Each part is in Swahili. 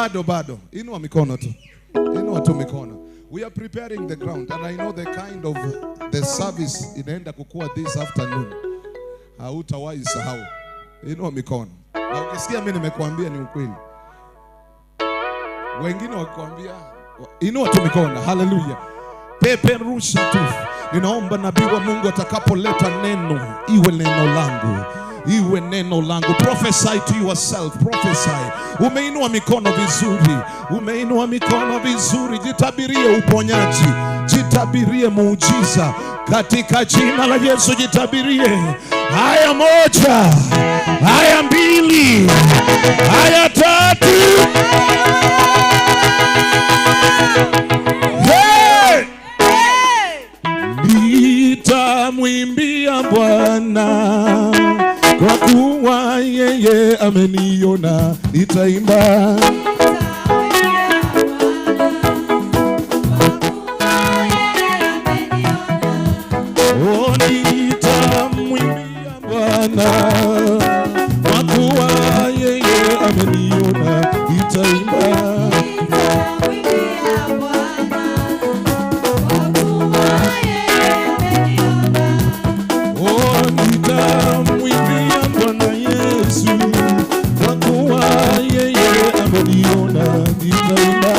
Bado bado. Inua mikono tu. Inua tu mikono. We are preparing the ground and I know the kind of the service inaenda kukua this afternoon. Hautawahi sahau. Inua mikono. Na ukisikia mimi nimekuambia ni ukweli. Wengine wakikwambia inua tu mikono. Hallelujah. Peperusha tu. Ninaomba nabii wa Mungu atakapoleta neno, iwe neno langu. Iwe neno langu. Prophesy to yourself. Prophesy. Umeinua mikono vizuri. Umeinua mikono vizuri. Jitabirie uponyaji. Jitabirie muujiza. Katika jina la Yesu jitabirie. Haya moja. Haya mbili. Haya tatu. Hey! Nitamwimbia Bwana kwa kuwa yeye ameniona, nitaimba. Oh, nitamwimbia Bwana kwa kuwa yeye ameniona, nitaimba. Oh, nitamwimbia Bwana Yesu kwa kuwa yeye ameniona, nitaimba.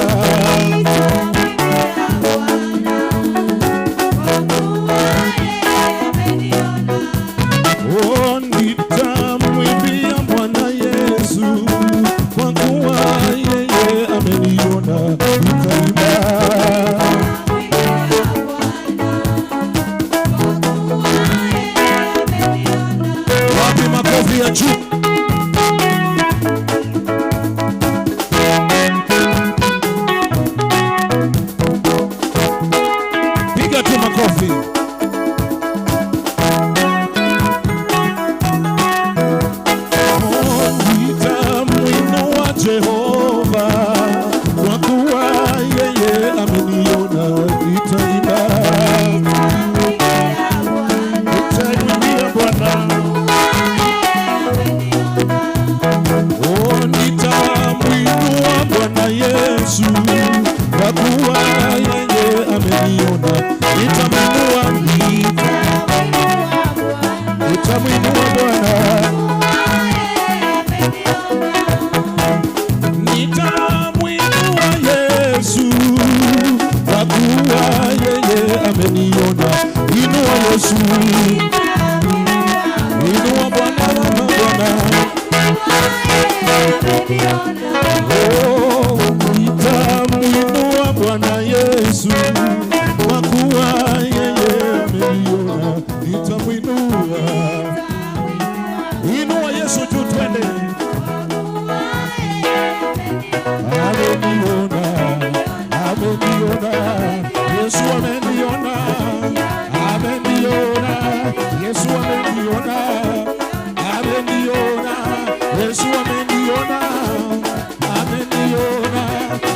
Oh, nitamwimbia Bwana Yesu kwa kuwa yeye ameniona, nitaimba. Wapi makofi ya juu? Piga tu makofi. Oh, nitamwinua Jehova kwa kuwa yeye ameniona, nitaimba. Nitamwimbia Bwana. Oh, nitamwinua Bwana Yesu kwa kuwa yeye ameniona, nitamwinua, nitamwinua Bwana. Nitamwinua Yesu kwa kuwa yeye ameniona. Inua Yesu, inua Bwana wa mabwana. Oh, nitamwinua Bwana Yesu kwa kuwa yeye ameniona, nitamwinua. Inua Yesu juu, twende. Ameniona, ameniona, Yesu ameniona, ameniona, Yesu ameniona, ameniona, Yesu ameniona, ameniona,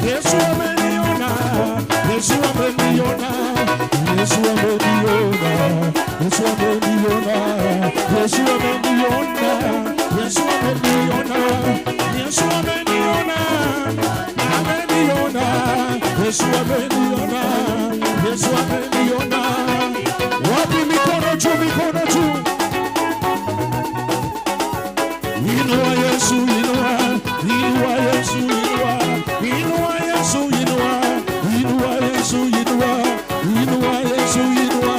Yesu ameniona, Yesu ameniona, Yesu ameniona, Yesu ameniona, Yesu ameniona, Yesu ameniona, Yesu ameniona, ameniona, Yesu ameniona, Yesu ameniona. Wapi mikono juu, mikono juu. Inua Yesu, inua, inua Yesu, inua, inua Yesu, inua, inua Yesu, inua, inua Yesu, inua,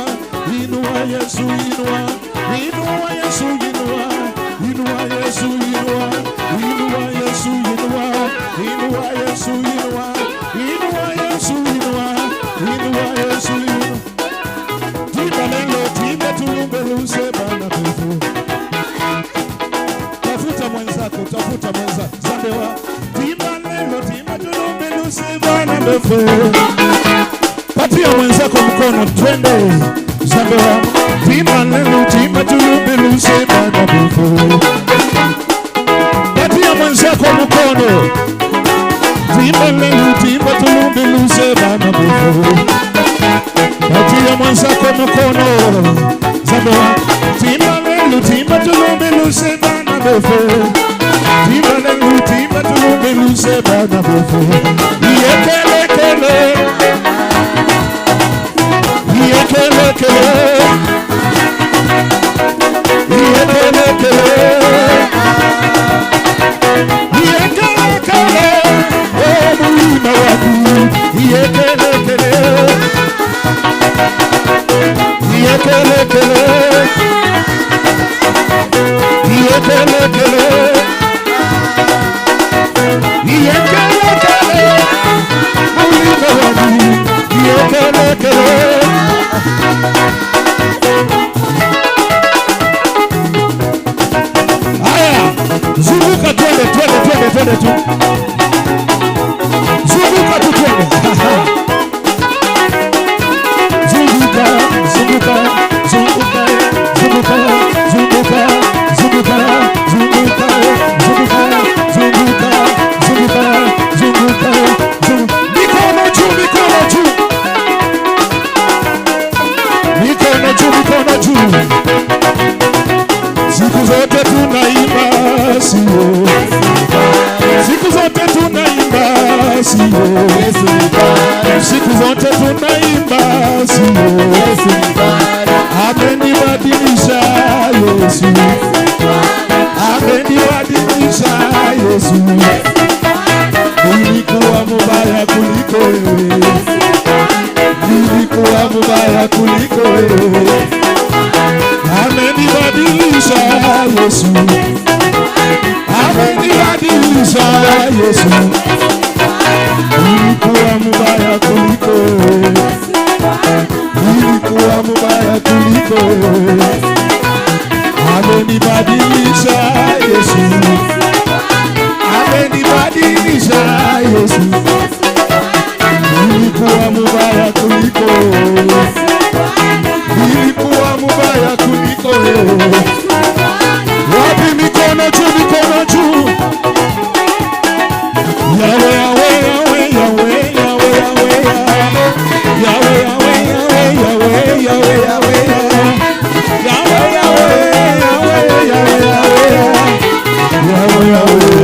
inua Yesu, inua, inua Yesu, inua, inua Yesu, inua, inua Yesu, inua, inua Yesu, inua, inua Yesu, inua, inua Yesu, inua. Timba lelo, timba tulumbe luse bana pefu. Tafuta mwenzako, tafuta mwenzako. Zambewa. Timba lelo, timba tulumbe luse bana pefu. Patia mwenzako mkono, twende. Zambewa. Timba lelo, timba tulumbe luse bana pefu. Patia mwenzako mkono. Timba lelo, timba tulumbe luse bana pefu. Patia mwenzako mkono. Zambewa. Timba lelo, timba tulumbe luse bana befu. Timba lelo, timba tulumbe luse bana befu. Kele kele. Iye kele kele. Iye kele kele. Ulime wani. Iye kele kele. Haya, zunguka twende twende twende twende tu. Zunguka tu twende. Zunguka, zunguka, zunguka, zunguka, zunguka, zunguka, zunguka, zunguka, zunguka, zunguka, zunguka, zunguka. Mikono juu, mikono juu. Mikono juu, mikono juu. Siku zote tunaimba sio. Siku zote tunaimba sio. Siku zote tunaimba sio. Amenibadilisha Yesu. Amenibadilisha Yesu. Nilikuwa mubaya kuliko wewe. Nilikuwa mubaya kuliko wewe. Amenibadilisha Yesu. Amenibadilisha Yesu. Nilikuwa mubaya kuliko wewe. Nilikuwa mubaya kuliko wewe. Amenibadilisha Yesu. Amenibadilisha Yesu. Nilikuwa mubaya kuliko wewe. Nilikuwa mubaya kuliko wewe. Wapi mikono juu, mikono juu. Yawe, yawe, yawe, yawe, yawe, yawe, yawe, yawe, yawe, yawe, yawe, yawe, yawe, yawe, yawe, yawe, yawe,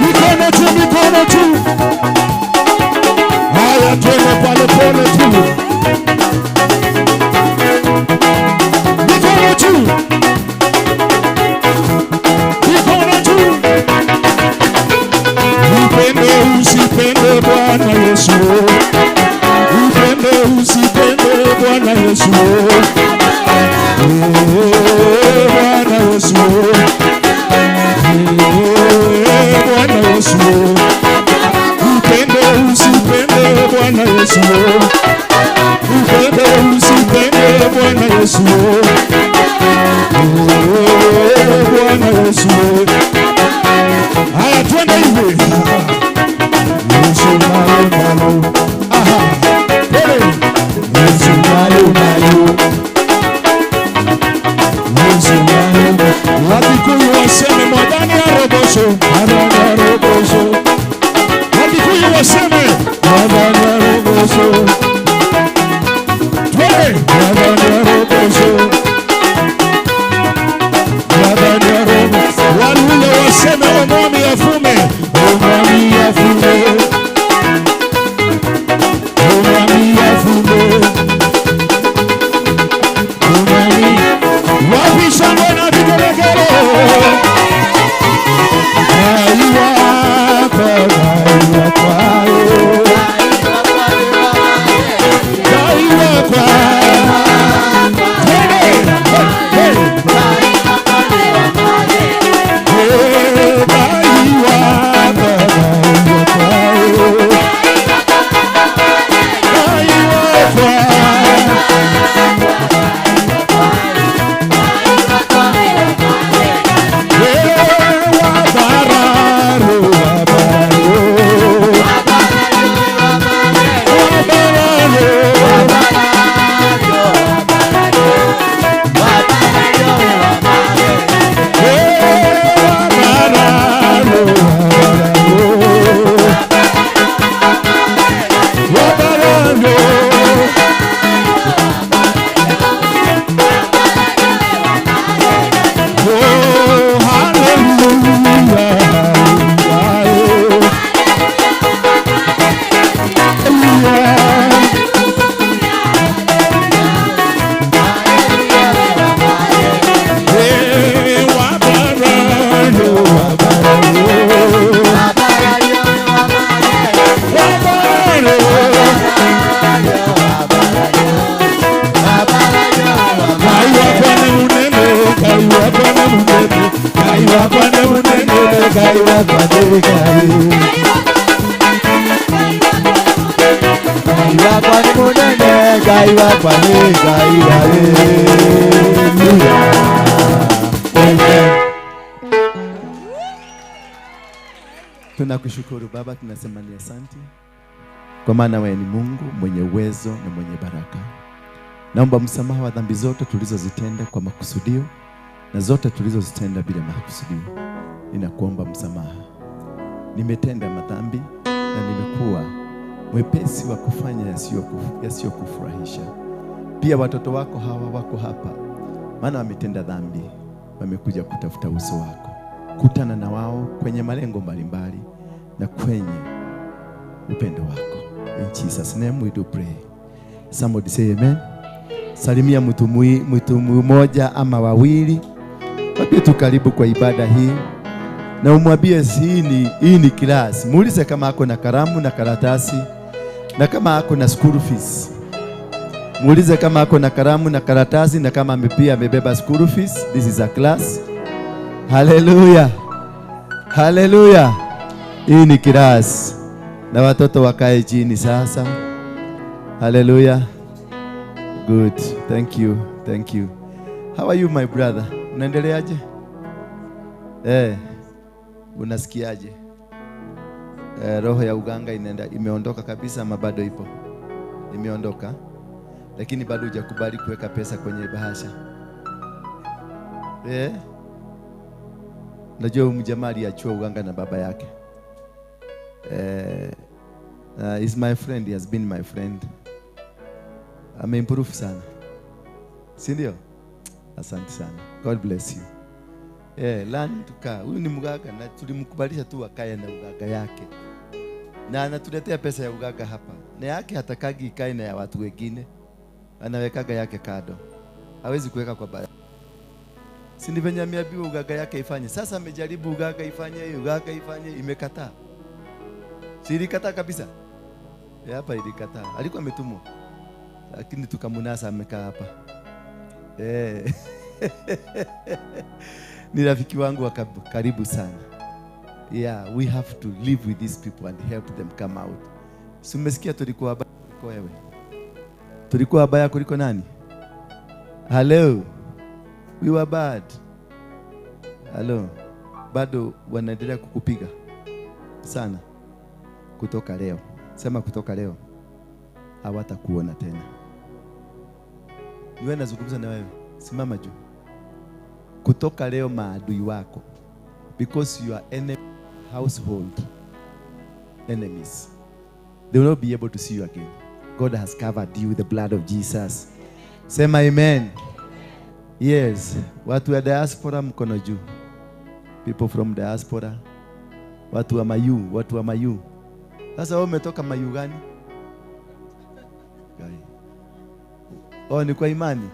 Mikono juu, mikono juu. Haya, twende pole pole tu. Mikono juu. Mikono juu. Upende usipende Bwana Yesu. Upende usipende Bwana Yesu. Bwana Yesu. Bwana Yesu. Upende usipende Bwana Yesu. Upende usipende Bwana Yesu. Bwana Yesu. Haya, twende hivi. Yesu malo malo. Aha. Twende. Yesu malo malo. Yesu malo. Wakikuyu waseme mwadani arobosho. Mwadani arobosho. Wakikuyu waseme mwadani arobosho. Twende. Mwadani arobosho. Mwadani arobosho. Waluya waseme omwami afume. Omwami afume. Omwami afume. Omwami. Wapi shangwe na vigelegele? Aiwakwa, aiwakwayo. Aiwakwa. Twende. Ngai wakwa nĩ Ngai. Ngai wakwa nĩ mũnene, Ngai wakwa nĩ Ngai. Hallelujah. Amen. Tunakushukuru Baba, tunasema ni asante kwa maana wewe ni Mungu mwenye uwezo na mwenye baraka. Naomba msamaha wa dhambi zote tulizozitenda kwa makusudio na zote tulizozitenda bila makusudio. Ninakuomba msamaha. Nimetenda madhambi na nimekuwa mwepesi wa kufanya yasiyokufurahisha. Pia watoto wako hawa wako hapa, maana wametenda dhambi, wamekuja kutafuta uso wako. Kutana na wao kwenye malengo mbalimbali na kwenye upendo wako. In Jesus name we do pray. Somebody say amen. Salimia mtu mmoja ama wawili. Mwambie tu karibu kwa ibada hii. Na umwambie hii ni class. Muulize kama ako na kalamu na karatasi na kama ako na school fees. Muulize kama ako na kalamu na karatasi na kama pia amebeba school fees. This is a class. Hallelujah. Hallelujah. Hii ni class. Na watoto wakae chini sasa. Hallelujah. Good. Thank you. Thank you. How are you, my brother? Unaendeleaje? Unasikiaje? Roho ya uganga inaenda, imeondoka kabisa ama bado ipo? Imeondoka. Lakini bado hujakubali kuweka pesa kwenye bahasha. Najua huyu mjamaa aliachiwa uganga na baba yake. Is my friend, he has been my friend. Ameimprove sana. Si ndio? Asante sana. God bless you. Learn to kaa. Huyu ni mganga na tulimkubalisha tu akae na uganga yake. Na anatuletea pesa ya uganga hapa. Na yake hatakagi ikae na ya watu wengine. Anawekaga yake kado. Hawezi kuweka kwa baya. Si ni venye ameambiwa uganga yake ifanye. Sasa amejaribu uganga ifanye, uganga ifanye, imekataa. Si ilikataa kabisa? Hapa ilikataa. Alikuwa ametumwa. Lakini tukamunasa amekaa hapa. Ni rafiki wangu wa karibu sana. Yeah, we have to live with these people and help them come out. Si umesikia tulikuwa wabaya kuliko wewe? Tulikuwa wabaya kuliko nani? Hello. We were bad. Hello. Bado wanaendelea kukupiga sana. Kutoka leo. Sema kutoka leo. Hawatakuona tena. Niwe nazungumza na wewe. Simama juu. Kutoka leo maadui wako. Because you are enemy household enemies. They will not be able to see you again. God has covered you with the blood of Jesus. Sema amen. Yes. Watu wa diaspora mkono juu. People from diaspora. Watu wa Mayu, watu wa Mayu. Sasa wewe umetoka Mayu gani? Oh, ni kwa imani.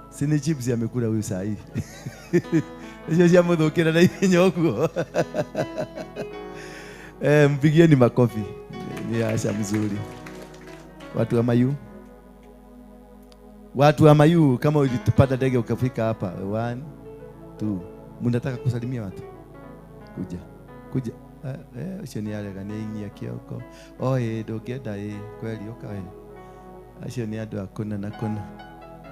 Sini chips amekula huyu saa hii. Hiyo si amuthukira na ihenya ũguo. Mpigieni makofi. Ni asha mzuri. Watu wa Mayu. Watu wa Mayu, kama ulitupata ndege ukafika hapa. 1 2. Mnataka kusalimia watu? Kuja. Kuja. Ucio ni arega ni inyia kioko. Oh, ndũngĩenda kweli ũka we. Acio ni andũ a kũna na kũna.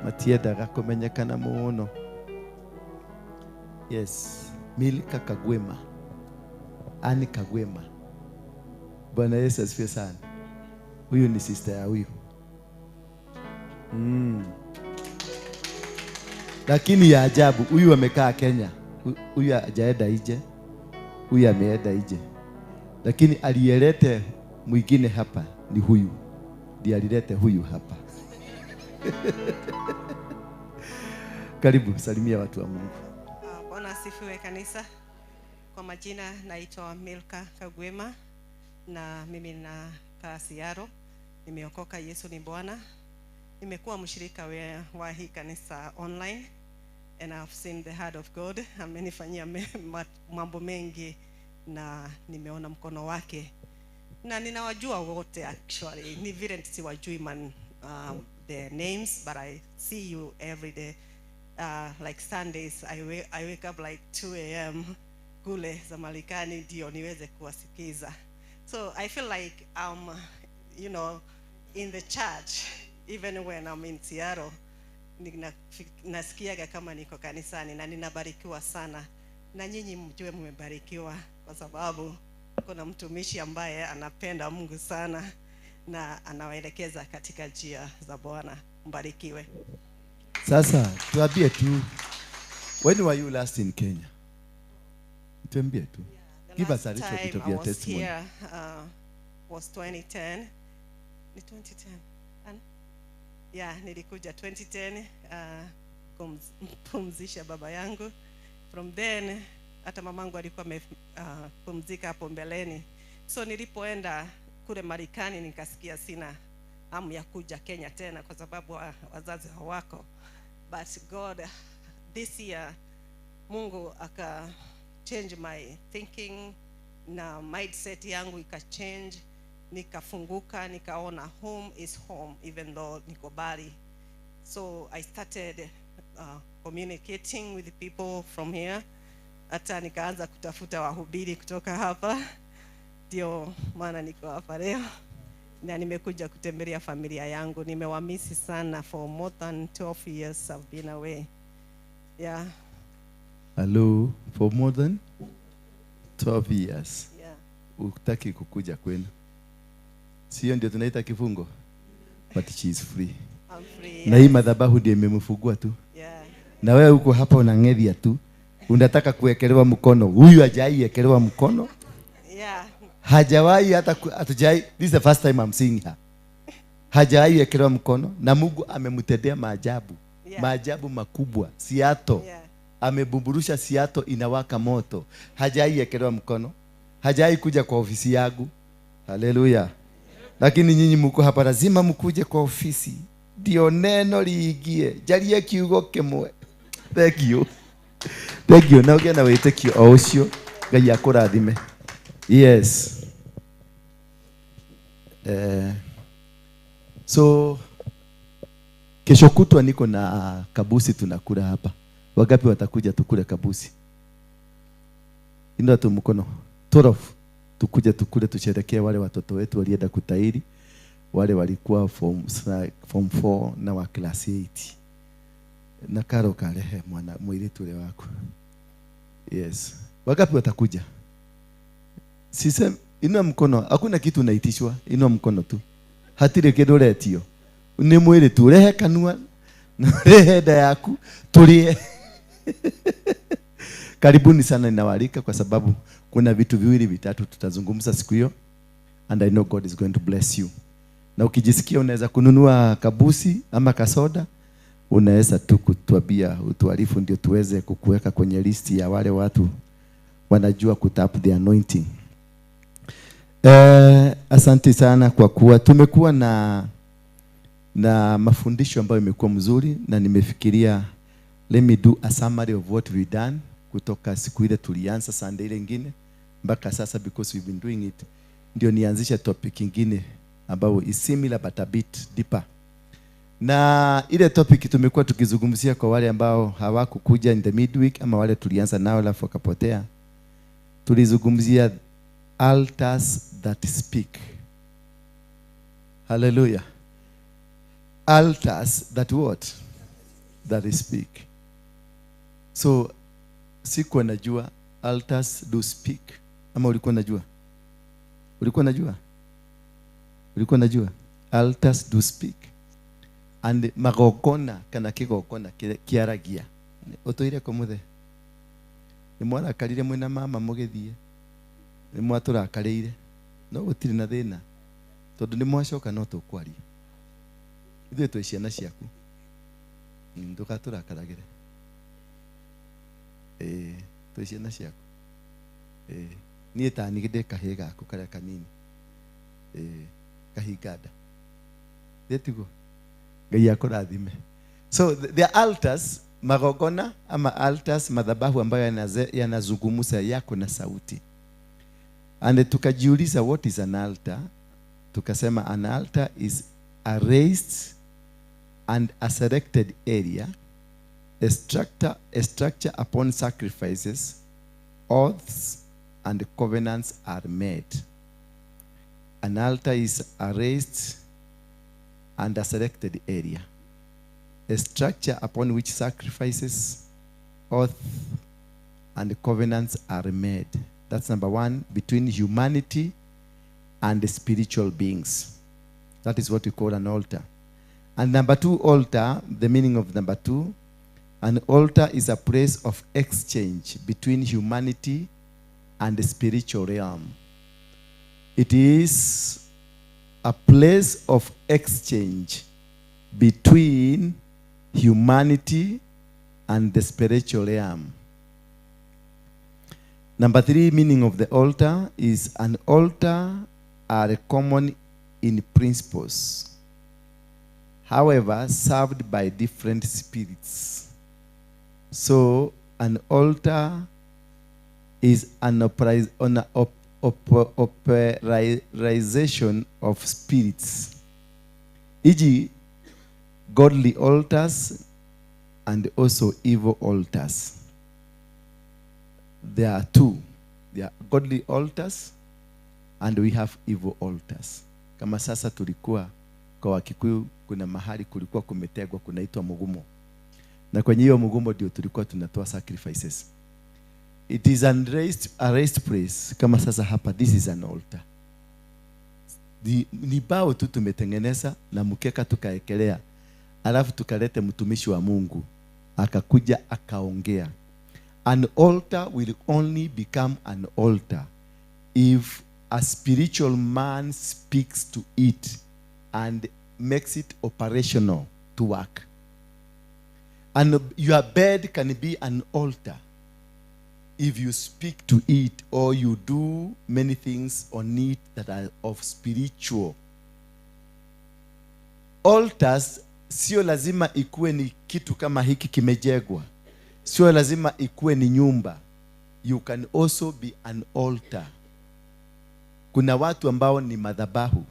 Matiendaga kũmenyekana mũno. Yes, Milka Kagwema. Ani Kagwema. Bwana Yesu asifiwe sana. Huyu ni sister ya huyu. Lakini ya ajabu, huyu amekaa Kenya. Huyu hajaenda nje. Huyu ameenda nje. Lakini aliyelete mwingine hapa ni huyu. Ndiye alilete huyu hapa. Karibu, salimia watu wa Mungu. Bwana asifiwe kanisa. Kwa majina naitwa Milka Kagwema na mimi nakaa Seattle. Nimeokoka, Yesu ni Bwana. Nimekuwa mshirika wa hii kanisa online and I've seen the heart of God. Amenifanyia mambo mengi na nimeona mkono wake. Na ninawajua wote actually. Ni vile siwajui man their names, but I see you every day. Like Sundays, I wake up like 2 a.m. kule za Marekani ndio niweze kuwasikiza. So I feel like I'm, you know, in the church even when I'm in Seattle. Nasikiaga kama niko kanisani na ninabarikiwa sana. Na nyinyi mjue mmebarikiwa kwa sababu kuna mtumishi ambaye anapenda Mungu sana na anawaelekeza katika njia za Bwana. Mbarikiwe. Sasa tuambie tu, when were you last in Kenya? Tuambie tu. Yeah, give us a little bit of your I was testimony. Here, was 2010. Ni 2010. Yeah, nilikuja 2010 kumpumzisha baba yangu. From then hata mamangu alikuwa amepumzika hapo mbeleni. So nilipoenda kule Marekani nikasikia sina hamu ya kuja Kenya tena kwa sababu wazazi hawako. But God, this year Mungu aka change my thinking na mindset yangu ika change, nikafunguka, nikaona home is home even though niko mbali. So I started communicating with the people from here. Hata nikaanza kutafuta wahubiri kutoka hapa. Ndio maana niko hapa leo. Na nimekuja kutembelea familia yangu. Nimewamisi sana for more than 12 years I've been away. Yeah. Hello, for more than 12 years. Yeah. Utaki kukuja kwenu. Sio ndio tunaita kifungo? But she is free. I'm free. Na hii madhabahu ndio imemfungua tu. Yeah. Na wewe uko hapa unang'ethia tu. Unataka kuwekelewa mkono. Huyu hajaiwekelewa mkono. Yeah. Hajawahi hata hatujai. This is the first time I'm seeing her. Hajawahi wekelewa mkono na Mungu amemtendea maajabu. Yeah. Maajabu makubwa. Seattle. Yeah. Amebuburusha Seattle inawaka moto. Hajawahi wekelewa mkono. Hajawahi kuja kwa ofisi yangu. Haleluya. Lakini nyinyi mko hapa lazima mkuje kwa ofisi. Ndio neno liingie. Jarie kiugo kimwe. Thank you. Thank you. Na ugia na wĩtĩkio o ũcio. Ngai akũrathime. Yes. So kesho kutwa niko na kabusi tunakula hapa. Wangapi watakuja tukule kabusi? Inua tu mkono. 12 tukuje tukule, tusherekee wale watoto wetu walienda kutahiri, wale walikuwa form 4 na wa class 8. Na karo kalehe mwana mwiritu ule wako. Yes. Wangapi watakuja? Sisem, inua mkono, hakuna kitu unaitishwa, inua mkono tu. Hatire kindu retio. Ni mwiri tu, rehe kanua na rehe nda yaku tulie. Karibuni sana, ninawaalika kwa sababu kuna vitu viwili vitatu tutazungumza siku hiyo, and I know God is going to bless you. Na ukijisikia unaweza kununua kabusi ama kasoda, unaweza tu kutuambia, utuarifu ndio tuweze kukuweka kwenye listi ya wale watu wanajua kutap the anointing. Asante sana kwa kuwa tumekuwa na mafundisho ambayo imekuwa mzuri, na nimefikiria let me do a summary of what we done kutoka siku ile tulianza Sunday ile nyingine mpaka sasa, because we've been doing it. Ndio nianzishe topic nyingine ambayo is similar but a bit deeper. Na ile topic tumekuwa tukizungumzia kwa wale ambao hawakukuja in the midweek ama wale tulianza nao alafu wakapotea. Tulizungumzia altars that speak. Hallelujah. Altars that what? That speak. So sikuwa najua altars do speak. Ama ulikuwa najua? Ulikuwa najua? Ulikuwa najua? Altars do speak. And magongona kana kigongona kiaragia. Utuire kumuthe. Ni mwarakarire mwina mama mugithie. Ni mwaturakarire. No gutiri na thina. Tondu ni mwacoka no tukwaria. Ithuĩ twĩ ciana ciaku. Ndũgatũrakaragĩre. Twĩ ciana ciaku. Niĩ ta niĩ ndĩ kahĩĩ gaku karĩa kanini. Kahinganda. Tiguo? Ngai akũrathime. So the altars, magongona ama altars, madhabahu ambayo yanazungumza yako na sauti. And tukajiuliza what is an altar? Tukasema an altar is a raised and a selected area, a structure upon sacrifices oaths and covenants are made. An altar is a raised and a selected area, a structure upon which sacrifices, oaths, and covenants are made. That's number one, between humanity and the spiritual beings. That is what we call an altar. And number two, altar, the meaning of number two, an altar is a place of exchange between humanity and the spiritual realm. It is a place of exchange between humanity and the spiritual realm. Number three, meaning of the altar is an altar are common in principles, however, served by different spirits. So, an altar is an operization of spirits, e.g., godly altars and also evil altars. There are two. There are godly altars and we have evil altars. Kama sasa tulikuwa kwa Wakikuyu, kuna mahali kulikuwa kumetegwa kunaitwa mugumo. Na kwenye hiyo mugumo ndio tulikuwa tunatoa sacrifices. It is a raised place. Kama sasa hapa, this is an altar. Ni bao tu tumetengeneza na mkeka tukaekelea. Alafu tukalete mtumishi wa Mungu. Akakuja akaongea. An altar will only become an altar if a spiritual man speaks to it and makes it operational to work. And your bed can be an altar if you speak to it or you do many things on it that are of spiritual. Altars sio lazima ikuwe ni kitu kama hiki kimejengwa. Sio lazima ikuwe ni nyumba. You can also be an altar. Kuna watu ambao ni madhabahu.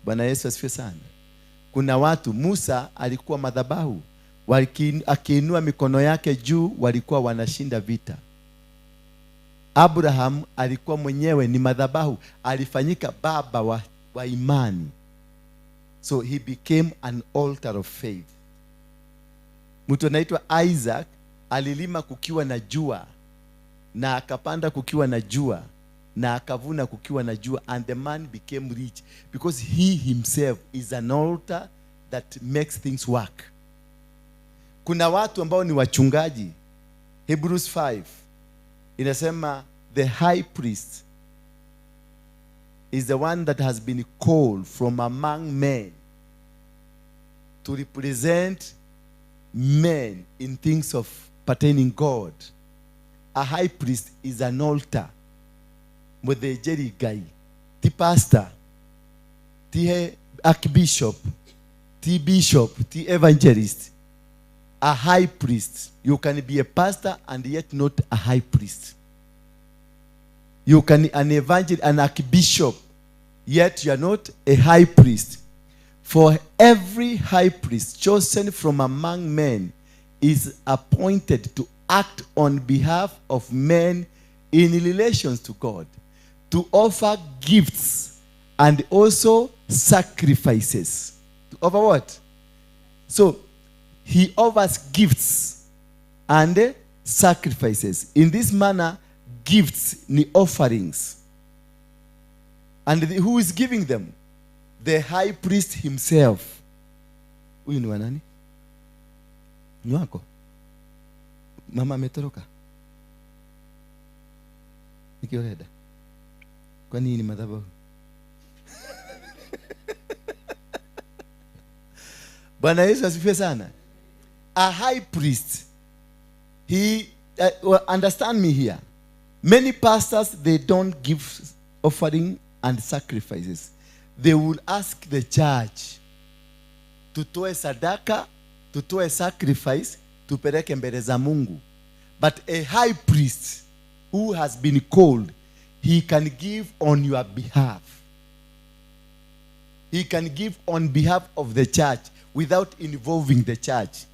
Bwana Yesu asifiwe sana. Kuna watu, Musa alikuwa madhabahu. Akiinua mikono yake juu walikuwa wanashinda vita. Abraham alikuwa mwenyewe ni madhabahu. Alifanyika baba wa imani. So he became an altar of faith. Mtu anaitwa Isaac alilima kukiwa na jua, na akapanda kukiwa na jua, na akavuna kukiwa na jua, and the man became rich because he himself is an altar that makes things work. Kuna watu ambao ni wachungaji. Hebrews 5 inasema the high priest is the one that has been called from among men to represent men in things of pertaining God. A high priest is an altar. Muthĩnjĩri Ngai, ti pastor, ti archbishop, ti bishop, ti evangelist. A high priest. You can be a pastor and yet not a high priest. You can an evangelist, an archbishop, yet you are not a high priest. For every high priest chosen from among men is appointed to act on behalf of men in relations to God, to offer gifts and also sacrifices. To offer what? So, he offers gifts and sacrifices. In this manner, gifts ni offerings. And who is giving them? The high priest himself. Huyu ni wa nani? Ni wako? Mama ametoroka? Nikioreda. Kwa nini madhabahu? Bwana Yesu asifiwe sana. A high priest, he well, understand me here. Many pastors, they don't give offering and sacrifices. They will ask the church tutoe sadaka, tutoe sacrifice, tupeleke mbele za Mungu. But a high priest who has been called, he can give on your behalf. He can give on behalf of the church without involving the church.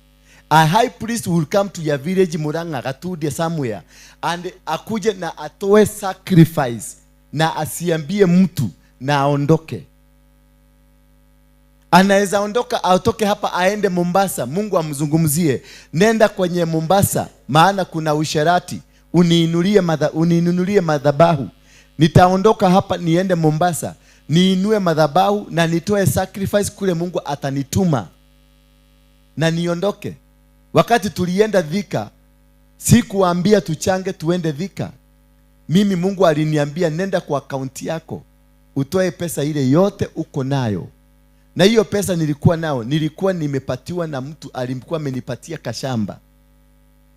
A high priest will come to your village, Murang'a, Gatudia, somewhere, and akuje na atoe sacrifice na asiambie mtu na aondoke. Anaweza ondoka, atoke hapa aende Mombasa, Mungu amzungumzie, nenda kwenye Mombasa maana kuna usherati, uniinulie madhabahu. Nitaondoka hapa niende Mombasa, niinue madhabahu na nitoe sacrifice kule, Mungu atanituma na niondoke. Wakati tulienda Thika, sikuambia tuchange tuende Thika. Mimi Mungu aliniambia nenda kwa akaunti yako utoe pesa ile yote uko nayo. Na hiyo pesa nilikuwa nao, nilikuwa nimepatiwa na mtu alikuwa amenipatia kashamba.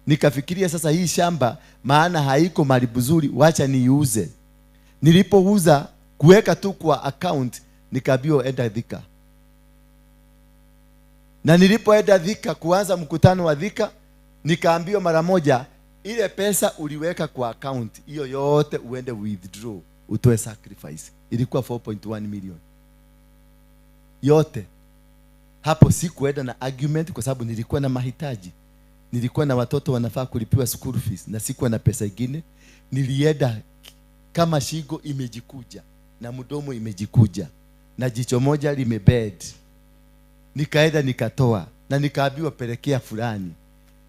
Nikafikiria sasa hii shamba maana haiko mali buzuri, wacha niiuze. Nilipouza kuweka tu kwa account, nikaambiwa enda Thika. Na nilipoenda Thika kuanza mkutano wa Thika, nikaambiwa mara moja ile pesa uliweka kwa account hiyo yote uende withdraw, utoe sacrifice. Ilikuwa 4.1 million. Yote. Hapo sikuenda na argument kwa sababu nilikuwa na mahitaji. Nilikuwa na watoto wanafaa kulipiwa school fees na sikuwa na pesa ingine. Nilienda kama shingo imejikuja na mdomo imejikuja na jicho moja limebed. Nikaenda nikatoa na nikaambiwa pelekea fulani.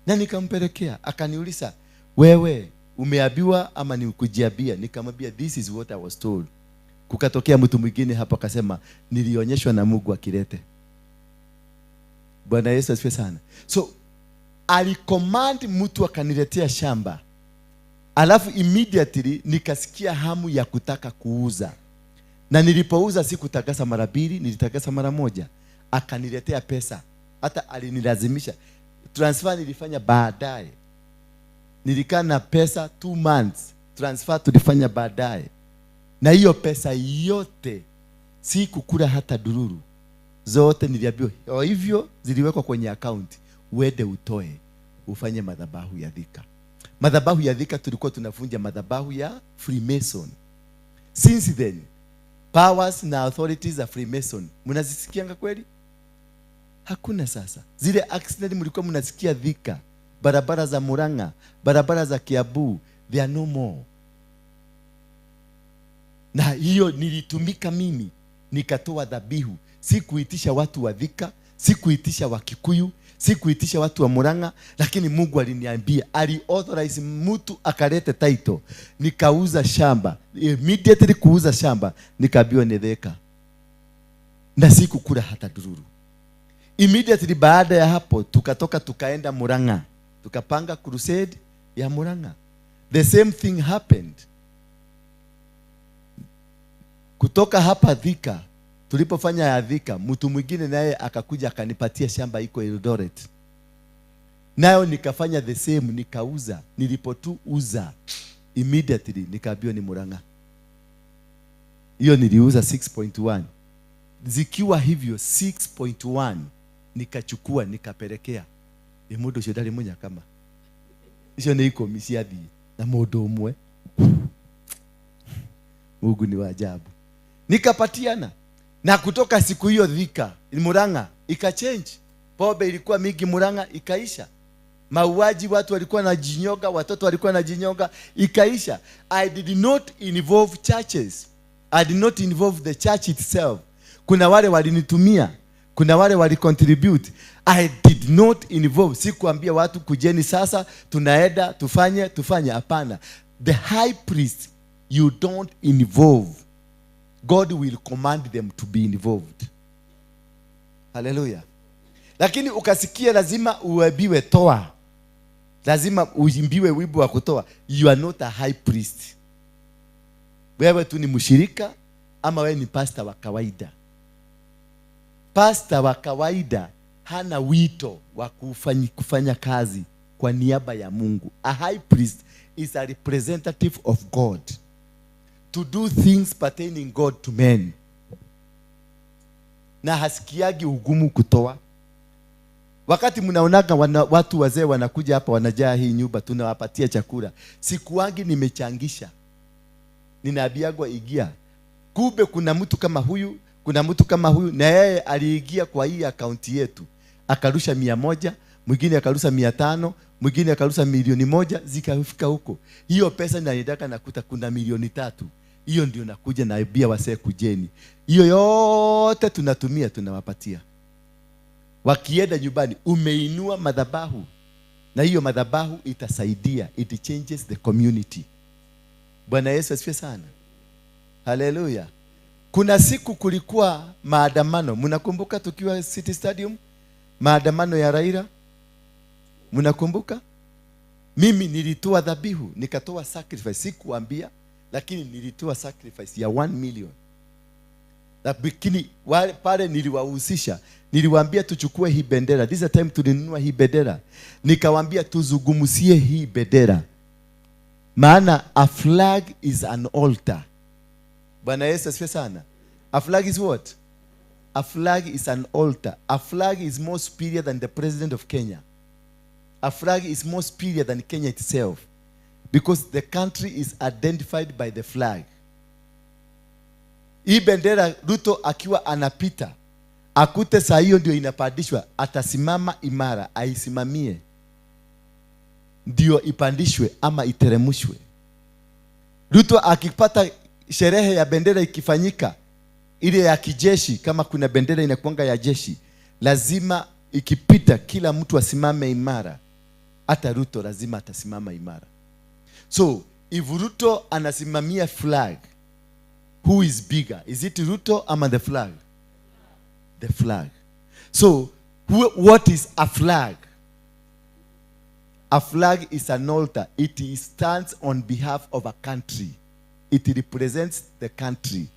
Na nikampelekea. Akaniuliza, wewe umeambiwa ama ni kujiambia? Nikamwambia this is what I was told. Kukatokea mtu mwingine hapo akasema nilionyeshwa na Mungu akilete. Bwana Yesu asifiwe sana. So alicommand mtu akaniletea shamba. Alafu immediately nikasikia hamu ya kutaka kuuza. Na nilipouza sikutakasa mara mbili, nilitakasa mara moja. Akaniletea pesa. Hata alinilazimisha. Transfer nilifanya baadaye. Nilikaa na pesa 2 months. Transfer tulifanya baadaye. Na hiyo pesa yote sikukula hata dururu. Zote niliambiwa hivyo ziliwekwa kwenye account, uende utoe ufanye madhabahu ya Thika. Madhabahu ya Thika tulikuwa tunafunja madhabahu ya Freemason. Since then powers na authorities za Freemason mnazisikianga kweli? Hakuna sasa. Zile accident mlikuwa mnasikia Thika, barabara za Murang'a, barabara za Kiambu, they are no more. Na hiyo nilitumika mimi, nikatoa dhabihu. Sikuitisha watu wa Thika, sikuitisha wa Kikuyu, sikuitisha watu wa Murang'a, lakini Mungu aliniambia, ali-authorize mtu akalete title. Nikauza shamba. Immediately kuuza shamba, nikaambiwa ni Thika. Na sikukula hata dururu. Immediately baada ya hapo tukatoka tukaenda Murang'a. Tukapanga crusade ya Murang'a. The same thing happened. Kutoka hapa Thika, tulipofanya ya Thika, mtu mwingine naye akakuja akanipatia shamba iko Eldoret. Nayo nikafanya the same, nikauza. Nilipotu uza immediately nikaambiwa ni Murang'a. Hiyo niliuza 6.1. Zikiwa hivyo 6.1 nikachukua nikapelekea. Ni mundu ucio ndari munyakama. Icio ni ikumi ciathie na mundu umwe. Mungu ni wa ajabu. Nikapatiana. Na kutoka siku hiyo Thika, Murang'a ikachange. Pombe ilikuwa mingi Murang'a ikaisha. Mauaji, watu walikuwa na jinyoga, watoto walikuwa na jinyoga, ikaisha. I did not involve churches. I did not involve the church itself. Kuna wale walinitumia, kuna wale walicontribute. I did not involve. Sikuambia watu kujeni sasa, tunaenda, tufanye, tufanye. Hapana. The high priest, you don't involve. God will command them to be involved. Hallelujah. Lakini ukasikia lazima uambiwe toa. Lazima uimbiwe wimbo wa kutoa. You are not a high priest. Wewe tu ni mshirika ama wewe ni pastor wa kawaida. Pastor wa kawaida hana wito wa kufanya kazi kwa niaba ya Mungu. A high priest is a representative of God to do things pertaining God to men. Na hasikiagi ugumu kutoa. Wakati mnaonaga watu wazee wanakuja hapa wanajaa hii nyumba, tunawapatia chakula. Sikuangi nimechangisha. Ninaambiagwa igia. Kumbe kuna mtu kama huyu, kuna mtu kama huyu, na yeye aliingia kwa hii akaunti yetu. Akarusha 100, Mwingine akarusa 500, mwingine akarusa 1,000,000, zikafika huko. Hiyo pesa ninaitaka nakuta kuna 3,000,000. Hiyo ndio nakuja naibia wasee kujeni. Hiyo yote tunatumia, tunawapatia. Wakienda nyumbani, umeinua madhabahu. Na hiyo madhabahu itasaidia, it changes the community. Bwana Yesu asifiwe sana. Haleluya. Kuna siku kulikuwa maandamano. Mnakumbuka tukiwa City Stadium? Maandamano ya Raila? Mnakumbuka? Mimi nilitoa dhabihu, nikatoa sacrifice, sikuambia, lakini nilitoa sacrifice ya 1 million. Lakini pale niliwahusisha, niliwaambia tuchukue hii bendera. This is the time tulinunua hii bendera. Nikawaambia tuzungumzie hii bendera. Maana a flag is an altar. Bwana Yesu asifiwe sana. A flag is what? A flag is an altar. A flag is more superior than the president of Kenya. A flag is more superior than Kenya itself. Because the country is identified by the flag. Hii bendera Ruto akiwa anapita, akute saa hiyo ndio inapandishwa, atasimama imara, aisimamie. Ndio ipandishwe ama iteremshwe. Ruto akipata sherehe ya bendera ikifanyika, ile ya kijeshi, kama kuna bendera inakuanga ya jeshi, lazima ikipita kila mtu asimame imara. Hata Ruto lazima atasimama imara. So, if Ruto anasimamia flag, who is bigger? Is it Ruto ama the flag? The flag. So, what is a flag? A flag is an altar. It stands on behalf of a country. It represents the country.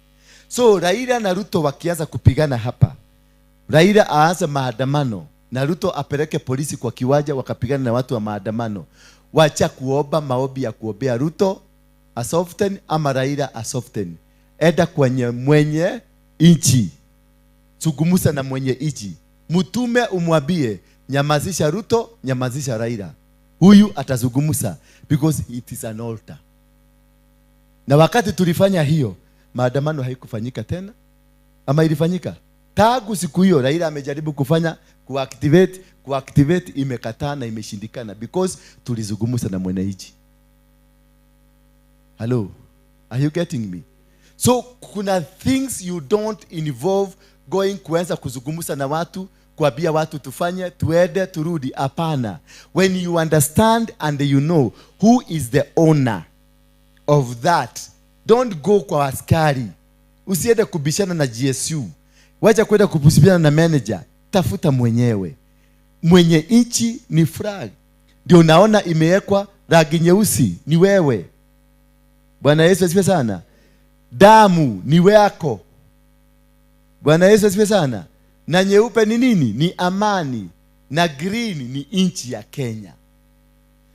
So, Raila na Ruto wakianza kupigana hapa, Raila aanze maandamano na Ruto apeleke polisi kwa kiwanja wakapigana na watu wa maandamano. Wacha kuomba maombi ya kuombea Ruto asoften ama Raila asoften. Enda kwenye mwenye nchi. Zungumza na mwenye nchi. Mtume umwambie nyamazisha Ruto, nyamazisha Raila. Huyu atazungumza because it is an altar. Na wakati tulifanya hiyo, maandamano haikufanyika tena. Ama ilifanyika? Tangu siku hiyo Raila amejaribu kufanya kuactivate, imekataa na imeshindikana because tulizungumza na mwananchi. Hello, are you getting me? So kuna things you don't involve going kuanza kuzungumza na watu, kuambia watu tufanye, tuende, turudi. Hapana. When you understand and you know who is the owner of that, don't go kwa askari. Usiende kubishana na GSU. Wacha kwenda kubishana na manager. Tafuta mwenyewe. Mwenye nchi ni flag. Ndio unaona imewekwa rangi nyeusi, ni wewe. Bwana Yesu asifiwe sana. Damu ni wako. Bwana Yesu asifiwe sana. Na nyeupe ni nini? Ni amani. Na green ni nchi ya Kenya.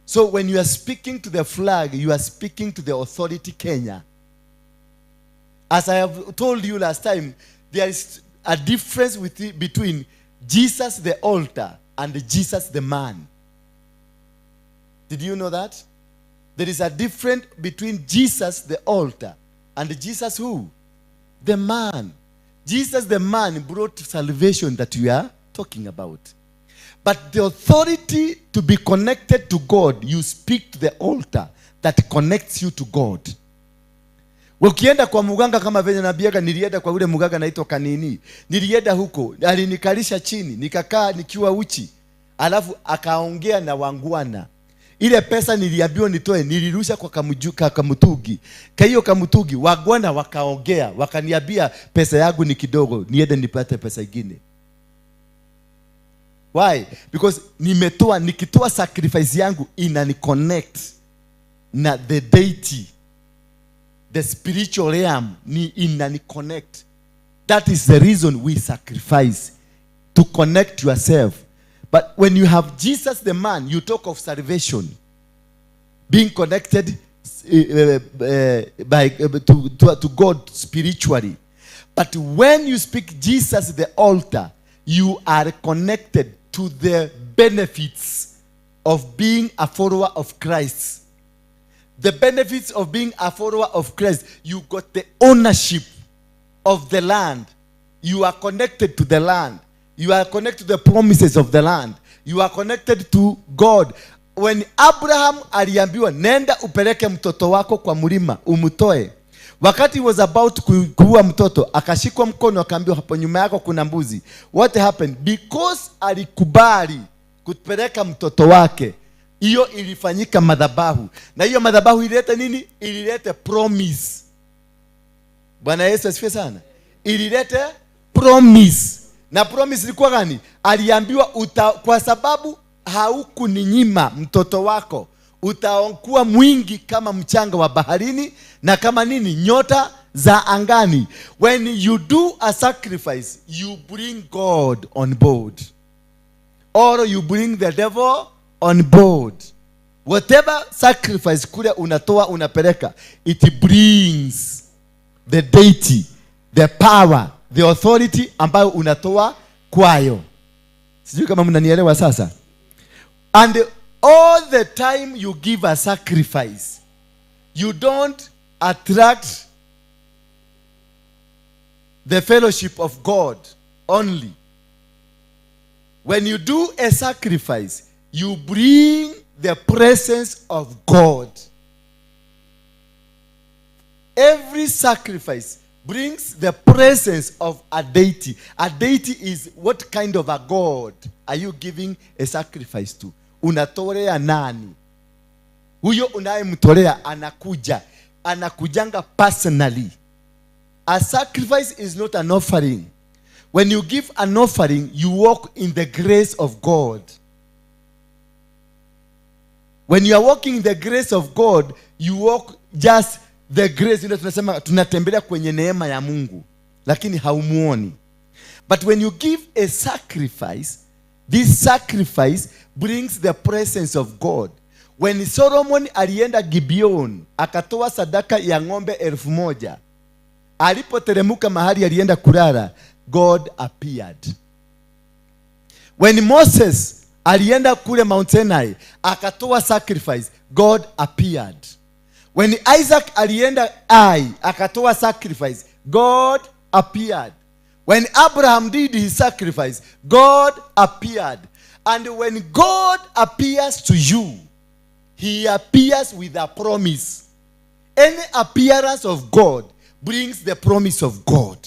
So when you are speaking to the flag, you are speaking to the authority Kenya. As I have told you last time, there is a difference between Jesus the altar and Jesus the man. Did you know that? There is a difference between Jesus the altar and Jesus who? The man. Jesus the man brought salvation that we are talking about. But the authority to be connected to God, you speak to the altar that connects you to God. Ukienda kwa muganga kama venye naambiaga, nilienda kwa ule muganga anaitwa Kanini. Nilienda huko, alinikalisha chini, nikakaa nikiwa uchi. Alafu akaongea na wangwana. Ile pesa niliambiwa nitoe, nilirusha kwa kamutugi. Kwa hiyo kamutugi, wangwana wakaongea, wakaniambia pesa yangu ni kidogo, niende nipate pesa ingine. Why? Because nikitoa sacrifice yangu inaniconnect na the deity. The spiritual realm ni inaniconnect. That is the reason we sacrifice, to connect yourself. But when you have Jesus the man, you talk of salvation. Being connected to God spiritually. But when you speak Jesus the altar, you are connected to the benefits of being a follower of Christ. The benefits of being a follower of Christ, you got the ownership of the land. You are connected to the land. You are connected to the promises of the land. You are connected to God. When Abraham aliambiwa, "Nenda upeleke mtoto wako kwa mlima umtoe," wakati he was about kuua mtoto, akashikwa mkono, akaambiwa, "Hapo nyuma yako kuna mbuzi." What happened? Because alikubali kupeleka mtoto wake, hiyo ilifanyika madhabahu, na hiyo madhabahu ilileta nini? Ililete promise. Bwana Yesu asifiwe sana. Ililete promise, na promise ilikuwa gani? Aliambiwa, "Kwa sababu haukuninyima mtoto wako, utakuwa mwingi kama mchanga wa baharini na kama nini? Nyota za angani." When you do a sacrifice, you bring God on board or you bring the devil on board. Whatever sacrifice kule unatoa, unapeleka, it brings the deity, the power, the authority ambayo unatoa kwayo. Sijui kama mnanielewa sasa. And all the time you give a sacrifice, you don't attract the fellowship of God only. When you do a sacrifice, you bring the presence of God. Every sacrifice brings the presence of a deity. A deity is what kind of a god are you giving a sacrifice to? Unatolea nani? Huyo unayemtolea anakuja, anakujanga personally. A sacrifice is not an offering. When you give an offering, you walk in the grace of God. When you are walking in the grace of God, you walk just the grace. Tunasema tunatembelea kwenye neema ya Mungu, lakini haumuoni. But when you give a sacrifice, this sacrifice brings the presence of God. When Solomon alienda Gibeon akatoa sadaka ya ng'ombe 1000, alipoteremuka mahali alienda kulala, God appeared. When Moses alienda kule Mount Sinai akatoa sacrifice, God appeared. When Isaac alienda Ai akatoa sacrifice, God appeared. When Abraham did his sacrifice, God appeared. And when God appears to you, he appears with a promise. Any appearance of God brings the promise of God.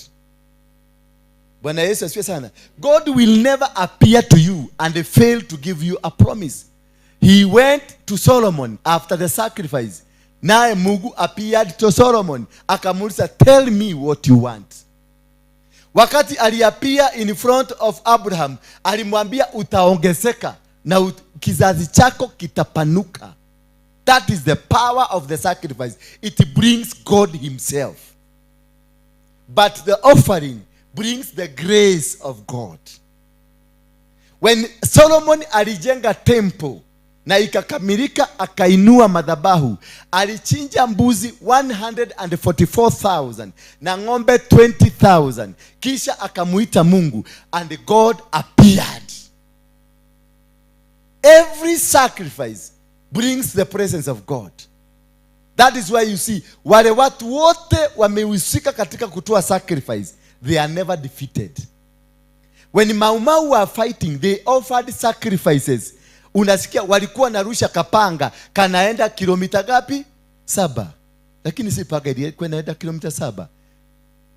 Bwana Yesu asifiwe sana. God will never appear to you and fail to give you a promise. He went to Solomon after the sacrifice, naye Mungu appeared to Solomon, akamuuliza, "Tell me what you want." Wakati aliappear in front of Abraham, alimwambia, "Utaongezeka na kizazi chako kitapanuka." That is the power of the sacrifice. It brings God himself, but the offering brings the grace of God. When Solomon alijenga temple na ikakamilika, akainua madhabahu, alichinja mbuzi 144,000 na ng'ombe 20,000, kisha akamuita Mungu, and God appeared. Every sacrifice brings the presence of God. That is why you see wale watu wote wamehusika katika kutoa sacrifice, they are never defeated. When Maumau were fighting, they offered sacrifices. Unasikia walikuwa narusha kapanga kanaenda kilomita ngapi? 7. Lakini si panga ilikuwa inaenda kilomita 7.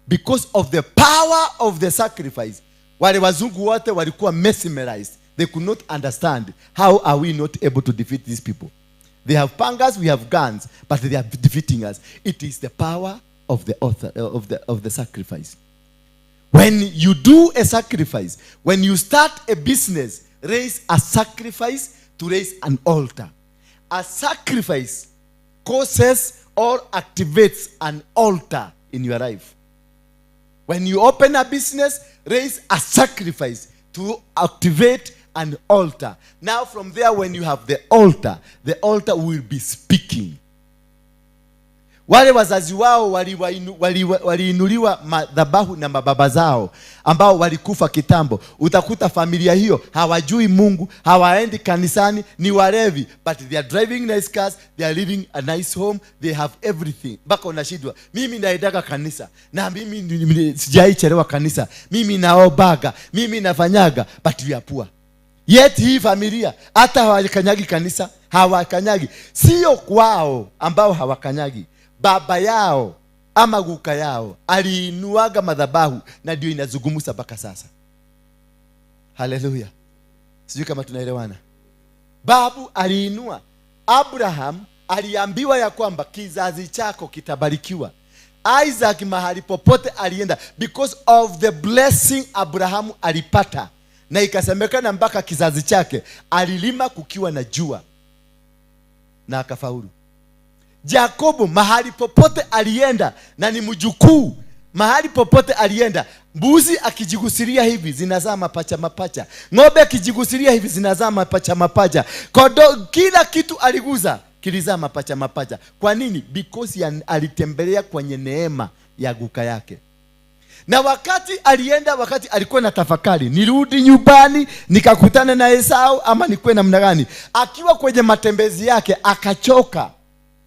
Because of the power of the sacrifice, wale wazungu wote walikuwa mesmerized. They could not understand, how are we not able to defeat these people? They have pangas, we have guns, but they are defeating us. It is the power of the author, of the sacrifice. When you do a sacrifice, when you start a business, raise a sacrifice to raise an altar. A sacrifice causes or activates an altar in your life. When you open a business, raise a sacrifice to activate an altar. Now, from there, when you have the altar will be speaking. Wale wazazi wao waliinuliwa madhabahu na mababa zao ambao walikufa kitambo, utakuta familia hiyo hawajui Mungu, hawaendi kanisani, ni walevi, but they are driving nice cars, they are living a nice home, they have everything. Mpaka unashindwa, mimi naendaga kanisa na mimi sijaichelewa kanisa, mimi naombaga, mimi nafanyaga, but we are poor. Yet hii familia hata hawakanyagi kanisa, hawakanyagi. Sio kwao ambao hawakanyagi, baba yao ama guka yao aliinuaga madhabahu, na ndio inazungumza mpaka sasa. Haleluya! Sijui kama tunaelewana. Babu aliinua. Abraham aliambiwa ya kwamba kizazi chako kitabarikiwa. Isaac mahali popote alienda, because of the blessing Abrahamu alipata, na ikasemekana mpaka kizazi chake alilima kukiwa na jua na akafaulu. Jakobo mahali popote alienda, na ni mjukuu, mahali popote alienda, mbuzi akijigusiria hivi zinazaa mapacha mapacha, ng'ombe akijigusiria hivi zinazaa mapacha mapacha, kondoo, kila kitu aliguza kilizaa mapacha mapacha. Kwa nini? Because alitembelea kwenye neema ya guka yake. Na wakati alienda, wakati alikuwa na tafakari, nirudi nyumbani nikakutana na Esau ama nikuwe namna gani? Akiwa kwenye matembezi yake akachoka.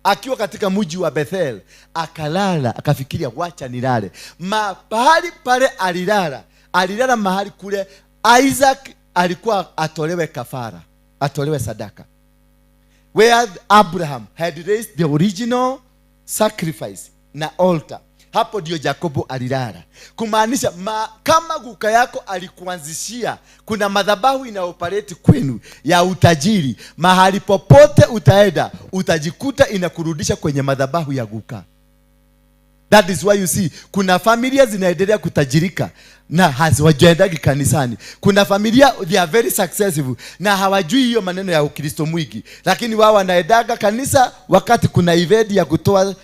Akiwa katika mji wa Bethel akalala, akafikiria wacha nilale. Mahali pale alilala, alilala mahali kule Isaac alikuwa atolewe kafara, atolewe sadaka. Where Abraham had raised the original sacrifice na altar. Hapo ndio Jakobo alilala. Kumaanisha kama guka yako alikuanzishia, kuna madhabahu inaoperate kwenu ya utajiri, mahali popote utaenda utajikuta inakurudisha kwenye madhabahu ya guka. That is why you see kuna familia zinaendelea kutajirika na haziwaendagi kanisani. Kuna familia they are very successful na hawajui hiyo maneno ya Ukristo mwingi, lakini wao wanaendaga kanisa wakati kuna event ya kutoa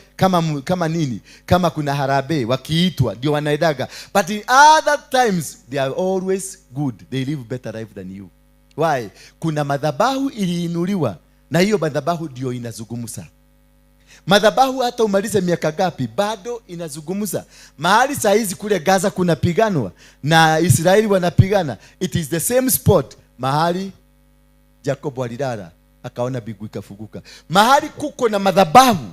kama nini, kama kuna harambee wakiitwa ndio wanaendaga. But in other times they are always good, they live better life than you. Why? Kuna madhabahu iliinuliwa na hiyo madhabahu ndio inazungumza. Madhabahu hata umalize miaka gapi bado inazungumza. Mahali saa hizi kule Gaza kunapiganwa na Israeli wanapigana, it is the same spot mahali Jacob alilala akaona mbingu ikafunguka. Mahali kuko na madhabahu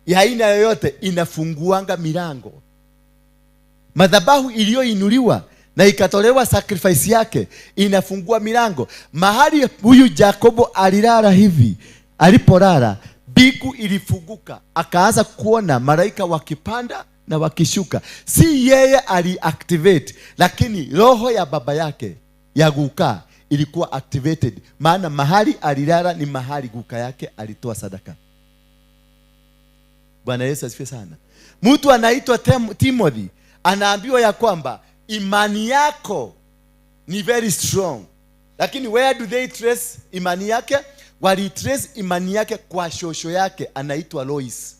ya aina yoyote inafunguanga milango. Madhabahu iliyoinuliwa na ikatolewa sacrifice yake inafungua milango. Mahali huyu Jacobo alilala hivi, alipolala mbingu ilifunguka, akaanza kuona malaika wakipanda na wakishuka. Si yeye aliactivate, lakini roho ya baba yake ya guka ilikuwa activated, maana mahali alilala ni mahali guka yake alitoa sadaka. Bwana Yesu asifiwe sana. Mtu anaitwa Timothy anaambiwa ya kwamba imani yako ni very strong, lakini where do they trace imani yake? Walitrace imani yake kwa shosho yake anaitwa Lois,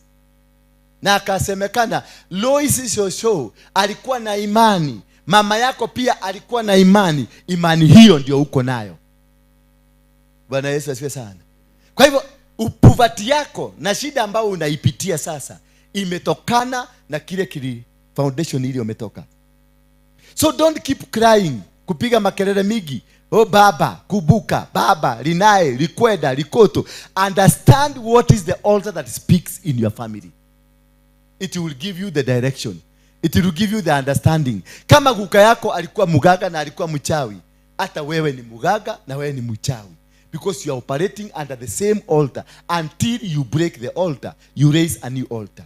na akasemekana Lois shosho alikuwa na imani, mama yako pia alikuwa na imani, imani hiyo ndio uko nayo. Bwana Yesu asifiwe sana. Kwa hivyo upuvati yako na shida ambayo unaipitia sasa imetokana na kile kili foundation ile umetoka. So don't keep crying, kupiga makelele mingi. Oh baba, kubuka, baba, linae, likweda, likoto. Understand what is the altar that speaks in your family. It will give you the direction. It will give you the understanding. Kama guka yako alikuwa mugaga na alikuwa mchawi, hata wewe ni mugaga na wewe ni mchawi. Because you are operating under the same altar. Until you break the altar, you raise a new altar.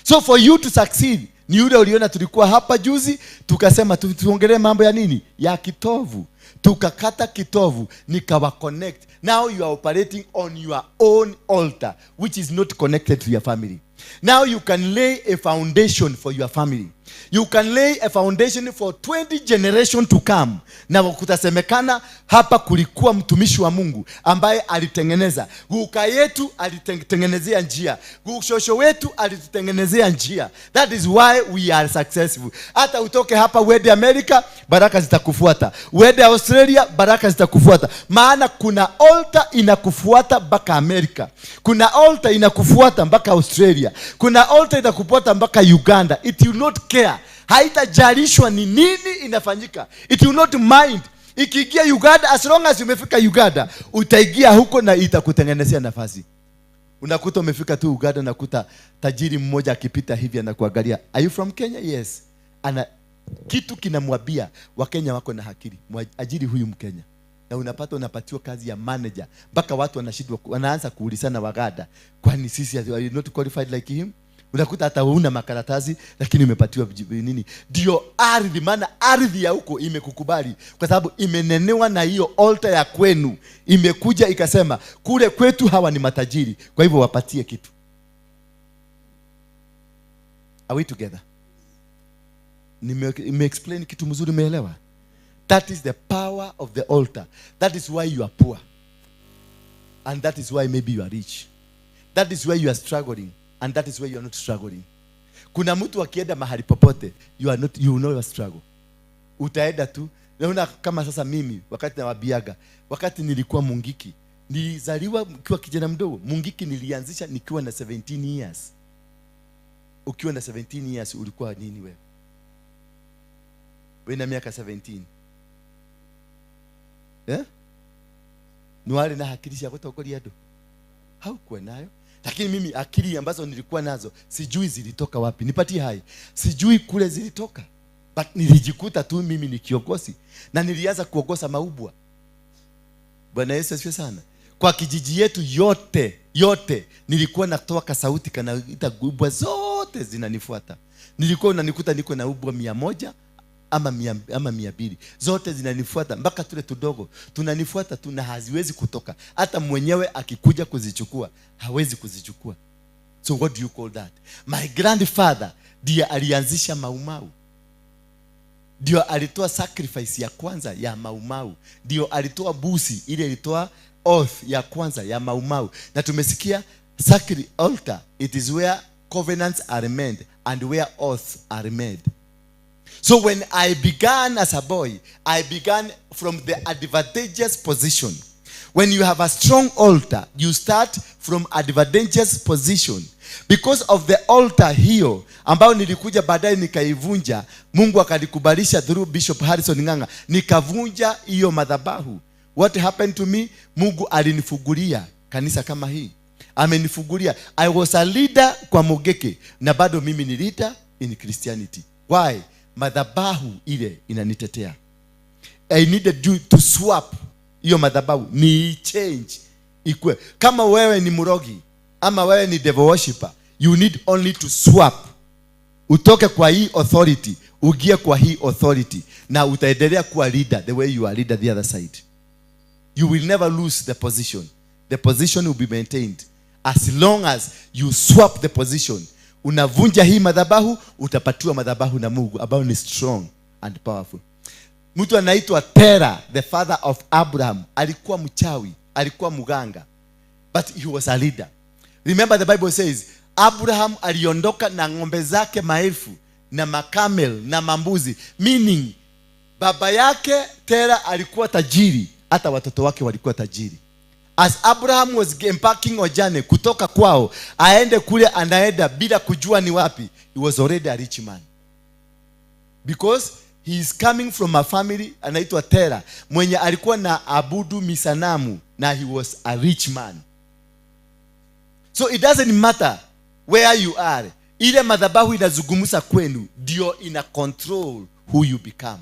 So for you to succeed, ni yule uliona tulikuwa hapa juzi, tukasema tuongelee mambo ya nini? Ya kitovu. Tukakata kitovu, nikawa connect. Now you are operating on your own altar, which is not connected to your family. Now you can lay a foundation for your family. You can lay a foundation for 20 generations to come. Na kutasemekana hapa kulikuwa mtumishi wa Mungu ambaye alitengeneza. Guka yetu alitengenezea njia. Gushosho wetu alitutengenezea njia. That is why we are successful. Hata utoke hapa uende America, baraka zitakufuata. Uende Australia, baraka zitakufuata. Maana kuna altar inakufuata mpaka America. Kuna altar inakufuata mpaka Australia. Kuna altar itakufuata mpaka Uganda. It will not care. Haitajalishwa ni nini inafanyika. It will not mind. Ikiingia Uganda, as long as umefika Uganda, utaingia huko na itakutengenezea nafasi. Unakuta umefika tu Uganda, nakuta tajiri mmoja akipita hivi anakuangalia, are you from Kenya? Yes. Ana kitu kinamwambia Wakenya wako na akili, mwajiri huyu Mkenya. Na unapata unapatiwa kazi ya manager mpaka watu wanashindwa, wanaanza kuulizana Waganda, kwani sisi are you not qualified like him? Unakuta hata huna makaratasi lakini umepatiwa nini, ndio ardhi. Maana ardhi ya huko imekukubali kwa sababu imenenewa na hiyo altar ya kwenu, imekuja ikasema kule kwetu hawa ni matajiri, kwa hivyo wapatie kitu. Are we together? Nime explain kitu mzuri, umeelewa? That is the power of the altar. That is why you are poor and that is why maybe you are rich. That is why you are struggling and that is why you are not struggling. Kuna mtu akienda mahali popote, you are not, you will not struggle, utaenda tu. Naona kama sasa mimi, wakati nawabiaga, wakati nilikuwa Mungiki, nilizaliwa nikiwa kijana mdogo. Mungiki nilianzisha nikiwa na 17 years. Ukiwa na 17 years ulikuwa nini wewe? Wewe na miaka 17, eh? Ni na akili cia gutongoria andu? Haukuwa nayo. Lakini mimi akili ambazo nilikuwa nazo sijui zilitoka wapi, nipatie hai, sijui kule zilitoka, but nilijikuta tu mimi ni kiongozi na nilianza kuongoza maubwa. Bwana Yesu asifiwe sana. Kwa kijiji yetu yote yote nilikuwa natoa kasauti kanaita ubwa zote zinanifuata. Nilikuwa unanikuta niko na ubwa 100 ama 200, zote zinanifuata, mpaka tule tudogo tunanifuata tu na haziwezi kutoka. Hata mwenyewe akikuja kuzichukua hawezi kuzichukua. So what do you call that? My grandfather ndiye alianzisha Maumau, ndio alitoa sacrifice ya kwanza ya Maumau, ndio alitoa busi ile ilitoa oath ya kwanza ya Maumau. Na tumesikia sacred altar, it is where covenants are made and where oaths are made. So when I began as a boy, I began from the advantageous position. When you have a strong altar, you start from advantageous position. Because of the altar hiyo ambayo nilikuja baadaye nikaivunja, Mungu akanikubalisha through Bishop Harrison Ng'ang'a, nikavunja hiyo madhabahu. What happened to me? Mungu alinifungulia kanisa kama hii, amenifungulia. I was a leader kwa Mungiki na bado mimi ni leader in Christianity. Why? Madhabahu ile inanitetea. I needed you to swap hiyo madhabahu, ni change ikue. Kama wewe ni mrogi ama wewe ni devil worshipper, you need only to swap, utoke kwa hii authority ugie kwa hii authority, na utaendelea kuwa leader the way you are leader the other side. You will never lose the position. The position will be maintained as long as you swap the position. Unavunja hii madhabahu, utapatiwa madhabahu na Mungu ambayo ni strong and powerful. Mtu anaitwa Tera, the father of Abraham, alikuwa mchawi, alikuwa mganga, but he was a leader. Remember, the Bible says Abraham aliondoka na ng'ombe zake maelfu na makamel na mambuzi, meaning baba yake Tera alikuwa tajiri, hata watoto wake walikuwa tajiri. As Abraham was embarking on journey kutoka kwao aende kule anaenda bila kujua ni wapi, he was already a rich man because he is coming from a family anaitwa Tera, mwenye alikuwa na abudu misanamu, na he was a rich man. So it doesn't matter where you are, ile madhabahu inazungumza kwenu ndio ina control who you become.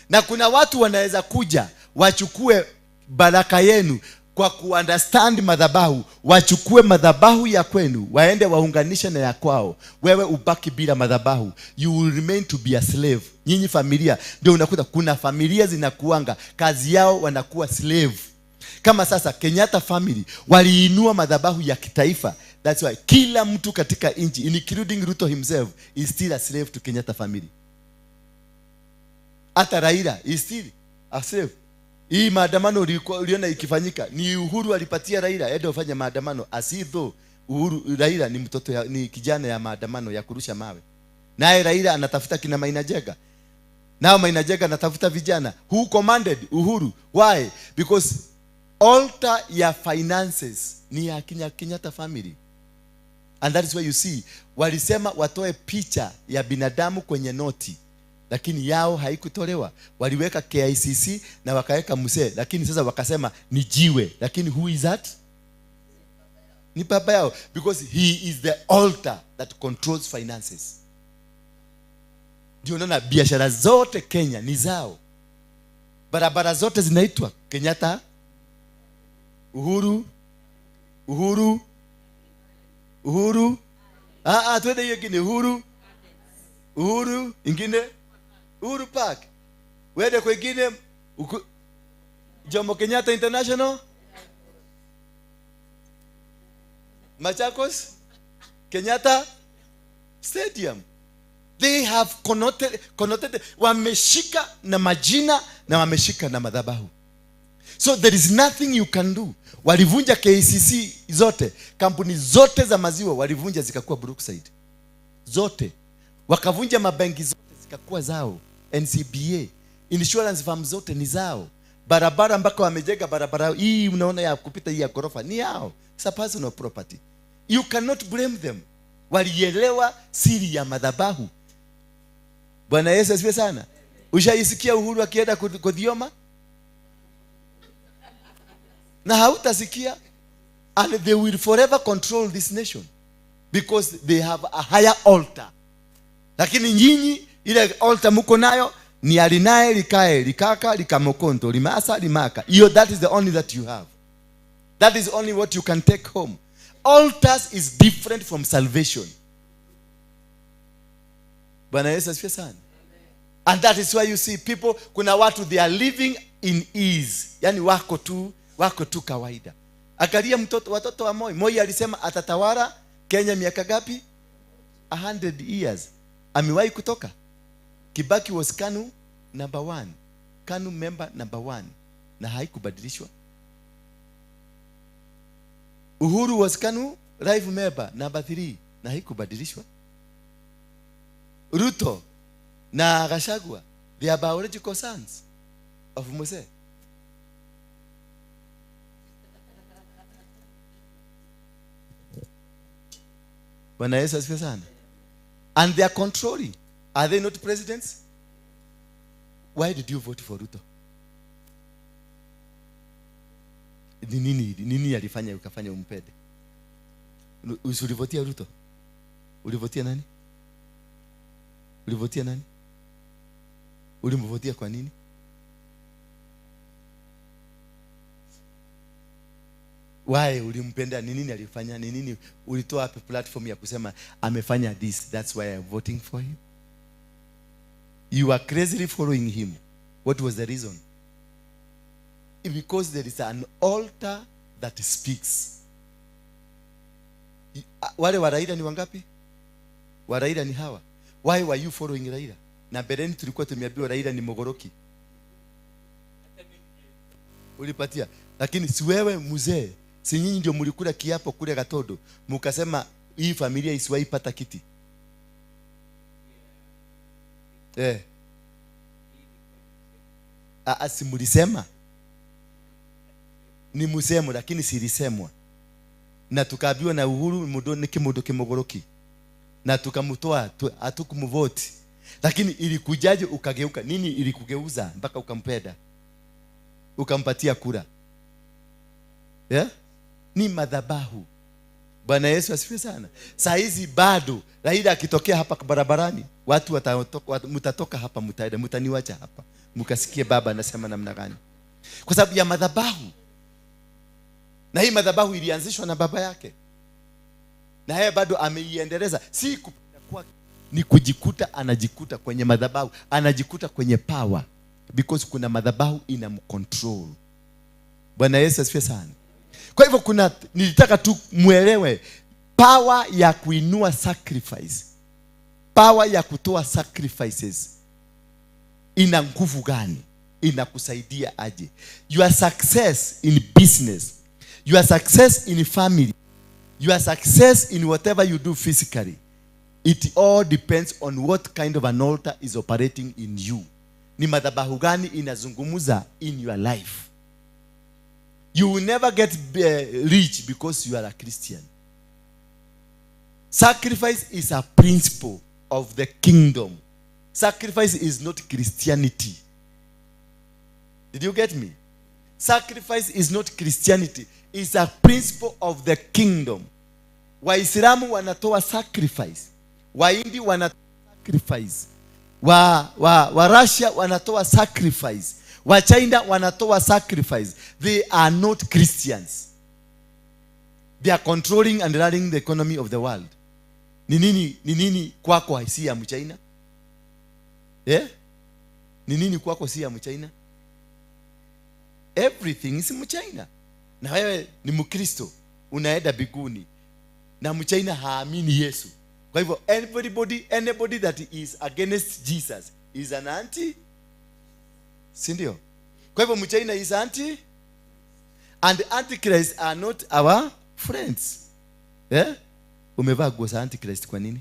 Na kuna watu wanaweza kuja wachukue baraka yenu kwa kuunderstand madhabahu, wachukue madhabahu ya kwenu waende waunganishe na ya kwao, wewe ubaki bila madhabahu. You will remain to be a slave. Nyinyi familia, ndio unakuta kuna familia zinakuanga kazi yao wanakuwa slave. Kama sasa Kenyatta family waliinua madhabahu ya kitaifa. That's why kila mtu katika nchi, including Ruto himself, is still a slave to Kenyatta family. Hata Raila is still a slave. Hii maandamano uliona ikifanyika ni Uhuru alipatia Raila ende ufanye maandamano, as though Uhuru, Raila ni mtoto ya, ni kijana ya maandamano ya kurusha mawe. Naye Raila anatafuta kina Maina Njenga, nao Maina Njenga anatafuta vijana. Who commanded? Uhuru. Why? Because altar ya finances ni ya Kenyatta family. And that is why you see walisema watoe picha ya binadamu kwenye noti, lakini yao haikutolewa. Waliweka KICC na wakaweka mzee, lakini sasa wakasema ni jiwe. Lakini who is that? Ni baba yao, because he is the altar that controls finances. Ndio unaona biashara zote Kenya ni zao. Barabara zote zinaitwa Kenyatta, Uhuru, Uhuru, Uhuru. Twende hiyo ingine, Uhuru, Uhuru, ingine Uhuru Park. Wende kwingine Jomo Kenyatta International, Machakos, Kenyatta Stadium. They have connoted, wameshika na majina na wameshika na madhabahu. So there is nothing you can do. Walivunja KCC zote, kampuni zote za maziwa walivunja zikakuwa Brookside. Zote. Wakavunja mabenki zote zikakuwa zao, NCBA, insurance firm zote ni zao. Barabara mpaka wamejenga barabara hii unaona ya kupita hii ya ghorofa ni yao. It's a personal property. You cannot blame them. Walielewa siri ya madhabahu. Bwana Yesu asifiwe sana. Ushaisikia Uhuru akienda kuthioma? Na hautasikia. And they will forever control this nation because they have a higher altar. Lakini nyinyi ile altar mko nayo ni alinaye likae likaka likamokonto limasa limaka. Hiyo, that is the only that you have. That is only what you can take home. Altars is different from salvation. Bwana Yesu asifiwe sana. And that is why you see people, kuna watu they are living in ease. Yani wako tu kawaida. Angalia watoto wa Moi. Moi alisema atatawala Kenya miaka gapi? 100 years. Amewahi kutoka? Kibaki was KANU number 1. KANU member number 1. Na haikubadilishwa. Uhuru was KANU life member number 3. Na haikubadilishwa. Ruto na Gachagua, they are biological sons of Mose. Bwana Yesu asifiwe sana. And they are controlling. Are they not presidents? Why did you vote for Ruto? Ni nini alifanya ukafanya umpende? Ulivotia Ruto? Ulivotia nani? Ulivotia nani? Ulimvotia kwa nini? Why ulimpenda? Ni nini alifanya? Ni nini ulitoa wapi platform ya kusema amefanya this, that's why I'm voting for him? You are crazily following him. What was the reason? Because there is an altar that speaks. Wale wa Raila ni wangapi? Wa Raila ni hawa. Why were you following Raila? Na mbeleni tulikuwa tumeambiwa Raila ni mogoroki. Ulipatia. Lakini si wewe mzee, si nyinyi ndio mlikula kiapo kule Gatodo, mkasema hii familia isiwahi pata kiti. Si mlisema? Ni msemo lakini silisemwa. Na tukaambiwa na Uhuru mundu ni kimundu kimogoroki. Na tukamtoa, hatukumvote. Lakini ilikujaje ukageuka? Nini ilikugeuza mpaka ukampenda? Ukampatia kura? Yeah? Ni madhabahu. Bwana Yesu asifiwe sana. Saa hizi bado Raila akitokea hapa barabarani, watu watatoka, mtatoka hapa, mtaenda, mtaniwacha hapa. Mkasikie baba anasema namna gani. Kwa sababu ya madhabahu. Na hii madhabahu ilianzishwa na baba yake. Na yeye bado ameiendeleza. Si kupenda kwake, ni kujikuta, anajikuta kwenye madhabahu, anajikuta kwenye power. Because kuna madhabahu inamcontrol. Bwana Yesu asifiwe sana. Kwa hivyo nilitaka tu muelewe power ya kuinua sacrifice, power ya kutoa sacrifices ina nguvu gani, inakusaidia aje. Your success in business, your success in family, your success in whatever you do physically, it all depends on what kind of an altar is operating in you. Ni madhabahu gani inazungumza in your life. You will never get rich because you are a Christian. Sacrifice is a principle of the kingdom. Sacrifice is not Christianity. Did you get me? Sacrifice is not Christianity. It's a principle of the kingdom. Waislamu wanatoa sacrifice. Wahindi wanatoa sacrifice. Wa Russia wanatoa sacrifice. Wachina wanatoa sacrifice. They are not Christians. They are controlling and running the economy of the world. Ni nini kwako si ya Mchina? Eh? Ni nini kwako si ya Mchina? Everything is Mchina. Na wewe ni Mkristo, unaenda mbinguni, na Mchina haamini Yesu. Kwa hivyo everybody, anybody that is against Jesus is an anti, si ndio? Kwa hivyo Mchina is anti, and antichrist are not our friends. Eh? Umevaa nguo za antichrist kwa nini?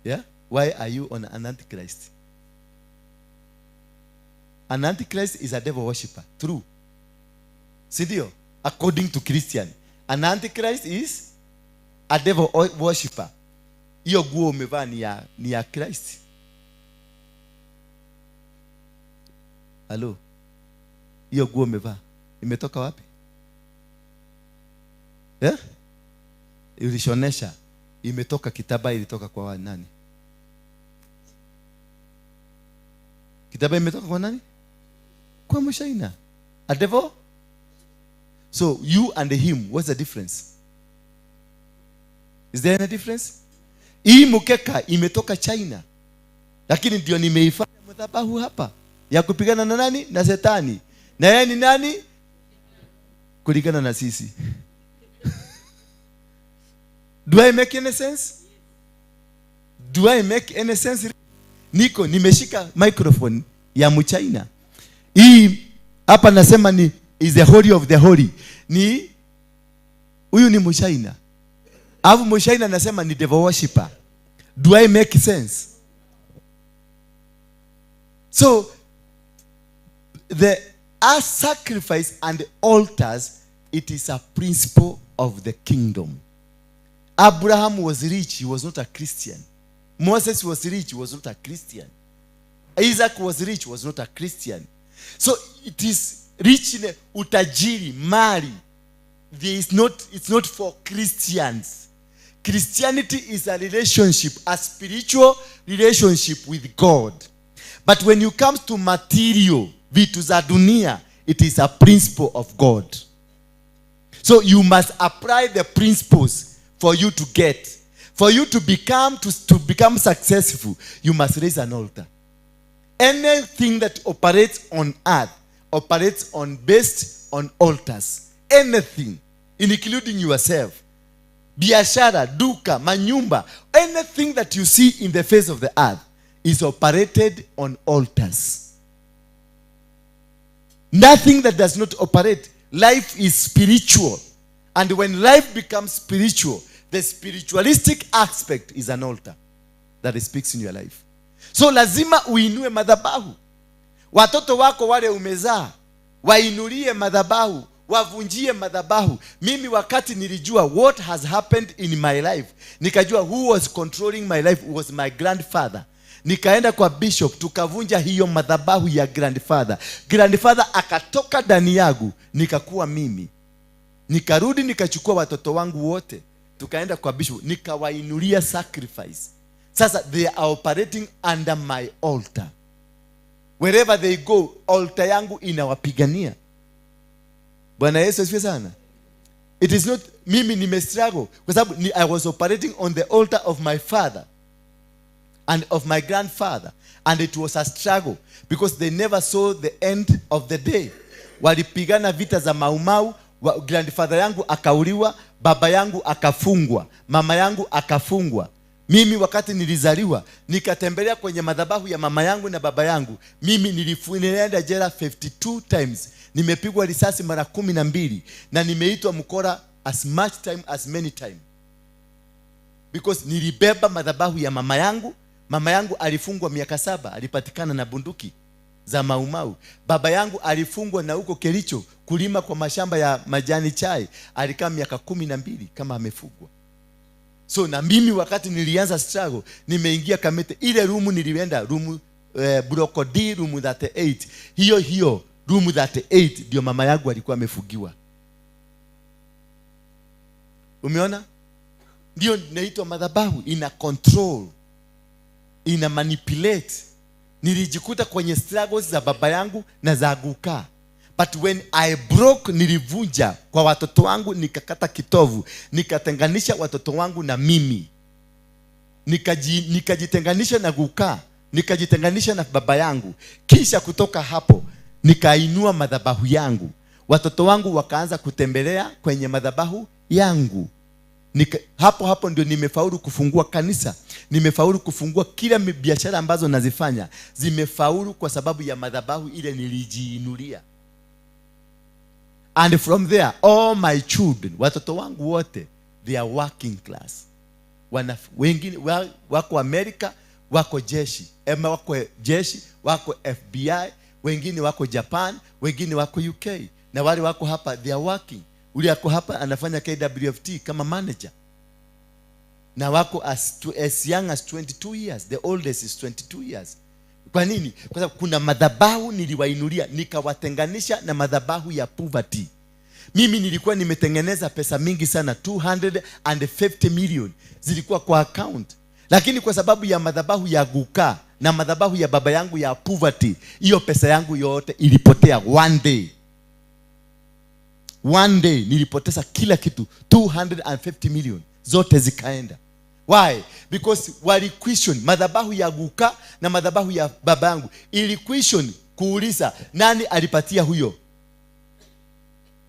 Yeah? Why are you on an antichrist? An antichrist is a devil worshipper. True. Si ndio? According to Christian, an antichrist is a devil worshipper. Hiyo nguo umevaa ni ya Christ? Halo? Hiyo nguo umevaa imetoka wapi? Eh? Ulishonesha, imetoka kitaba, ilitoka kwa nani? Kitaba imetoka kwa nani? Kwa Mshaina. A devil? So you and him, what's the difference? Is there any difference? Hii mkeka imetoka China, lakini ndio nimeifanya madhabahu hapa ya kupigana na nani? Na Shetani. Na yeye ni nani? Kulingana na sisi. Do I make any sense? Do I make any sense? Niko nimeshika microphone ya Mchina. Hii hapa nasema ni is the holy of the holy. Ni huyu ni Mchina. Alafu Mchina anasema ni devil worshipper. Do I make sense? So the a sacrifice and altars, it is a principle of the kingdom. Abraham was rich, he was not a Christian. Moses was rich, he was not a Christian. Isaac was rich, he was not a Christian. So it is rich in utajiri, mali. There is not, it's not for Christians. Christianity is a relationship, a spiritual relationship with God. But when you come to material, vitu za dunia, it is a principle of God. So you must apply the principles for you to get. For you to become successful, you must raise an altar. Anything that operates on earth operates on based on altars. Anything, including yourself. Biashara, duka, manyumba, anything that you see in the face of the earth is operated on altars. Nothing that does not operate. Life is spiritual. And when life becomes spiritual, the spiritualistic aspect is an altar that speaks in your life. So lazima uinue madhabahu. Watoto wako wale umezaa, wainulie madhabahu, wavunjie madhabahu. Mimi wakati nilijua what has happened in my life, nikajua who was controlling my life was my grandfather. Nikaenda kwa bishop, tukavunja hiyo madhabahu ya grandfather. Grandfather akatoka ndani yangu, nikakuwa mimi. Nikarudi, nikachukua watoto wangu wote, tukaenda kwa bishop, nikawainulia sacrifice. Sasa they are operating under my altar. Wherever they go, altar yangu inawapigania. Bwana Yesu asifiwe sana. It is not mimi nimestruggle kwa sababu I was operating on the altar of my father and of my grandfather, and it was a struggle because they never saw the end of the day. Walipigana vita za Maumau. Grandfather yangu akauliwa, baba yangu akafungwa, mama yangu akafungwa. Mimi wakati nilizaliwa, nikatembelea kwenye madhabahu ya mama yangu na baba yangu. Mimi nilienda jela 52 times. Nimepigwa risasi mara 12 na nimeitwa mkora as much time as many time, because nilibeba madhabahu ya mama yangu. Mama yangu alifungwa miaka 7, alipatikana na bunduki za Maumau. Baba yangu alifungwa na huko Kericho kulima kwa mashamba ya majani chai, alikaa miaka 12 kama amefungwa. So na mimi wakati nilianza struggle, nimeingia Kamete, ile room nilienda room block D, room 38. Hiyo hiyo room 38 ndio mama yangu alikuwa amefungiwa. Umeona? Ndio inaitwa madhabahu, ina control, ina manipulate. Nilijikuta kwenye struggles za baba yangu na za guka. But when I broke, nilivunja kwa watoto wangu, nikakata kitovu, nikatenganisha watoto wangu na mimi. Nikajitenganisha na guka, nikajitenganisha na baba yangu. Kisha kutoka hapo nikainua madhabahu yangu. Watoto wangu wakaanza kutembelea kwenye madhabahu yangu. Hapo hapo ndio nimefaulu kufungua kanisa, nimefaulu kufungua kila biashara ambazo nazifanya, zimefaulu kwa sababu ya madhabahu ile nilijiinulia. And from there all my children, watoto wangu wote, they are working class. Wengine wako Amerika, wako jeshi, ema wako jeshi, wako FBI, wengine wako Japan, wengine wako UK, na wale wako hapa they are working. Ule ako hapa anafanya KWFT kama manager. Na wako as young as 22 years. The oldest is 22 years. Kwa nini? Kwa sababu kuna madhabahu niliwainulia, nikawatenganisha na madhabahu ya poverty. Mimi nilikuwa nimetengeneza pesa mingi sana, 250 million zilikuwa kwa account. Lakini kwa sababu ya madhabahu ya guka na madhabahu ya baba yangu ya poverty, hiyo pesa yangu yote ilipotea one day. One day nilipoteza kila kitu, 250 million zote zikaenda. Why? Because wali question madhabahu ya guka na madhabahu ya baba yangu. Ili question kuuliza nani alipatia huyo.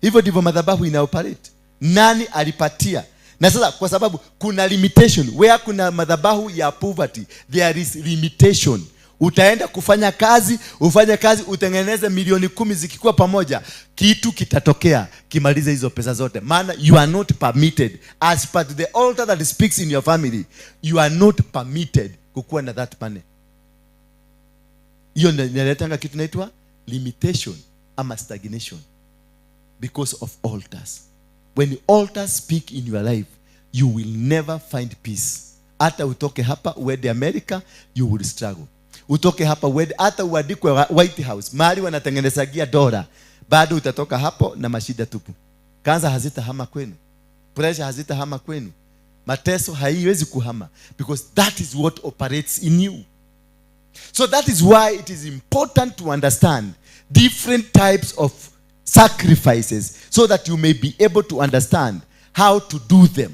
Hivyo ndivyo madhabahu ina operate. Nani alipatia? Na sasa kwa sababu kuna limitation, where kuna madhabahu ya poverty, there is limitation. Utaenda kufanya kazi, ufanye kazi, utengeneze milioni 10 zikikuwa pamoja, kitu kitatokea, kimalize hizo pesa zote. Maana you are not permitted, as per the altar that speaks in your family, you are not permitted kukuwa na that money. Hiyo inaletanga kitu inaitwa limitation ama stagnation because of altars. When the altars speak in your life, you will never find peace. Hata utoke hapa uende America, you will struggle. Utoke hapa uende, hata uandikwe White House, mahali wanatengenezagia dola, bado utatoka hapo na mashida tupu. Kansa hazitahama kwenu, pressure hazitahama kwenu, mateso haiwezi kuhama, because that is what operates in you. So that is why it is important to understand different types of sacrifices so that you may be able to understand how to do them.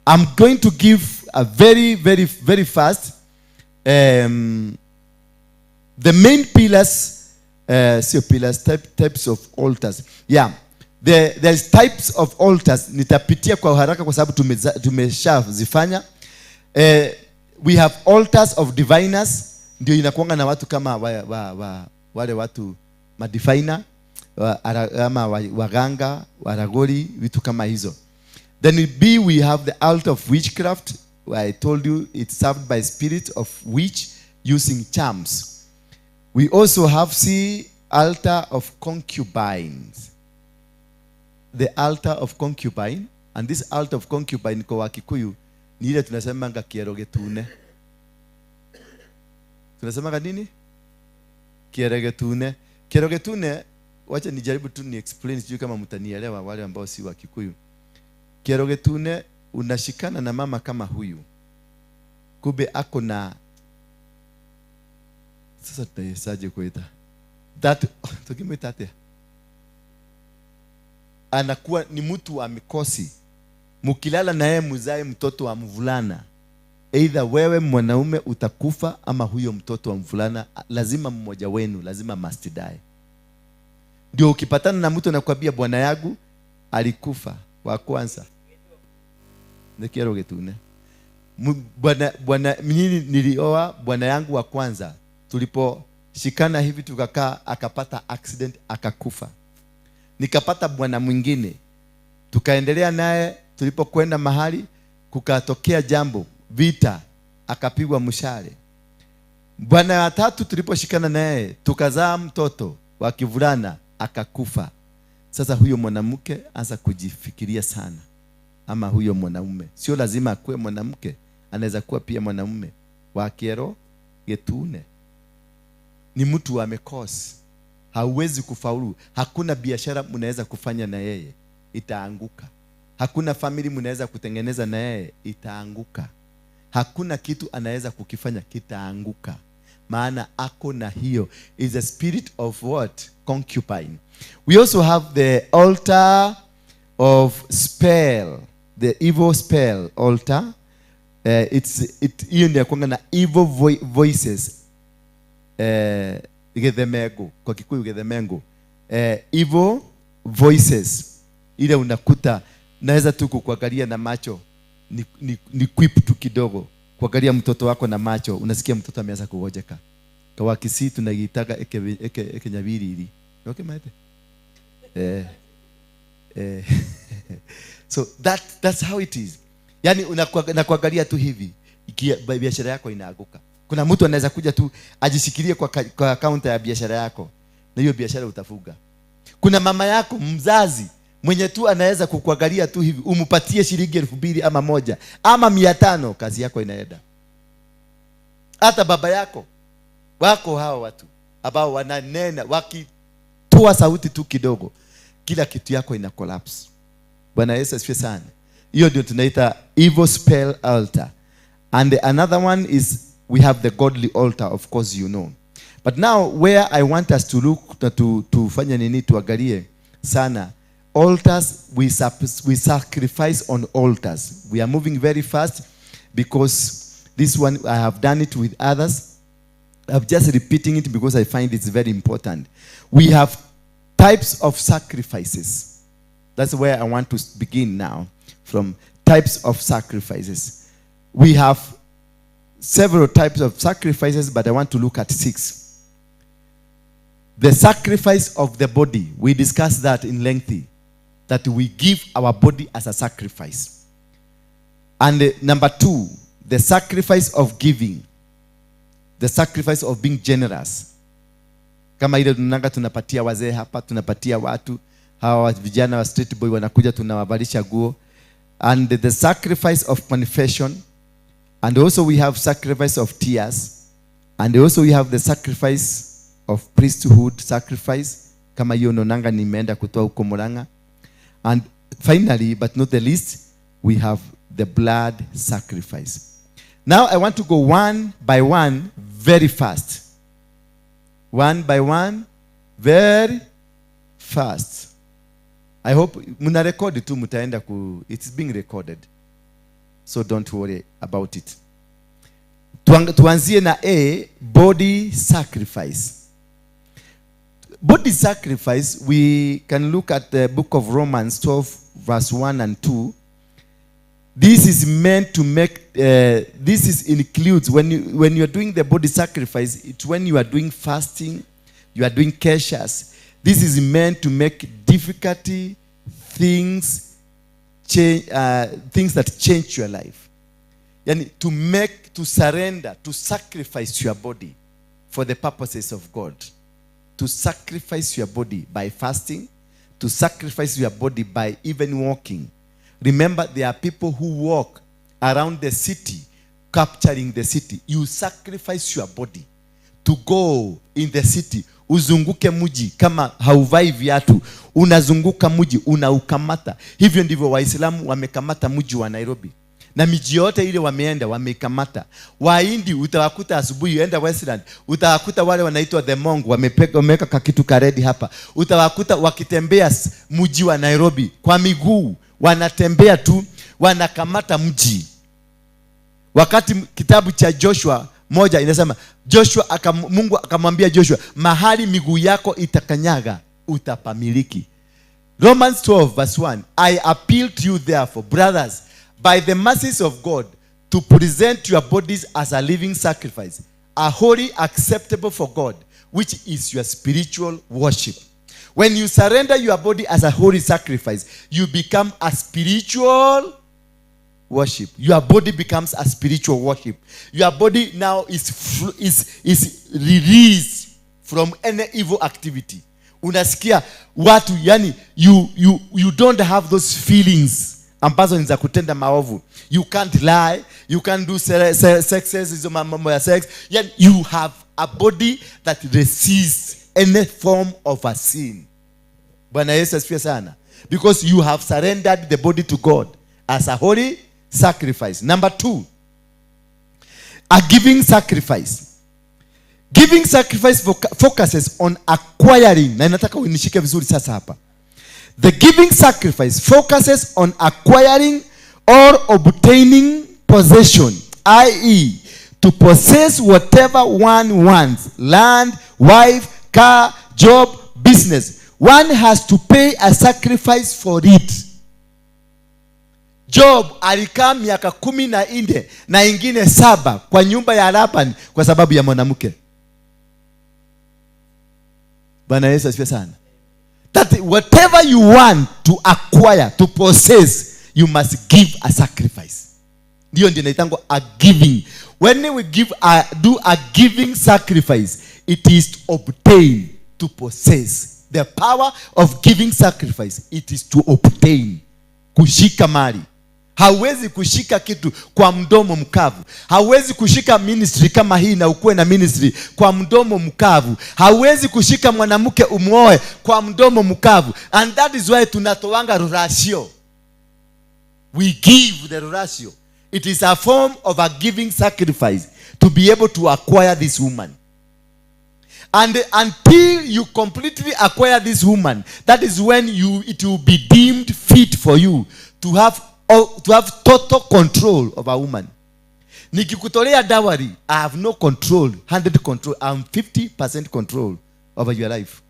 I'm going to give a very, very, very fast the main pillars, sio pillars, types of altars. Yeah, there's types of altars. Nitapitia kwa haraka kwa sababu tumeshazifanya. We have altars of diviners, ndio inakuanga na watu kama wale watu madiviner, ama waganga, waragori, vitu kama hizo. Then B, we have the altar of witchcraft, where I told you it's served by spirit of witch using charms. We also have C, altar of concubines. The altar of concubine, and this altar of concubine kwa Wakikuyu ni ile tunasemanga kiero gitune. Tunasemanga nini? Kiero gitune. Kiero gitune, wacha nijaribu tu ni explain, sijui kama mtanielewa wale ambao si Wakikuyu. Kiero gitune, unashikana na mama kama huyu, kumbe ako na, sasa tutayesaje kuita that, tukimwita atia, anakuwa ni mtu wa mikosi. Mukilala na yeye mzae mtoto wa mvulana, either wewe mwanaume utakufa ama huyo mtoto wa mvulana, lazima mmoja wenu lazima must die. Ndio ukipatana na mtu anakuambia bwana yangu alikufa wa kwanza, ni kiero gitune. Bwana mimi nilioa bwana yangu wa kwanza, tuliposhikana hivi tukakaa, akapata accident akakufa. Nikapata bwana mwingine, tukaendelea naye, tulipokwenda mahali kukatokea jambo, vita, akapigwa mshale. Bwana wa tatu tuliposhikana naye tukazaa mtoto wa kivulana akakufa. Sasa huyo mwanamke anza kujifikiria sana, ama huyo mwanaume, sio lazima akuwe mwanamke, anaweza kuwa pia mwanaume wa kiero getune. Ni mtu amekosa, hauwezi kufaulu, hakuna biashara mnaweza kufanya na yeye, itaanguka. Hakuna family mnaweza kutengeneza na yeye, itaanguka. Hakuna kitu anaweza kukifanya, kitaanguka. Maana ako na hiyo is a spirit of what? Concubine. We also have the altar of spell, the evil spell altar. Hiyo ndio yakuanga na evil voices, gethemego kwa Kikuyu, gethemengo, evil voices ile unakuta naweza tu kukuangalia na macho, ni quip tu kidogo, kuangalia mtoto wako na macho, unasikia mtoto ameanza kugonjeka. Kwa Kisii tunaitaga eke eke eke nyabiriri. Okay, maete, eh. So that's how it is. Yani nakuangalia tu hivi, biashara yako inaanguka. Kuna mtu anaweza kuja tu ajishikilie kwa kaunta ya biashara yako, na hiyo biashara utafuga. Kuna mama yako mzazi mwenye tu anaweza kukuangalia tu hivi, umpatie shilingi 2,000 ama 1 ama 500, kazi yako inaenda. Hata baba yako, wako hawa watu ambao wananena, wakitoa sauti tu kidogo, kila kitu yako ina collapse. Bwana Yesu asifiwe sana. Hiyo ndio tunaita evil spell altar. And another one is we have the godly altar, of course you know. But now where I want us to look na tufanye nini, tuangalie sana altars. We sacrifice on altars. We are moving very fast because this one I have done it with others. I'm just repeating it because I find it's very important. We have types of sacrifices. That's where I want to begin now, from types of sacrifices. We have several types of sacrifices, but I want to look at six. The sacrifice of the body, we discussed that in lengthy, that we give our body as a sacrifice. And number two, the sacrifice of giving, the sacrifice of being generous. Kama ile tunanga tunapatia wazee hapa, tunapatia watu hawa vijana wa street boy wanakuja, tunawavalisha nguo. And the sacrifice of confession, and also we have sacrifice of tears, and also we have the sacrifice of priesthood sacrifice, kama hiyo nonanga nimeenda kutoa huko Murang'a. And finally, but not the least, we have the blood sacrifice. Now I want to go one by one very fast. One by one very fast. I hope mna record tu, mtaenda ku, it's being recorded, so don't worry about it. Tuanzie na A, body sacrifice. Body sacrifice, we can look at the book of Romans 12 verse 1 and 2. This is meant to make, this is includes, when you are doing the body sacrifice, it's when you are doing fasting, you are doing keshas. This is meant to make difficulty things change, things that change your life. Yani to make, to surrender, to sacrifice your body for the purposes of God. To sacrifice your body by fasting, to sacrifice your body by even walking. Remember, there are people who walk around the city, capturing the city. You sacrifice your body to go in the city, uzunguke mji kama hauvai viatu, unazunguka mji, unaukamata. Hivyo ndivyo Waislamu wamekamata mji wa Nairobi na miji yote ile wameenda wameikamata. Wahindi utawakuta asubuhi, enda Westland, utawakuta wale wanaitwa the Monk wameweka kakitu ka red hapa. Utawakuta wakitembea mji wa Nairobi kwa miguu, wanatembea tu, wanakamata mji. Wakati kitabu cha Joshua 1 inasema Mungu akamwambia Joshua, mahali miguu yako itakanyaga utapamiliki. Romans 12 verse 1, I appeal to you therefore, brothers, by the mercies of God, to present your bodies as a living sacrifice, a holy acceptable for God, which is your spiritual worship. When you surrender your body as a holy sacrifice, you become a spiritual worship. Your body becomes a spiritual worship. Your body now is released from any evil activity. Unasikia watu, yani you don't have those feelings ambazo ni za kutenda maovu. You can't lie, you can't do sexes, hizo mambo ya sex. Yani you have a body that resists any form of a sin. Bwana Yesu asifiwe sana. Because you have surrendered the body to God as a holy sacrifice. Number 2, a giving sacrifice. Giving sacrifice focuses on acquiring. Na nataka unishike vizuri sasa hapa. The giving sacrifice focuses on acquiring or obtaining possession, i.e., to possess whatever one wants, land, wife, car, job, business. One has to pay a sacrifice for it. Job alikaa miaka 14 na ingine 7 kwa nyumba ya Laban kwa sababu ya mwanamke. Bwana Yesu asifiwe sana. That whatever you want to acquire, to possess, you must give a sacrifice. Ndio ndio inaitangwa a giving. When we do a giving sacrifice, it is to obtain, to possess. The power of giving sacrifice, it is to obtain. Kushika mali. Hauwezi kushika kitu kwa mdomo mkavu. Hauwezi kushika ministry kama hii na ukuwe na ministry kwa mdomo mkavu. Hauwezi kushika mwanamke umuoe kwa mdomo mkavu. And that is why tunatoanga ruracio. We give the ruracio. It is a form of a giving sacrifice to be able to acquire this woman. And until you completely acquire this woman, that is when it will be deemed fit for you to have total control of a woman. Nikikutolea dowry, I have no control, 100 control. I'm 50% control over your life.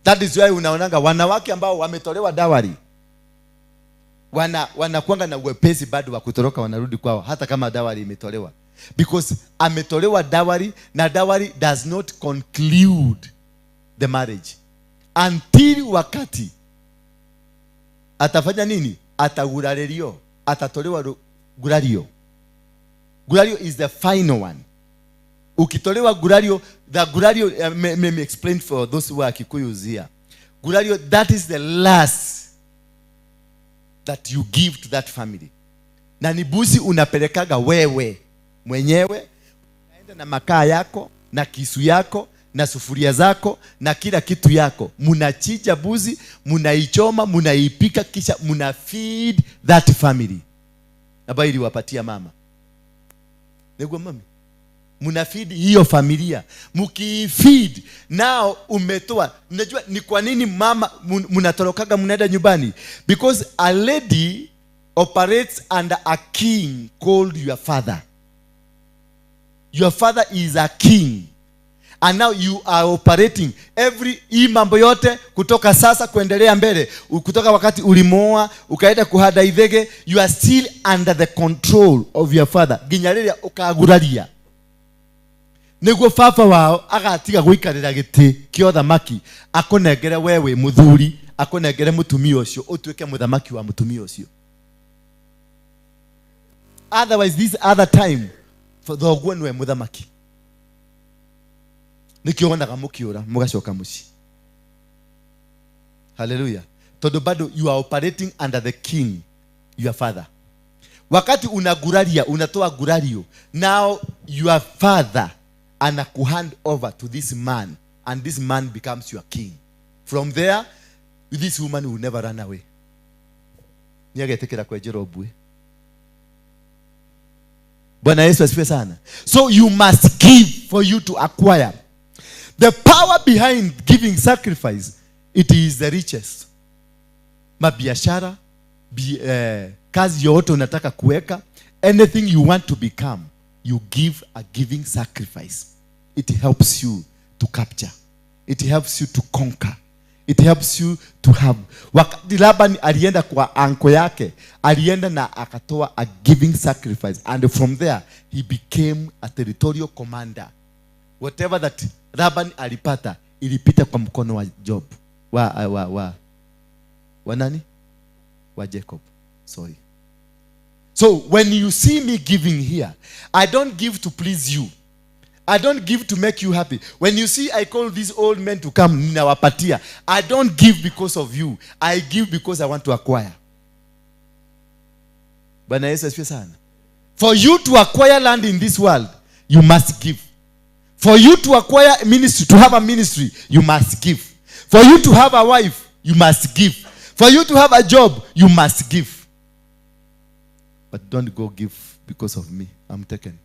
That is why unaonanga wanawake ambao wametolewa dowry wanakuanga na uwepesi bado wa kutoroka, wanarudi kwao hata kama dowry imetolewa, because ametolewa dowry na dowry does not conclude the marriage until wakati atafanya nini, atagurario, atatolewa gurario. Gurario is the final one. Ukitolewa gurario, the gurario, may explain for those who are Kikuyus here. Gurario, that is the last that you give to that family. Na ni buzi unapelekaga wewe mwenyewe, unaenda na makaa yako na kisu yako na sufuria zako na kila kitu yako, munachinja buzi, munaichoma, munaipika, kisha muna feed that family ambayo iliwapatia mama. Niguo mami, muna feed hiyo familia. Mkifeed now umetoa. Unajua ni kwa nini mama munatorokaga munaenda nyumbani? Because a lady operates under a king called your father. Your father is a king and now you are operating every hii mambo yote kutoka sasa kuendelea mbele, kutoka wakati ulimwoa ukaenda kuhanda ithege, you are still under the control of your father nginya rĩrĩa ũkaguraria nĩguo baba wao agatiga gũikarĩra gĩtĩ kĩa ũthamaki, akũnengere we wĩ mũthuri, akũnengere mũtumia ũcio, ũtuĩke mũthamaki wa mũtumia ũcio. Otherwise, this other time thoguo nĩwe mũthamaki. Nĩkĩo wonaga mũkĩũra mũgacoka mũciĩ. Haleluya. Tondũ bado you are operating under the king, your father. Wakati unaguraria, unatoa gurario, now your father anakuhand over to this man and this man becomes your king. From there, this woman will never run away. Nĩagetĩkĩra kwenjerwo mbuĩ. Bwana Yesu asifiwe sana. So you must give for you to acquire. The power behind giving sacrifice, it is the riches, mabiashara, kazi yoyote unataka kuweka, anything you want to become, you give a giving sacrifice. It helps you to capture, it helps you to conquer, it helps you to have. Wakati Laban alienda kwa uncle yake, alienda na akatoa a giving sacrifice, and from there he became a territorial commander. Whatever that Laban alipata ilipita kwa mkono wa Job, wa nani, wa Jacob, sorry. So when you see me giving here, I don't give to please you. I don't give to make you happy. When you see I call these old men to come, ninawapatia, I don't give because of you. I give because I want to acquire. Bwana Yesu asifiwe sana. For you to acquire land in this world, you must give. For you to acquire ministry, to have a ministry, you must give. For you to have a wife, you must give. For you to have a job, you must give. But don't go give because of me. I'm taken.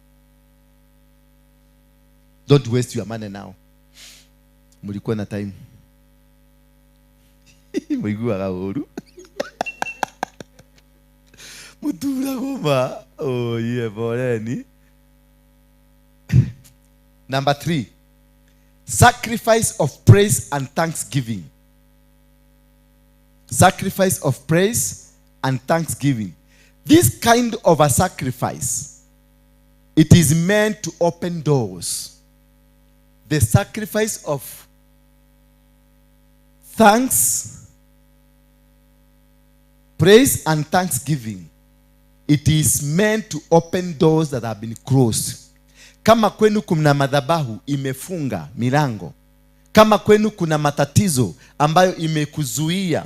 Don't waste your money now. Mulikuwa na time. Muiguaga ũru. Muturagwo ma. Oh yeah, poleni. Number 3. Sacrifice of praise and thanksgiving. Sacrifice of praise and thanksgiving. This kind of a sacrifice, it is meant to open doors. The sacrifice of thanks, praise and thanksgiving, it is meant to open doors that have been closed. Kama kwenu kuna madhabahu imefunga milango, kama kwenu kuna matatizo ambayo imekuzuia,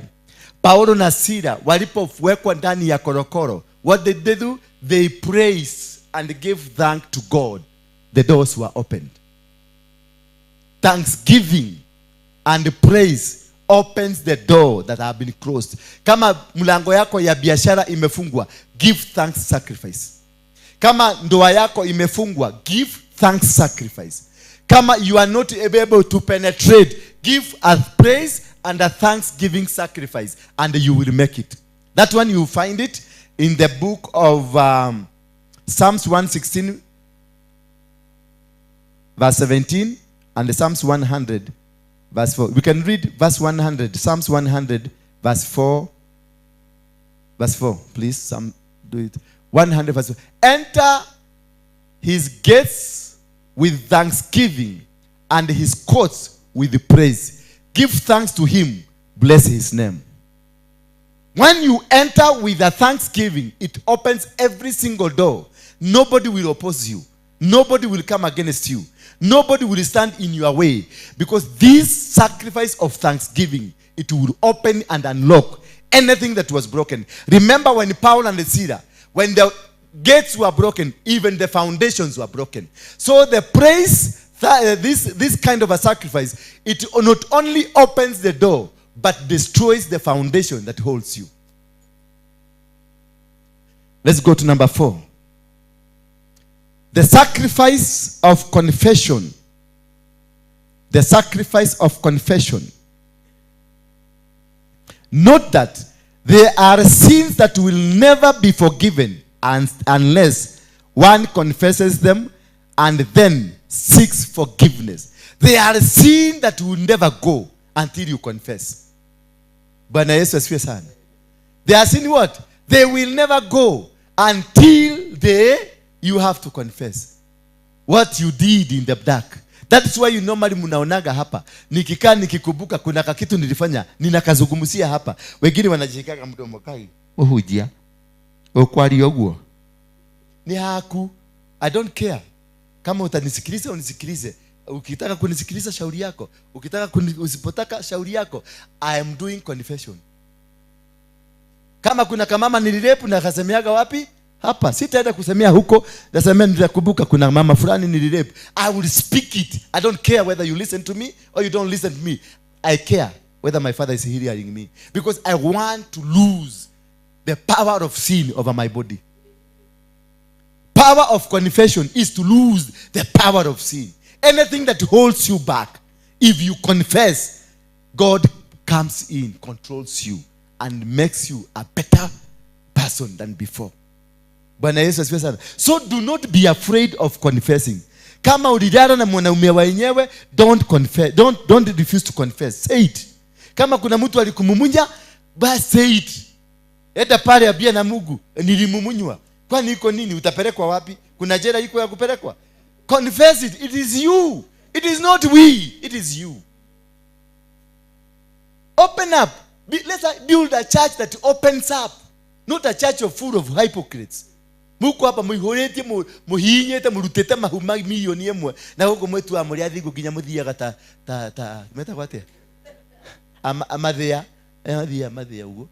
Paulo na Sila walipowekwa ndani ya korokoro, what did they do? They praised and gave thanks to God. The doors were opened. Thanksgiving and praise opens the door that have been closed. Kama mlango yako ya biashara imefungwa, give thanks sacrifice. Kama ndoa yako imefungwa, give thanks sacrifice. Kama you are not able to penetrate, give a praise and a thanksgiving sacrifice, and you will make it. That one you find it in the book of Psalms 116 verse 17 and the Psalms 100 verse 4. We can read verse 100, Psalms 100 verse 4. Verse 4, please, some do it. 100 verse 4. Enter his gates with thanksgiving and his courts with praise. Give thanks to him, bless his name. When you enter with a thanksgiving, it opens every single door. Nobody will oppose you. Nobody will come against you. Nobody will stand in your way. Because this sacrifice of thanksgiving, it will open and unlock anything that was broken. Remember when Paul and Sila, when the gates were broken, even the foundations were broken. So the praise, this kind of a sacrifice, it not only opens the door, but destroys the foundation that holds you. Let's go to number 4. The sacrifice of confession. The sacrifice of confession. Note that there are sins that will never be forgiven unless one confesses them and then seeks forgiveness. There are sins that will never go until you confess. Bwana Yesu asifiwe sana. They are sin what? They will never go until you have to confess what you did in the dark. That's why you normally munaonaga hapa. Nikikaa nikikumbuka kuna kakitu nilifanya, ninakazungumzia hapa. Wengine wanajishikaga mdomo kai. Uhujia. Ukwari oguo. Ni haku. I don't care. Kama utanisikiliza unisikilize. Ukitaka kunisikiliza shauri yako. Ukitaka usipotaka shauri yako. I am doing confession. Kama kuna kamama nilirepu na kasemeaga wapi? Hapa. Sitaenda kusemea huko. Nasemea nitakumbuka kuna mama fulani nilirepu. I will speak it. I don't care whether you listen to me or you don't listen to me. I care whether my father is hearing me. Because I want to lose the power of sin over my body. Power of confession is to lose the power of sin. Anything that holds you back, if you confess, God comes in, controls you, and makes you a better person than before. Bwana Yesu asifiwe sana. So do not be afraid of confessing. Kama ulilala na mwanaume wenyewe, don't confess, don't refuse to confess. Say it. Kama kuna mtu alikumumunya, basi say it. Enda pale abia na Mungu, nilimumunywa. Kwani iko nini? Utapelekwa wapi? Kuna jela iko ya kupelekwa? Confess it. It is you. It is not we. It is you. Open up. Let's build a church that opens up. Not a church of full of hypocrites. Muko hapa muihoretie muhinyete murutete mahuma milioni emwe na huko mwetu amuri athigo nginya muthiaga ta ta ta metagwo atia amathia amathia amathia uguo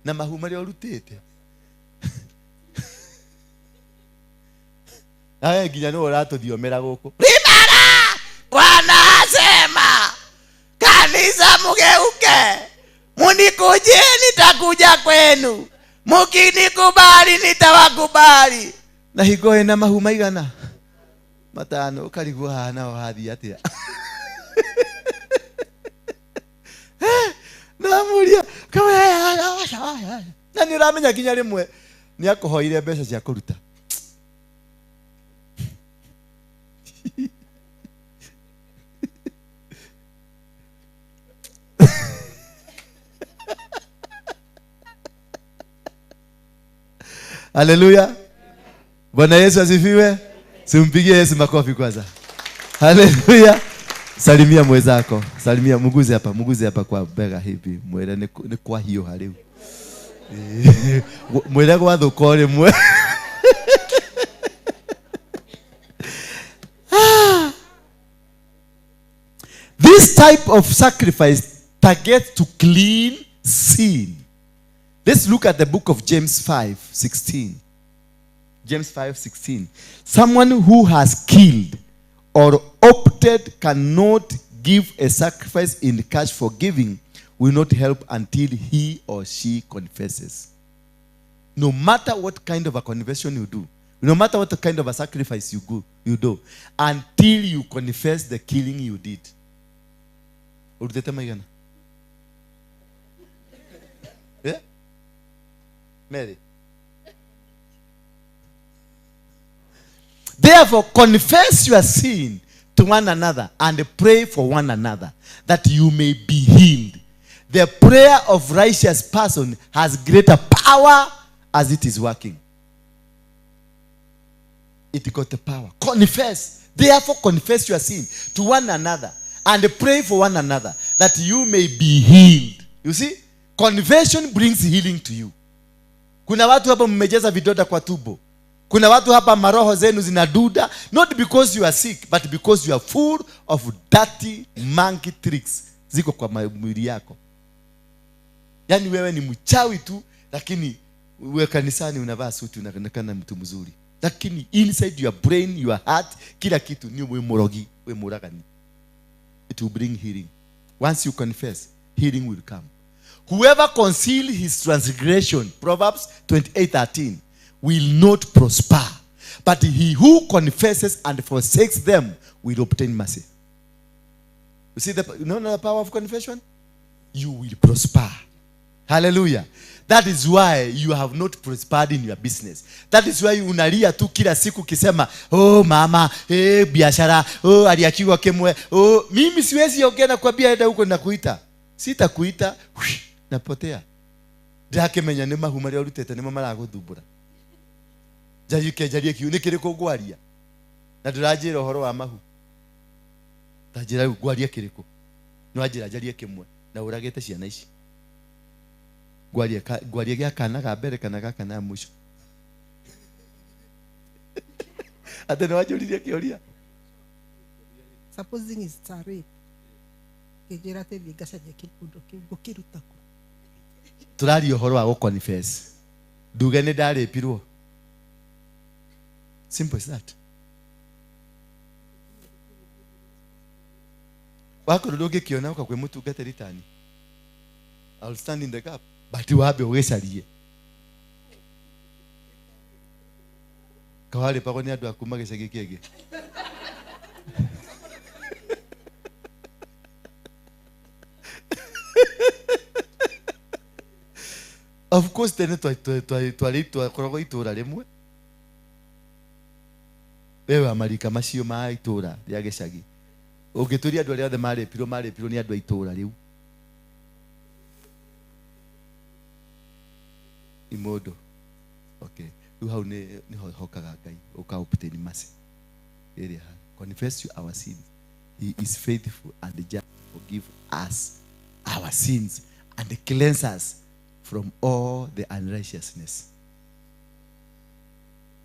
na mahu maria urutite aya nginya no uratuthiomera guku Rimara Bwana asema kanisa mugeuke munikuje nitakuja kwenu mukinikubali nitawakubali na higo ena mahu maigana Matano ukarigwo haha nao hathiĩ atĩa. Namuria na nĩ ũramenya nginya rĩmwe nĩ akũhoire mbeca cia kũruta. Haleluya. Bwana Yesu asifiwe. Simpigie Yesu makofi kwanza. Haleluya. Salimia mwenzako. Salimia, muguze hapa kwa bega hivi. Mwere ni kwa hiyo haliu. Mwere kwa thukore mwe. This type of sacrifice targets to clean sin. Let's look at the book of James 5:16. James 5:16. Someone who has killed or opted cannot give a sacrifice in cash for giving will not help until he or she confesses. No matter what kind of a confession you do, no matter what kind of a sacrifice you do, until you confess the killing you did. Yeah? Mary. Therefore, confess your sin to one another and pray for one another that you may be healed. The prayer of righteous person has greater power as it is working. It got the power. Confess. Therefore, confess your sin to one another and pray for one another that you may be healed. You see? Confession brings healing to you. Kuna watu hapa mmejaza vidonda kwa tumbo. Kuna watu hapa maroho zenu zinaduda, not because you are sick, but because you are full of dirty monkey tricks. Ziko kwa mwili yako. Yaani wewe ni mchawi tu, lakini wewe kanisani unavaa suti unaonekana mtu mzuri. Lakini inside your brain, your heart, kila kitu ni wewe mrogi, wewe muragani. It will bring healing. Once you confess, healing will come. Whoever conceals his transgression, Proverbs 28:13, will not prosper. But he who confesses and forsakes them will obtain mercy. You see the power of confession? You will prosper. Hallelujah. That is why you have not prospered in your business. That is why unalia tu kila siku kisema, oh mama, eh biashara, oh aliachiwa kemwe, oh mimi siwezi ongea na kuambia enda huko nakuita. Sitakuita, napotea. Ndakemenya ni mahu maria urutete nimo maraguthumbura. Njarie njarie kiu nikiriko ngwaria. Na ndũranjĩra ũhoro wa mahu. Ndanjĩra rĩu ngwarie kĩrĩkũ. Nĩwanjĩra njarie kĩmwe na ũragĩte ciana ici. Ngwarie gĩa kana ga mbere kana ga kana mũico. Atĩ nĩwanjũririe kĩũria. Supposing it's a rape. Kĩnjĩra atĩ thiĩ ngacarie kĩndũ kĩu ngũkĩruta kũ. Tũraria ũhoro wa gũ-confess. Nduge nĩ ndarĩpirwo. Simple as that. Wakorwo ndũngĩkĩona ũka kwĩ mũtungatĩri tani. I'll stand in the gap. But wambe ũgĩcarie. Kawarĩpagwo nĩ andũ a kuma gĩcagi kĩngĩ. Of course tene twakoragwo itũra rĩmwe. Wewe wa marika macio ma itũra rĩa gĩcagi. Ũngĩtũria andũ arĩa othe marĩpirwo nĩ andũ a itũra rĩu. Imodo. Okay. Rĩu hau nĩho hokaga Ngai ũka obtain mercy. Ĩrĩa confess you our sins. He is faithful and just to forgive us our sins and cleanse us from all the unrighteousness.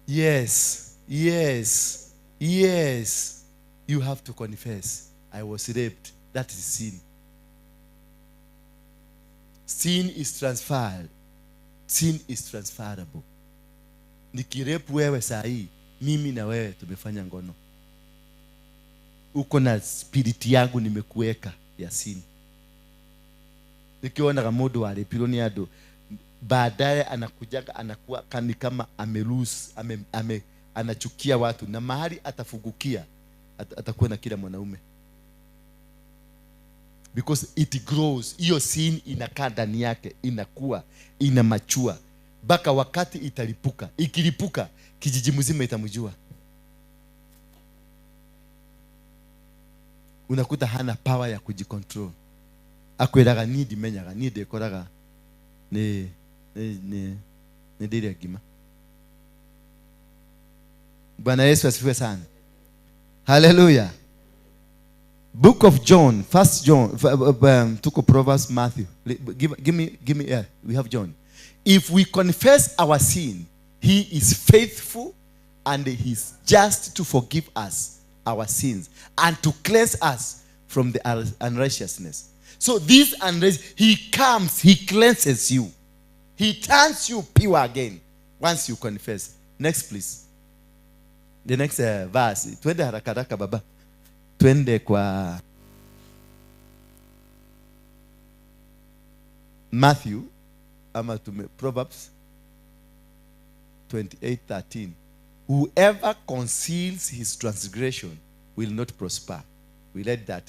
Yes, yes, yes. You have to confess. I was raped. That is sin. Sin is transferred. Sin is transferable. Nikirepu wewe saa hii, mimi na wewe tumefanya ngono. Uko na spirit yangu nimekuweka ya sin. Nikiona mundu warĩpirwo nĩ andũ, baadaye anakujaga anakuwa kani kama amelose, Anachukia watu na mahali atafugukia atakuwa na kila mwanaume. Because it grows, hiyo sin inakaa ndani yake, inakuwa, inamachua mpaka wakati italipuka. Ikilipuka kijiji mzima itamjua. Unakuta hana power ya kujicontrol. Akwiraga ni ndimenyaga, ni ndikoraga ni ni ni ndire ngima. Bwana Yesu asifiwe sana. Hallelujah. Book of John, First John, tuko Proverbs, Matthew. Give me, yeah, we have John. If we confess our sin, he is faithful and he is just to forgive us our sins and to cleanse us from the unrighteousness. So this unrighteousness, he comes, he cleanses you. He turns you pure again once you confess. Next, please. The next verse. Twende haraka haraka baba. Twende kwa Matthew ama Proverbs 28:13. Whoever conceals his transgression will not prosper. We read that.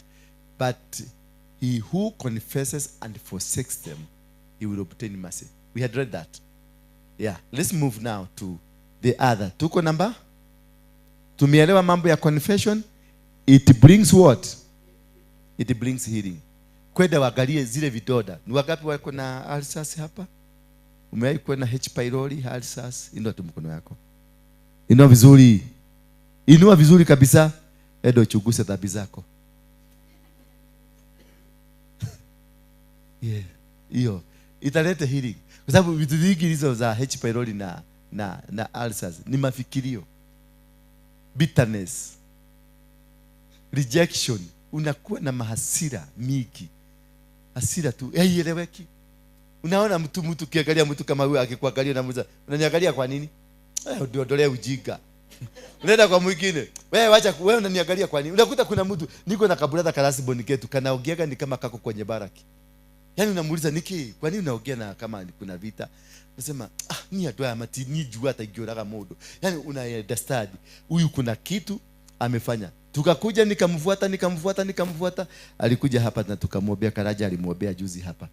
But he who confesses and forsakes them, he will obtain mercy. We had read that. Yeah. Let's move now to the other. Tuko number? Tumeelewa mambo ya confession. It brings what? It brings healing. Kwenda waangalie zile vidoda. Ni wangapi wako na ulcers hapa? Umewahi kuwa na H pylori, ulcers? Inua tu mkono yako. Inua vizuri. Inua vizuri kabisa. Edo chuguse dhambi zako. Yeah. Hiyo italeta healing. Kwa sababu vitu vingi hizo za H pylori na ulcers ni mafikirio. Bitterness, rejection, unakuwa na mahasira mingi. Hasira tu, haieleweki. Unaona mtu kiangalia mtu kama huyo akikuangalia na muuliza, unaniangalia kwa nini? Ndio ujinga. Unaenda kwa mwingine. Wewe acha, wewe unaniangalia kwa nini? Unakuta kuna mtu niko na kabrother kalasi boniketu kanaongea ni kama kako kwenye baraki. Yaani unamuuliza niki, kwa nini unaongea na kama kuna vita? Unasema ni atoa mati ni jua atagioraga modo. Yaani una understand huyu kuna kitu amefanya. Tukakuja nikamfuata. Alikuja hapa na tukamwombea. Karaja alimwombea juzi hapa.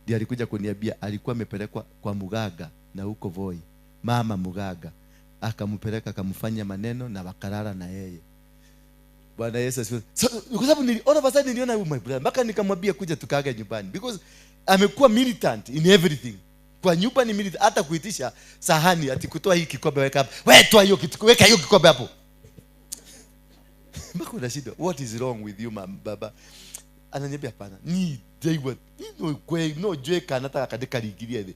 Ndiye alikuja kuniambia alikuwa amepelekwa kwa mugaga na huko Voi. Mama mugaga akampeleka akamfanya maneno na wakalala na yeye. Bwana Yesu asifiwe. So, kwa sababu all of a sudden niliona huyu my brother mpaka nikamwambia kuja tukaage nyumbani because amekuwa militant in everything. Kwa nyumba ni militant, hata kuitisha sahani ati kutoa hii kikombe weka hapo. Wewe toa hiyo kitu, weka hiyo kikombe hapo. Mpaka unashindwa, what is wrong with you mama baba? Ananiambia hapana. Ni daiwa no kwe no jeka nataka katika ligiria hivi.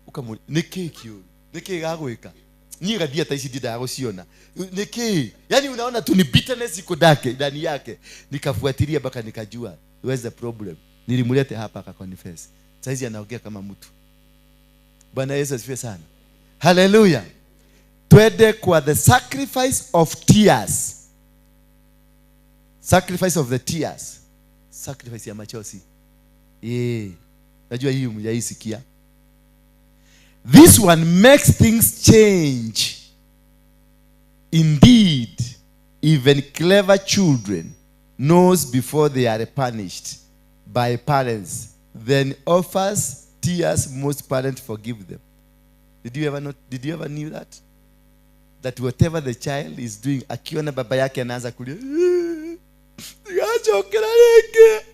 Ukamwambia ni keki hiyo. Ni keki gagweka. Ni gadia taishi dida yaguciona. Ni keki. Yaani unaona tu ni bitterness iko dake ndani yake. Nikafuatilia mpaka nikajua where's the problem. Nilimleta hapa akaconfess. Saizi anaongea kama mtu. Bwana Yesu asifiwe sana. Hallelujah. Twende kwa the sacrifice of tears. Sacrifice of the tears. Sacrifice ya machozi. Najua hii mjaisikia. This one makes things change. Indeed, even clever children knows before they are punished by parents, then offers tears most parents forgive them. Did you ever knew that? That whatever the child is doing, akiona baba yake anaanza kulia,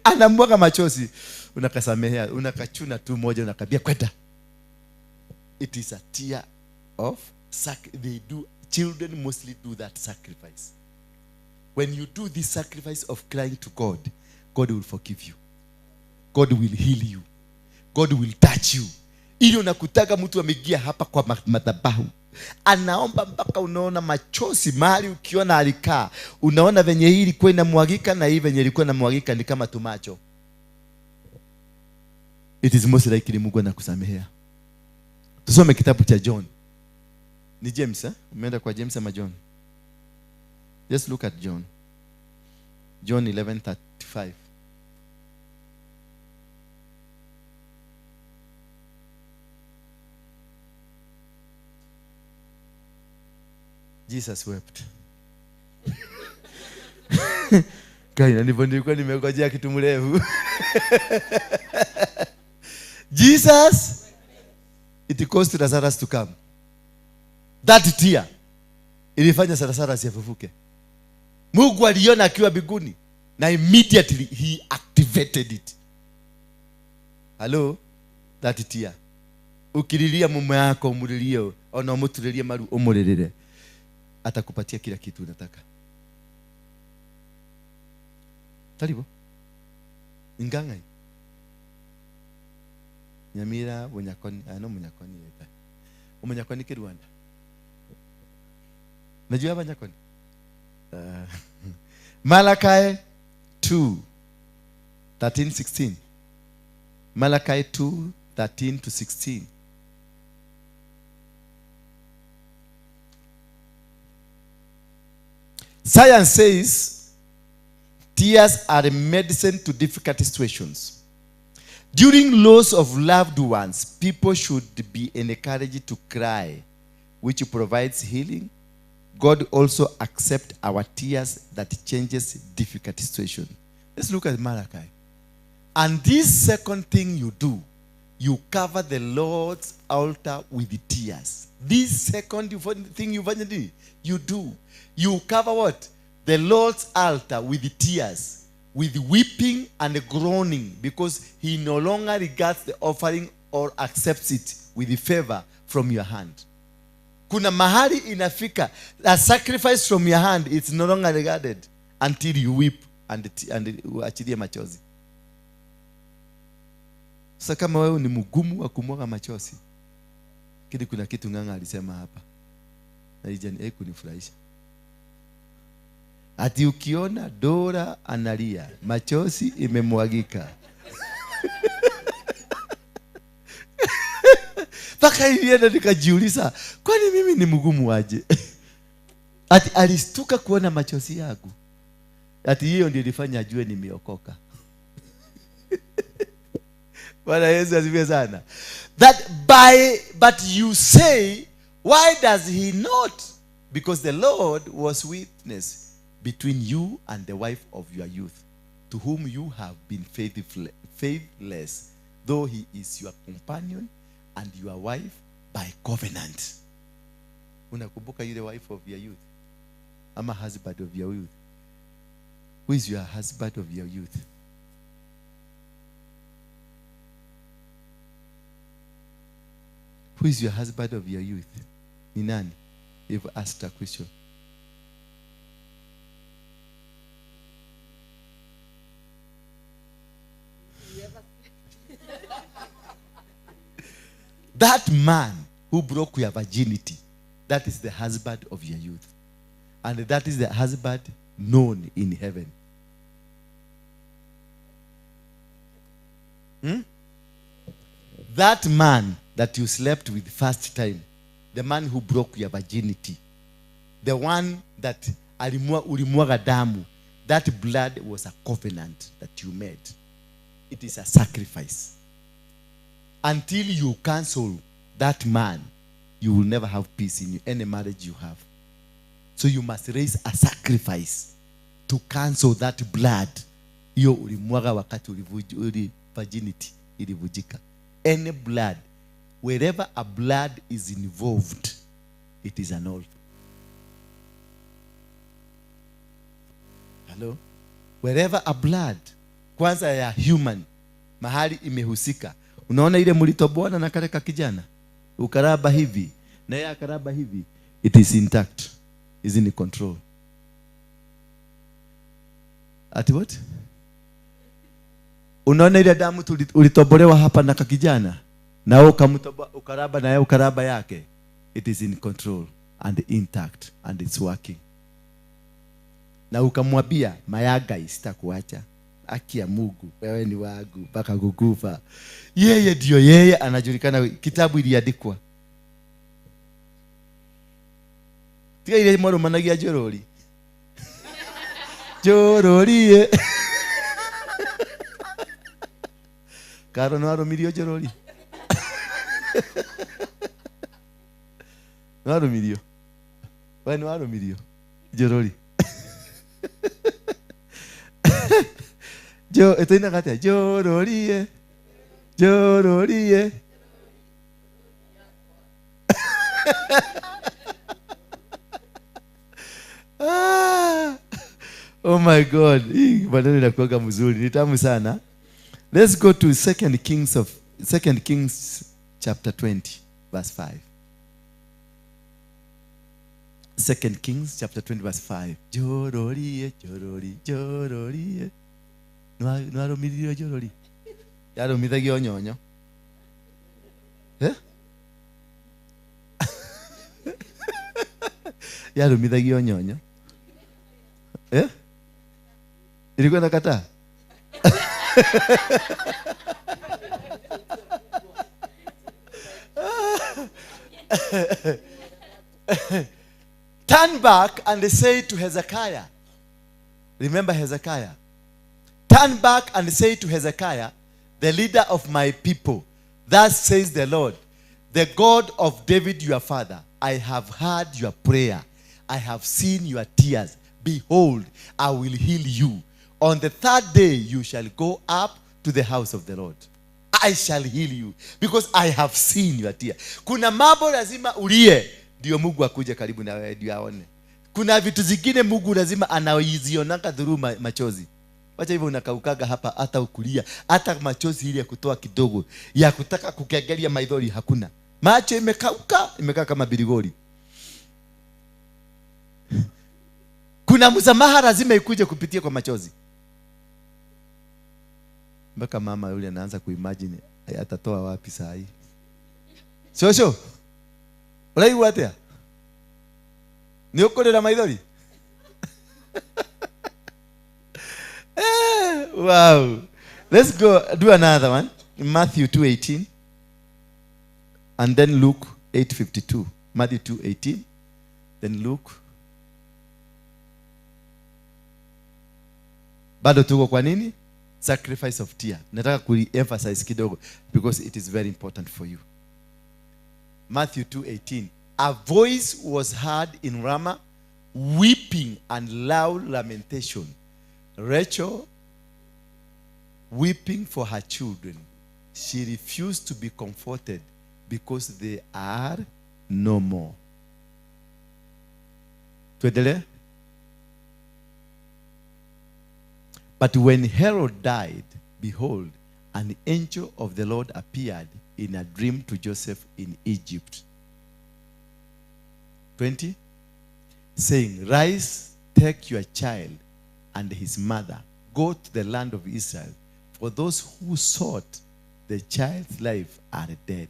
anamwaga machozi, unakasamehea, unakachuna tu moja, unakabia kwenda. It is a tear of they do. Children mostly do that sacrifice. When you do this sacrifice of crying to God, God will forgive you. God will heal you. God will touch you. Ili unakutaka mtu ameingia hapa kwa madhabahu, anaomba mpaka unaona machozi mahali ukiona alikaa, unaona venye hii ilikuwa inamwagika na hii venye ilikuwa inamwagika ni kama tumacho. It is most likely Mungu anakusamehea. Tusome kitabu cha John. Ni James, eh? Umeenda kwa James ama John? Just look at John. John 11:35. Jesus wept. Kaina ndivyo nilikuwa nimegojea kitu mrefu. Jesus, it cost Lazarus to come. That tear ilifanya Lazarus afufuke. Mungu aliona akiwa mbinguni na immediately he activated it. Hello, that tear. Ukililia mume wako umulilie, ona umutulilie maru umulilile, atakupatia kila kitu unataka. Taribo. Ingangai. Nyamira Bunyakoni, ano Munyakoni eta. Umunyakoni ki Rwanda. Najua Banyakoni. Malachi 2:13-16. Malachi 2:13-16. Science says tears are a medicine to difficult situations. During loss of loved ones, people should be encouraged to cry, which provides healing. God also accepts our tears that changes difficult situation. Let's look at Malachi. And this second thing you do, you cover the Lord's altar with tears. This second thing you do, you cover what? The Lord's altar with tears, with weeping and groaning, because he no longer regards the offering or accepts it with favor from your hand. Kuna mahali inafika, a sacrifice from your hand, it's no longer regarded until you weep and uachilie machozi. Sasa kama wewe ni mgumu wa kumwaga machozi, kile kuna kitu Ng'ang'a alisema hapa na ijani kunifurahisha. Ati ukiona Dora analia, machozi imemwagika. Paka ilienda nikajiuliza, kwani mimi ni mgumu aje? Ati alistuka kuona machozi yangu. Ati hiyo ndio ilifanya ajue nimeokoka. Bwana Yesu asifiwe sana. That by but you say, why does he not? Because the Lord was witness between you and the wife of your youth, to whom you have been faithless, though he is your companion and your wife by covenant. Unakumbuka yule wife of your youth? Ama husband of your youth? Who is your husband of your youth? Who is your husband of your youth? Ni nani? You've asked a question. That man who broke your virginity, that is the husband of your youth. And that is the husband known in heaven. That man that you slept with first time, the man who broke your virginity, the one that ulimwaga damu, that blood was a covenant that you made. It is a sacrifice. Until you cancel that man, you will never have peace in any marriage you have. So you must raise a sacrifice to cancel that blood. Hiyo ulimwaga wakati virginity ilivujika. Any blood, wherever a blood is involved, it is an altar. Hello? Wherever a blood, kwanza ya human, mahali imehusika. Unaona ile mlitoboana na kale kijana, ukaraba hivi na yeye akaraba hivi, it is intact, is in control. Ati what? Unaona ile damu ulitobolewa hapa na kakijana, na wewe ukamtoboa ukaraba na yeye ukaraba yake, it is in control and intact and it's working. Na ukamwambia mayaga sitakuacha, haki ya Mungu, wewe ni wangu mpaka kukufa. Yeye ndio yeye anajulikana, kitabu iliandikwa. Tiga ile mwaro managia jorori. Jorori. Karo no arumirio jorori. No arumirio. Wewe ni warumirio njorori. Jo etoinaga atia? Njororie, njororie. Ah, oh my God, hii maneno inakuwaga mzuri, ni tamu sana. Let's go to 2 Kings chapter 20 verse 5. 2 Kings chapter 20 verse 5. Jororie, jorori, jororie. Nwarumirio jorori. Yarumithagio nyonyo. Eh? Yarumithagio nyonyo. Eh? Ilikuwa inakataa? Turn back and say to Hezekiah. Remember Hezekiah. Turn back and say to Hezekiah, the leader of my people, thus says the Lord, the God of David your father, I have heard your prayer. I have seen your tears. Behold, I will heal you. On the third day you shall go up to the house of the Lord. I shall heal you because I have seen your tears. Kuna mambo lazima ulie ndio Mungu akuje karibu na wewe ndio aone. Kuna vitu zingine Mungu lazima anazionanga through machozi. Wacha hivyo unakaukaga hapa hata ukulia, hata machozi ile ya kutoa kidogo, ya kutaka kukegelia maithori hakuna. Macho imekauka, imekaa kama birigori. Kuna msamaha lazima ikuje kupitia kwa machozi. Mpaka mama yule anaanza kuimagine atatoa wapi saa hii. Shosho, uraigua atia? Ni ukurira maithori? Wow. Let's go do another one. Matthew 2:18 and then Luke 8:52. Matthew 2:18, then Luke. Bado tuko kwa nini? Sacrifice of tear. Nataka ku-emphasize kidogo because it is very important for you. Matthew 2:18. A voice was heard in Ramah, weeping and loud lamentation. Rachel weeping for her children. She refused to be comforted because they are no more. Tuendelee? But when Herod died, behold, an angel of the Lord appeared in a dream to Joseph in Egypt. 20, saying, Rise, take your child and his mother, go to the land of Israel, for those who sought the child's life are dead.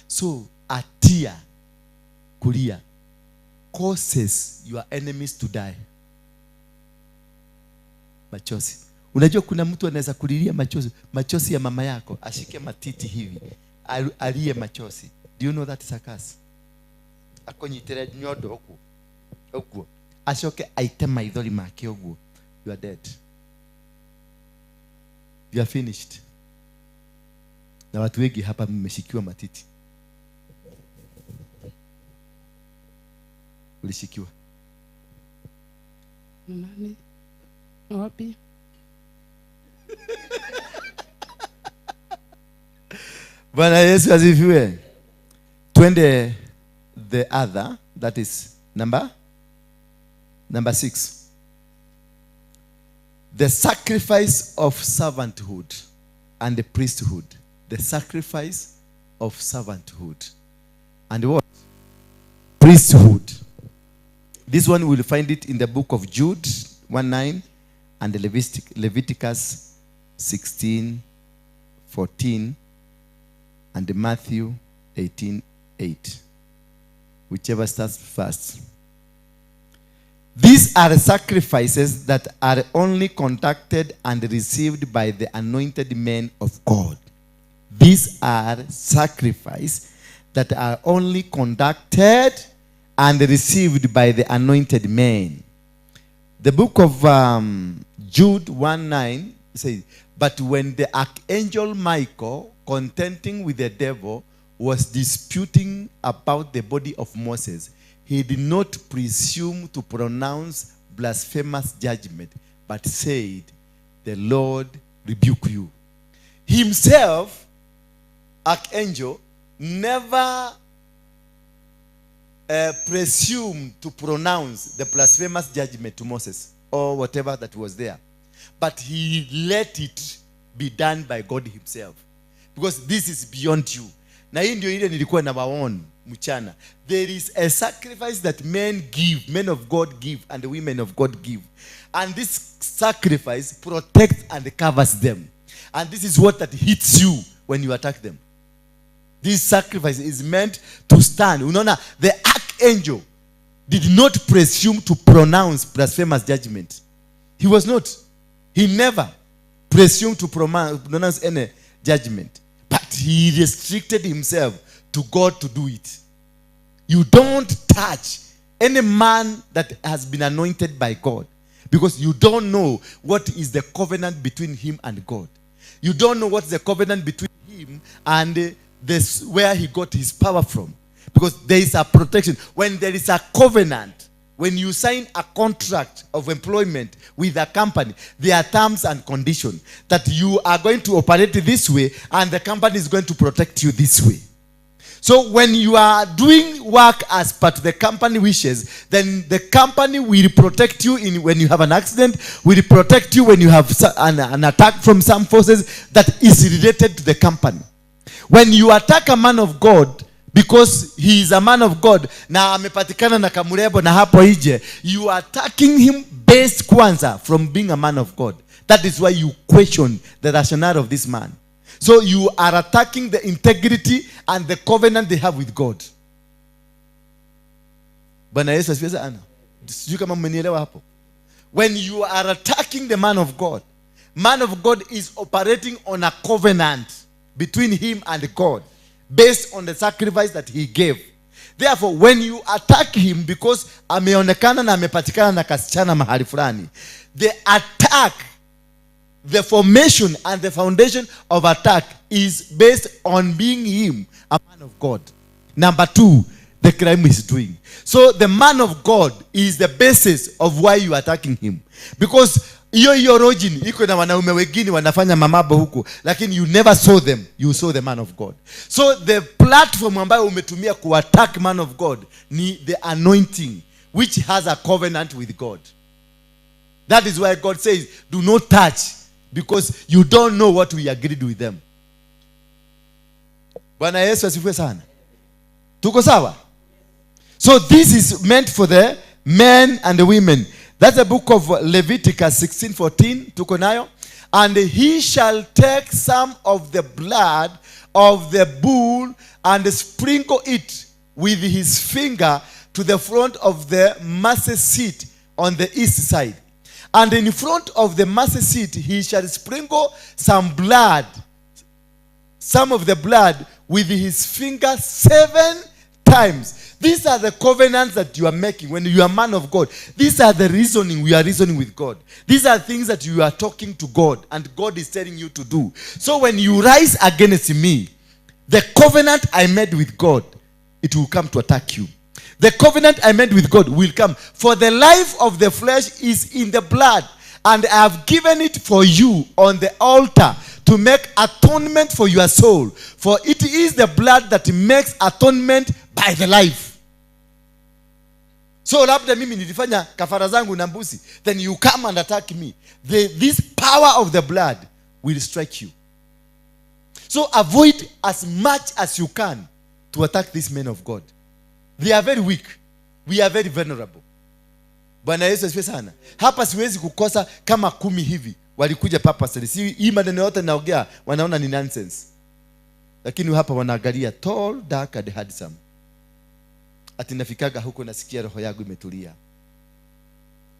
So, a tear, kulia, causes your enemies to die. Machozi. Unajua kuna mtu anaweza kulilia machozi, machozi ya mama yako, ashike matiti hivi, alie machozi. Do you know that is a curse? Akonyitire nyondo huku. Huku. Ashoke aite maithori make uguo. You are dead. You are finished. Na watu wengi hapa mmeshikiwa matiti. Ulishikiwa. Nani? Wapi? Bwana Yesu asifiwe. Twende the other, that is number 6. The sacrifice of servanthood and the priesthood. The sacrifice of servanthood and what? Priesthood. This one we will find it in the book of Jude 1:9 and Leviticus 16:14 and Matthew 18:8. Whichever starts first. These are sacrifices that are only conducted and received by the anointed men of God. These are sacrifices that are only conducted and received by the anointed men. The book of Jude 1:9 says, but when the archangel Michael, contending with the devil, was disputing about the body of Moses, He did not presume to pronounce blasphemous judgment, but said, "The Lord rebuke you." Himself, archangel, never presumed to pronounce the blasphemous judgment to Moses or whatever that was there. But he let it be done by God himself. Because this is beyond you. Na hii ndio ile nilikuwa na waon mchana. There is a sacrifice that men give, men of God give, and the women of God give. And this sacrifice protects and covers them. And this is what that hits you when you attack them. This sacrifice is meant to stand. Unaona, the archangel did not presume to pronounce blasphemous judgment. He was not. He never presumed to pronounce any judgment. But he restricted himself to God to do it. You don't touch any man that has been anointed by God, because you don't know what is the covenant between him and God. You don't know what's the covenant between him and this, where he got his power from. Because there is a protection. When there is a covenant, when you sign a contract of employment with a company, there are terms and conditions that you are going to operate this way and the company is going to protect you this way. So when you are doing work as per the company wishes, then the company will protect you when you have an accident, will protect you when you have an attack from some forces that is related to the company. When you attack a man of God, because he is a man of God, na amepatikana na kamurebo na hapo ije, you are attacking him based kwanza from being a man of God. That is why you question the rationale of this man. So you are attacking the integrity and the covenant they have with God. Bwana Yesu asifiwe sana. Sijui kama mmenielewa hapo. When you are attacking the man of God, man of God is operating on a covenant between him and God based on the sacrifice that he gave. Therefore, when you attack him because ameonekana na amepatikana na kasichana mahali fulani, the attack, the formation and the foundation of attack is based on being him a man of God. Number two, the crime he's doing. So the man of God is the basis of why you are attacking him. Because hiyo origin iko na wanaume wengine wanafanya mamabo huko, lakini you never saw them, you saw the man of God. So the platform ambayo umetumia ku attack man of God ni the anointing which has a covenant with God. That is why God says do not touch, because you don't know what we agreed with them. Bwana Yesu asifiwe sana. Tuko sawa? So this is meant for the men and the women. That's the book of Leviticus 16:14. Tuko nayo. And he shall take some of the blood of the bull and sprinkle it with his finger to the front of the mercy seat on the east side. And in front of the mercy seat he shall sprinkle some blood, some of the blood with his finger 7 times. These are the covenants that you are making when you are man of God. These are the reasoning we are reasoning with God. These are things that you are talking to God and God is telling you to do. So when you rise against me, the covenant I made with God, it will come to attack you. The covenant I made with God will come. For the life of the flesh is in the blood, and I have given it for you on the altar to make atonement for your soul. For it is the blood that makes atonement by the life. So labda mimi nilifanya kafara zangu na mbuzi, then you come and attack me. This power of the blood will strike you. So avoid as much as you can to attack these men of God. They are very weak. We are very vulnerable. Bwana Yesu asifiwe sana. Hapa siwezi kukosa kama 10 hivi walikuja purposely. Si hii maneno yote naongea wanaona ni nonsense. Lakini hapa wanaangalia tall, dark and handsome. Ati nafikaga huko nasikia roho yangu imetulia.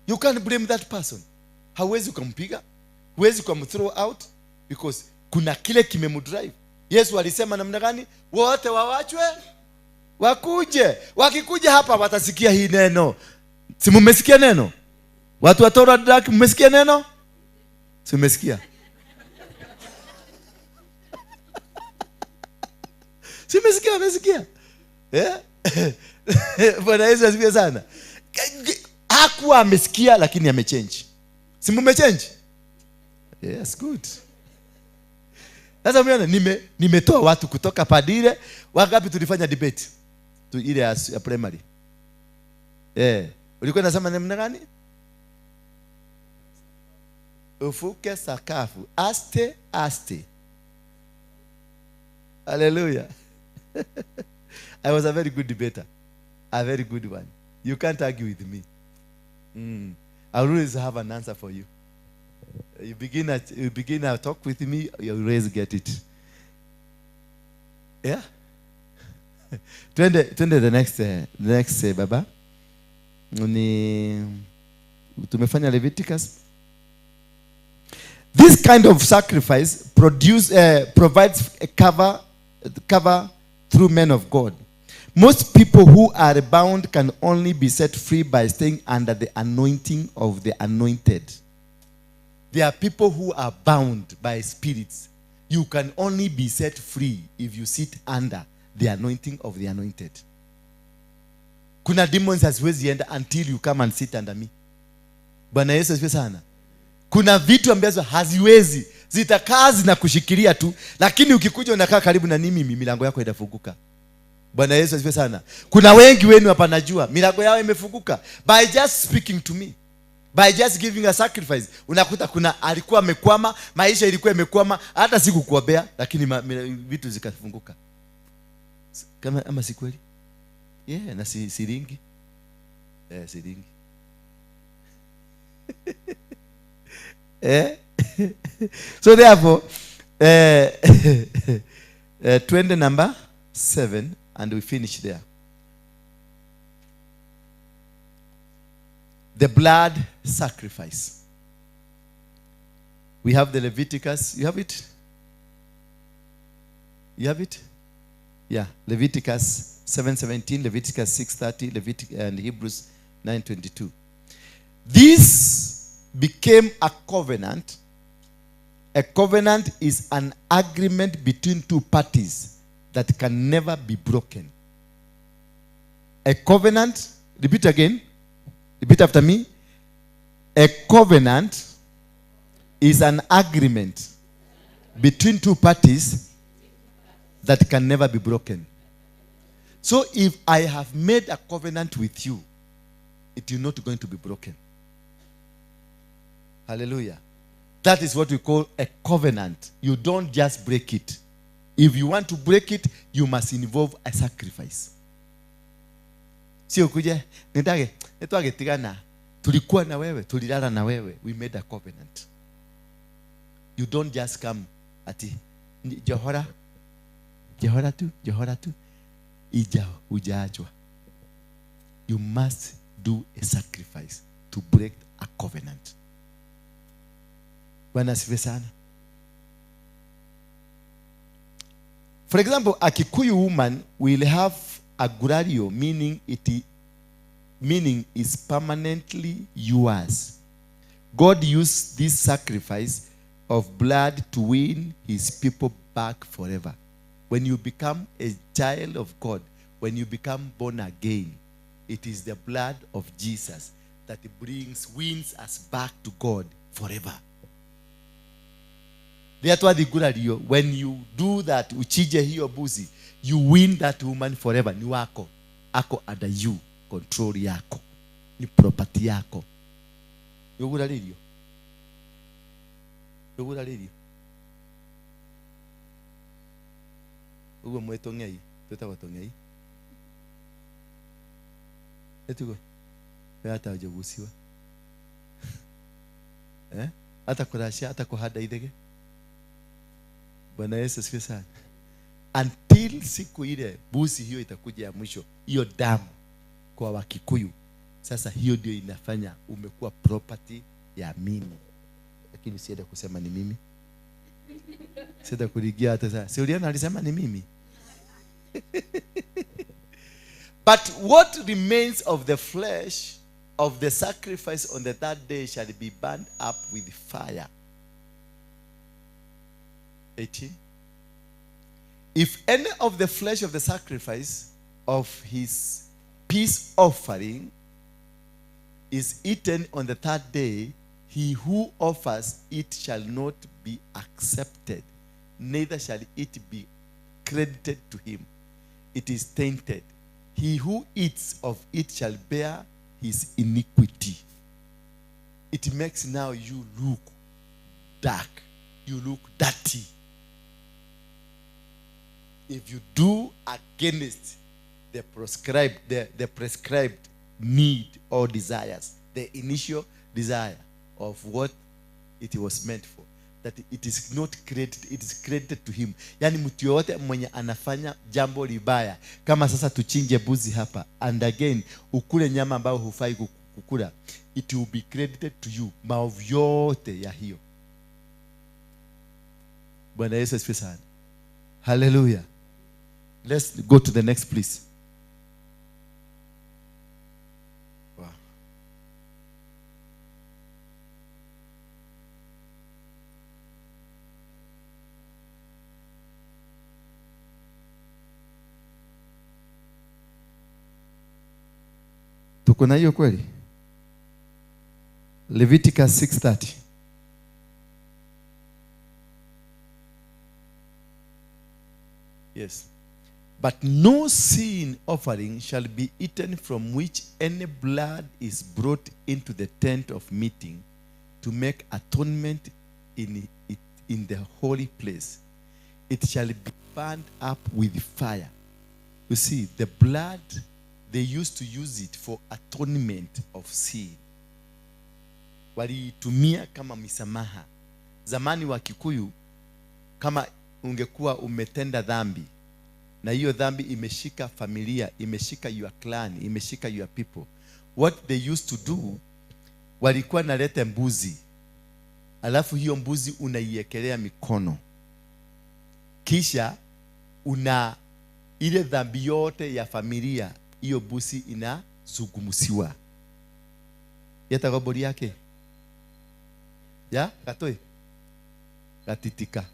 You can't blame that person. Hauwezi ukampiga, huwezi kumthrow out because kuna kile kimemdrive. Yesu alisema namna gani? Wote wawachwe wakuje. Wakikuja hapa watasikia hii neno. Si mmesikia neno? Watu wa Torah Dark mmesikia neno? Si mmesikia? Si mmesikia, mmesikia? Eh? Bwana Yesu asifiwe sana. Hakuwa amesikia lakini amechange. Si mmechange? Yes, good. Sasa umeona nimetoa watu kutoka padire. Wangapi tulifanya debate? Tu ile ya primary. Ulikuwa unasema namna gani? Ufuke sakafu. Aste aste. Hallelujah. I was a very good debater. A very good one. You can't argue with me. I always have an answer for you. You begin a talk with me, you always get it. Yeah? Twende the next baba. Ni tumefanya Leviticus. This kind of sacrifice provides a cover through men of God. Most people who are bound can only be set free by staying under the anointing of the anointed. There are people who are bound by spirits. You can only be set free if you sit under the anointing of the anointed. Kuna demons haziwezi enda until you come and sit under me. Bwana Yesu asifiwe sana. Kuna vitu ambazo haziwezi, zitakaa na kushikilia tu, lakini ukikuja unakaa karibu na mimi, milango yako itafunguka. Bwana Yesu asifiwe sana. Kuna wengi wenu hapa najua milango yao imefunguka by just speaking to me. By just giving a sacrifice. Unakuta kuna alikuwa amekwama, maisha ilikuwa imekwama, hata sikukuombea lakini vitu zikafunguka. Kama ama si kweli? Yeah, na si siringi. Siringi. So therefore, twende number 7 and we finish there. The blood sacrifice. We have the Leviticus. You have it? You have it? Yeah. Leviticus 7:17, Leviticus 6:30, Leviticus and Hebrews 9:22. This became a covenant. A covenant is an agreement between two parties that can never be broken. A covenant, repeat again. Repeat after me. A covenant is an agreement between two parties that can never be broken. So if I have made a covenant with you, it is not going to be broken. Hallelujah. That is what we call a covenant. You don't just break it. If you want to break it, you must involve a sacrifice. Sio kuja, nitake, nitwagetigana. Tulikuwa na wewe, tulilala na wewe. We made a covenant. You don't just come ati johora. Johora tu, johora tu. Ija hujaachwa. You must do a sacrifice to break a covenant. Bwana asifiwe sana. For example, a Kikuyu woman will have a gurario, meaning meaning is permanently yours. God used this sacrifice of blood to win his people back forever. When you become a child of God, when you become born again, it is the blood of Jesus that wins us back to God forever. When you do that, uchije hiyo buzi, you win that woman forever. Ni wako. Ako under you. Control yako. Ni property yako. Yogura lirio. Yogura lirio. Ugo mweto ngei. Twetagwo tongei. Etugo. Hata hujagusiwa. Hata kurashia, hata kuhada idege. Bwana Yesu asifiwe sana. Until siku ile buzi hiyo itakuja ya mwisho, hiyo damu kwa Wakikuyu. Sasa hiyo ndio inafanya umekuwa property ya mimi. Lakini sienda kusema ni mimi. Sienda kuligia hata sasa. Si uliona alisema ni mimi. But what remains of the flesh of the sacrifice on the third day shall be burned up with fire. 18. If any of the flesh of the sacrifice of his peace offering is eaten on the third day, he who offers it shall not be accepted, neither shall it be credited to him. It is tainted. He who eats of it shall bear his iniquity. It makes now you look dark. You look dirty. If you do against the prescribed need or desires, the initial desire of what it was meant for, that it is not credited, it is credited to him. Yani mtu yote mwenye anafanya jambo libaya, kama sasa tuchinje buzi hapa, and again ukule nyama ambayo hufai kukula, it will be credited to you, maovu yote ya hiyo. Bwana Yesu asifiwe sana. Hallelujah. Let's go to the next, please. Wow. Tuko na hiyo kweli? Leviticus 6:30. Yes. But no sin offering shall be eaten from which any blood is brought into the tent of meeting to make atonement in it, in the holy place. It shall be burned up with fire. You see, the blood, they used to use it for atonement of sin. Waliitumia kama misamaha. Zamani wa Kikuyu, kama ungekuwa umetenda dhambi, na hiyo dhambi imeshika familia, imeshika your clan, imeshika your people, what they used to do, walikuwa naleta mbuzi, alafu hiyo mbuzi unaiekelea mikono, kisha una ile dhambi yote ya familia, hiyo mbuzi inazungumziwa. Yata bori yake ya katoi katitika.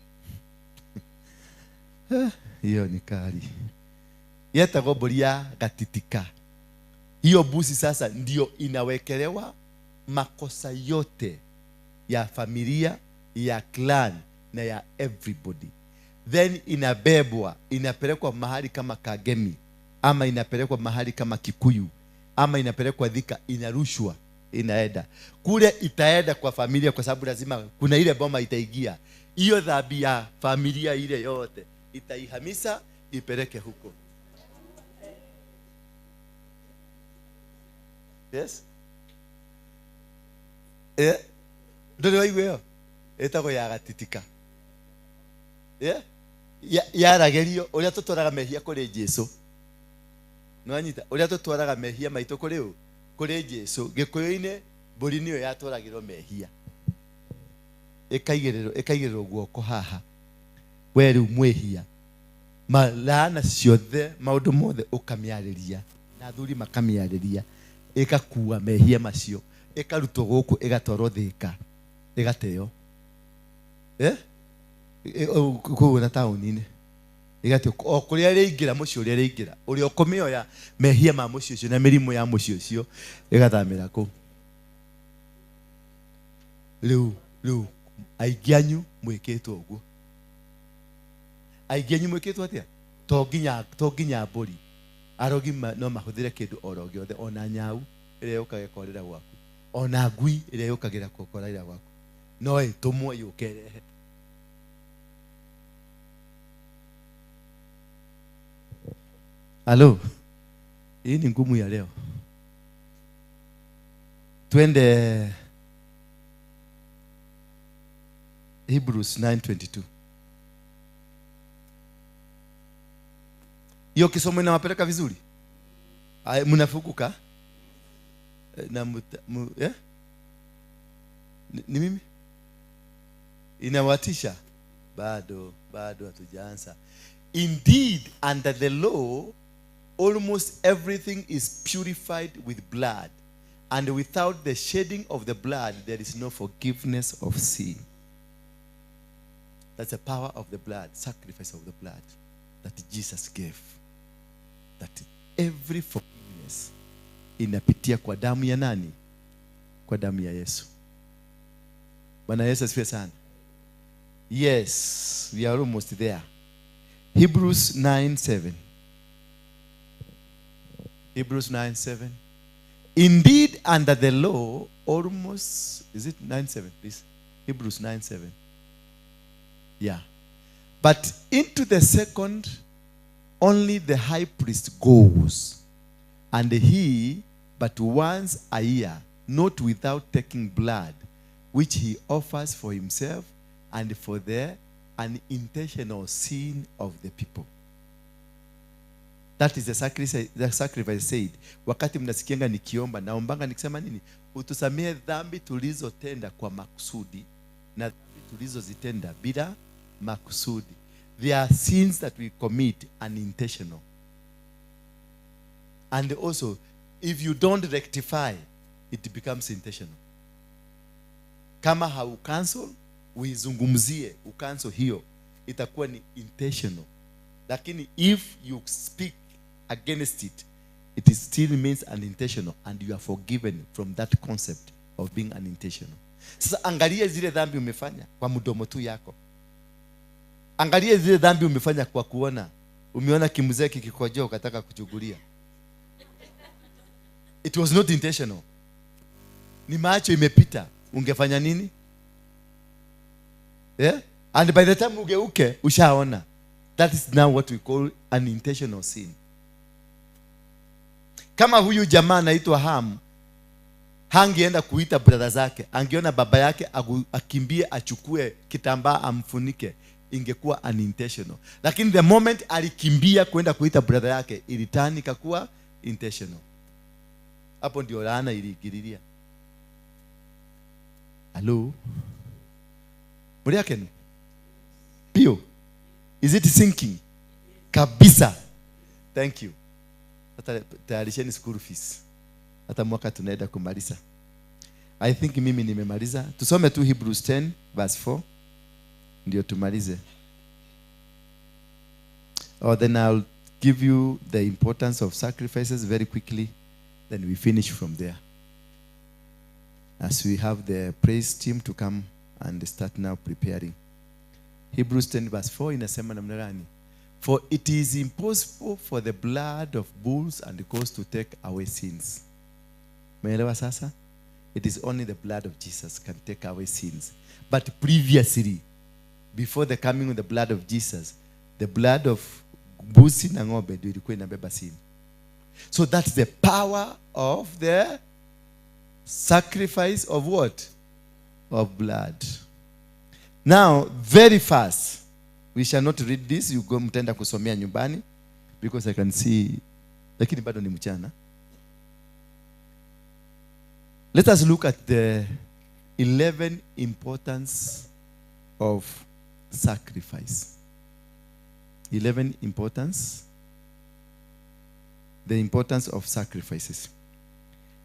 Hiyo ni kali. Yetagwo mbũri ya gatitika. Hiyo mbuzi sasa ndio inawekelewa makosa yote ya familia, ya clan na ya everybody. Then inabebwa, inapelekwa mahali kama Kagemi, ama inapelekwa mahali kama Kikuyu, ama inapelekwa Thika, inarushwa, inaenda. Kule itaenda kwa familia kwa sababu lazima kuna ile boma itaingia. Hiyo dhambi ya familia ile yote itaihamisa ipeleke huko. Yes? Nduri waigua ĩyo? Ĩtagwo ya gatitika. Yeah? Yaragerio ũrĩa tũtwaraga mehia kũrĩ Jesu. Nĩwanyita? Ũrĩa tũtwaraga mehia maitũ kũrĩ ũ? Kũrĩ Jesu. Gĩkũyũ-inĩ mbũri nĩyo yatwaragĩrwo mehia. Ĩkaigĩrĩrwo guoko haha. We rĩu mwĩhia, laana ciothe, maũndũ mothe ũkamĩarĩria, na athuri makamĩarĩria, ĩgakua mehia macio, ĩkarutwo gũkũ ĩgatwarwo Thika, ĩgateo kũu na taũni-inĩ, ĩgateo o kũrĩa ĩrĩingĩra, mũciĩ ũrĩa ĩrĩingĩra, ũrĩa ũkũmĩoya mehia ma mũciĩ ũcio na mĩrimũ ya mũciĩ ũcio ĩgathamĩra kũu. Rĩu aingĩ anyu mwĩkĩtwo ũguo. Aingĩ anyu mwĩkĩtwo atĩa? To nginya mbũri. Arogi no mahũthĩre kĩndũ oro gĩothe, ona nyau ĩrĩa yũkaga ĩkorĩra gwaku, ona ngui ĩrĩa yũkagĩra gũkorĩra gwaku, no ĩtũmwo yũke ĩrehe. Halo, hii ni ngumu ya leo. Twende Hebrews 9:22. Hiyo kisomo inawapeleka vizuri? Mnafukuka? Na Ni mimi? Inawatisha? Bado hatujaanza. Indeed, under the law, almost everything is purified with blood, and without the shedding of the blood, there is no forgiveness of sin. That's the power of the blood, sacrifice of the blood that Jesus gave, that Every forgiveness inapitia kwa damu ya nani? Kwa damu ya Yesu. Bwana Yesu asifiwe sana. Yes, we are almost there. Hebrews 9:7. Hebrews 9:7. Indeed, under the law, almost, is it 9:7, please? Hebrews 9:7. Yeah. But into the second, only the high priest goes, and he but once a year, not without taking blood, which he offers for himself and for the unintentional sin of the people. That is the sacrifice said. Wakati mnasikianga nikiomba, naombanga nikisema nini? Utusamehe dhambi tulizotenda kwa makusudi na dhambi tulizozitenda bila makusudi. There are sins that we commit unintentional. And also, if you don't rectify, it becomes intentional. Kama haucancel, uizungumzie, ucancel hiyo, itakuwa ni intentional. Lakini if you speak against it, it is still remains unintentional and you are forgiven from that concept of being unintentional. Sasa angalia zile dhambi umefanya kwa mdomo tu yako. Angalia zile dhambi umefanya kwa kuona. Umeona kimzee kikikojoa ukataka kuchungulia. It was not intentional. Ni macho imepita. Ungefanya nini? Yeah? And by the time ugeuke, ushaona. That is now what we call an intentional sin. Kama huyu jamaa anaitwa Ham, hangeenda kuita brother zake, angeona baba yake akimbie achukue kitambaa amfunike, ingekuwa unintentional. Lakini the moment alikimbia kwenda kuita brother yake, iliturn ikakuwa intentional. Hapo ndio laana iliingililia. Halo, Muriakenu pio, is it sinking kabisa? Thank you. Hata tayarisheni school fees, hata mwaka tunaenda kumaliza. I think mimi nimemaliza. Tusome tu Hebrews 10 verse 4 ndio tumalize. Or then I'll give you the importance of sacrifices very quickly, then we finish from there. As we have the praise team to come and start now preparing. Hebrews 10 verse 4 inasema namna gani? For it is impossible for the blood of bulls and goats to take away sins. Umeelewa sasa? It is only the blood of Jesus can take away sins. But previously, before the coming of the blood of Jesus, the blood of mbuzi na ng'ombe ndio ilikuwa inabeba sin. So that's the power of the sacrifice of what? Of blood. Now, very fast. We shall not read this. You go, mtaenda kusomea nyumbani because I can see, lakini bado ni mchana. Let us look at the 11 importance of sacrifice. 11 importance. The importance of sacrifices.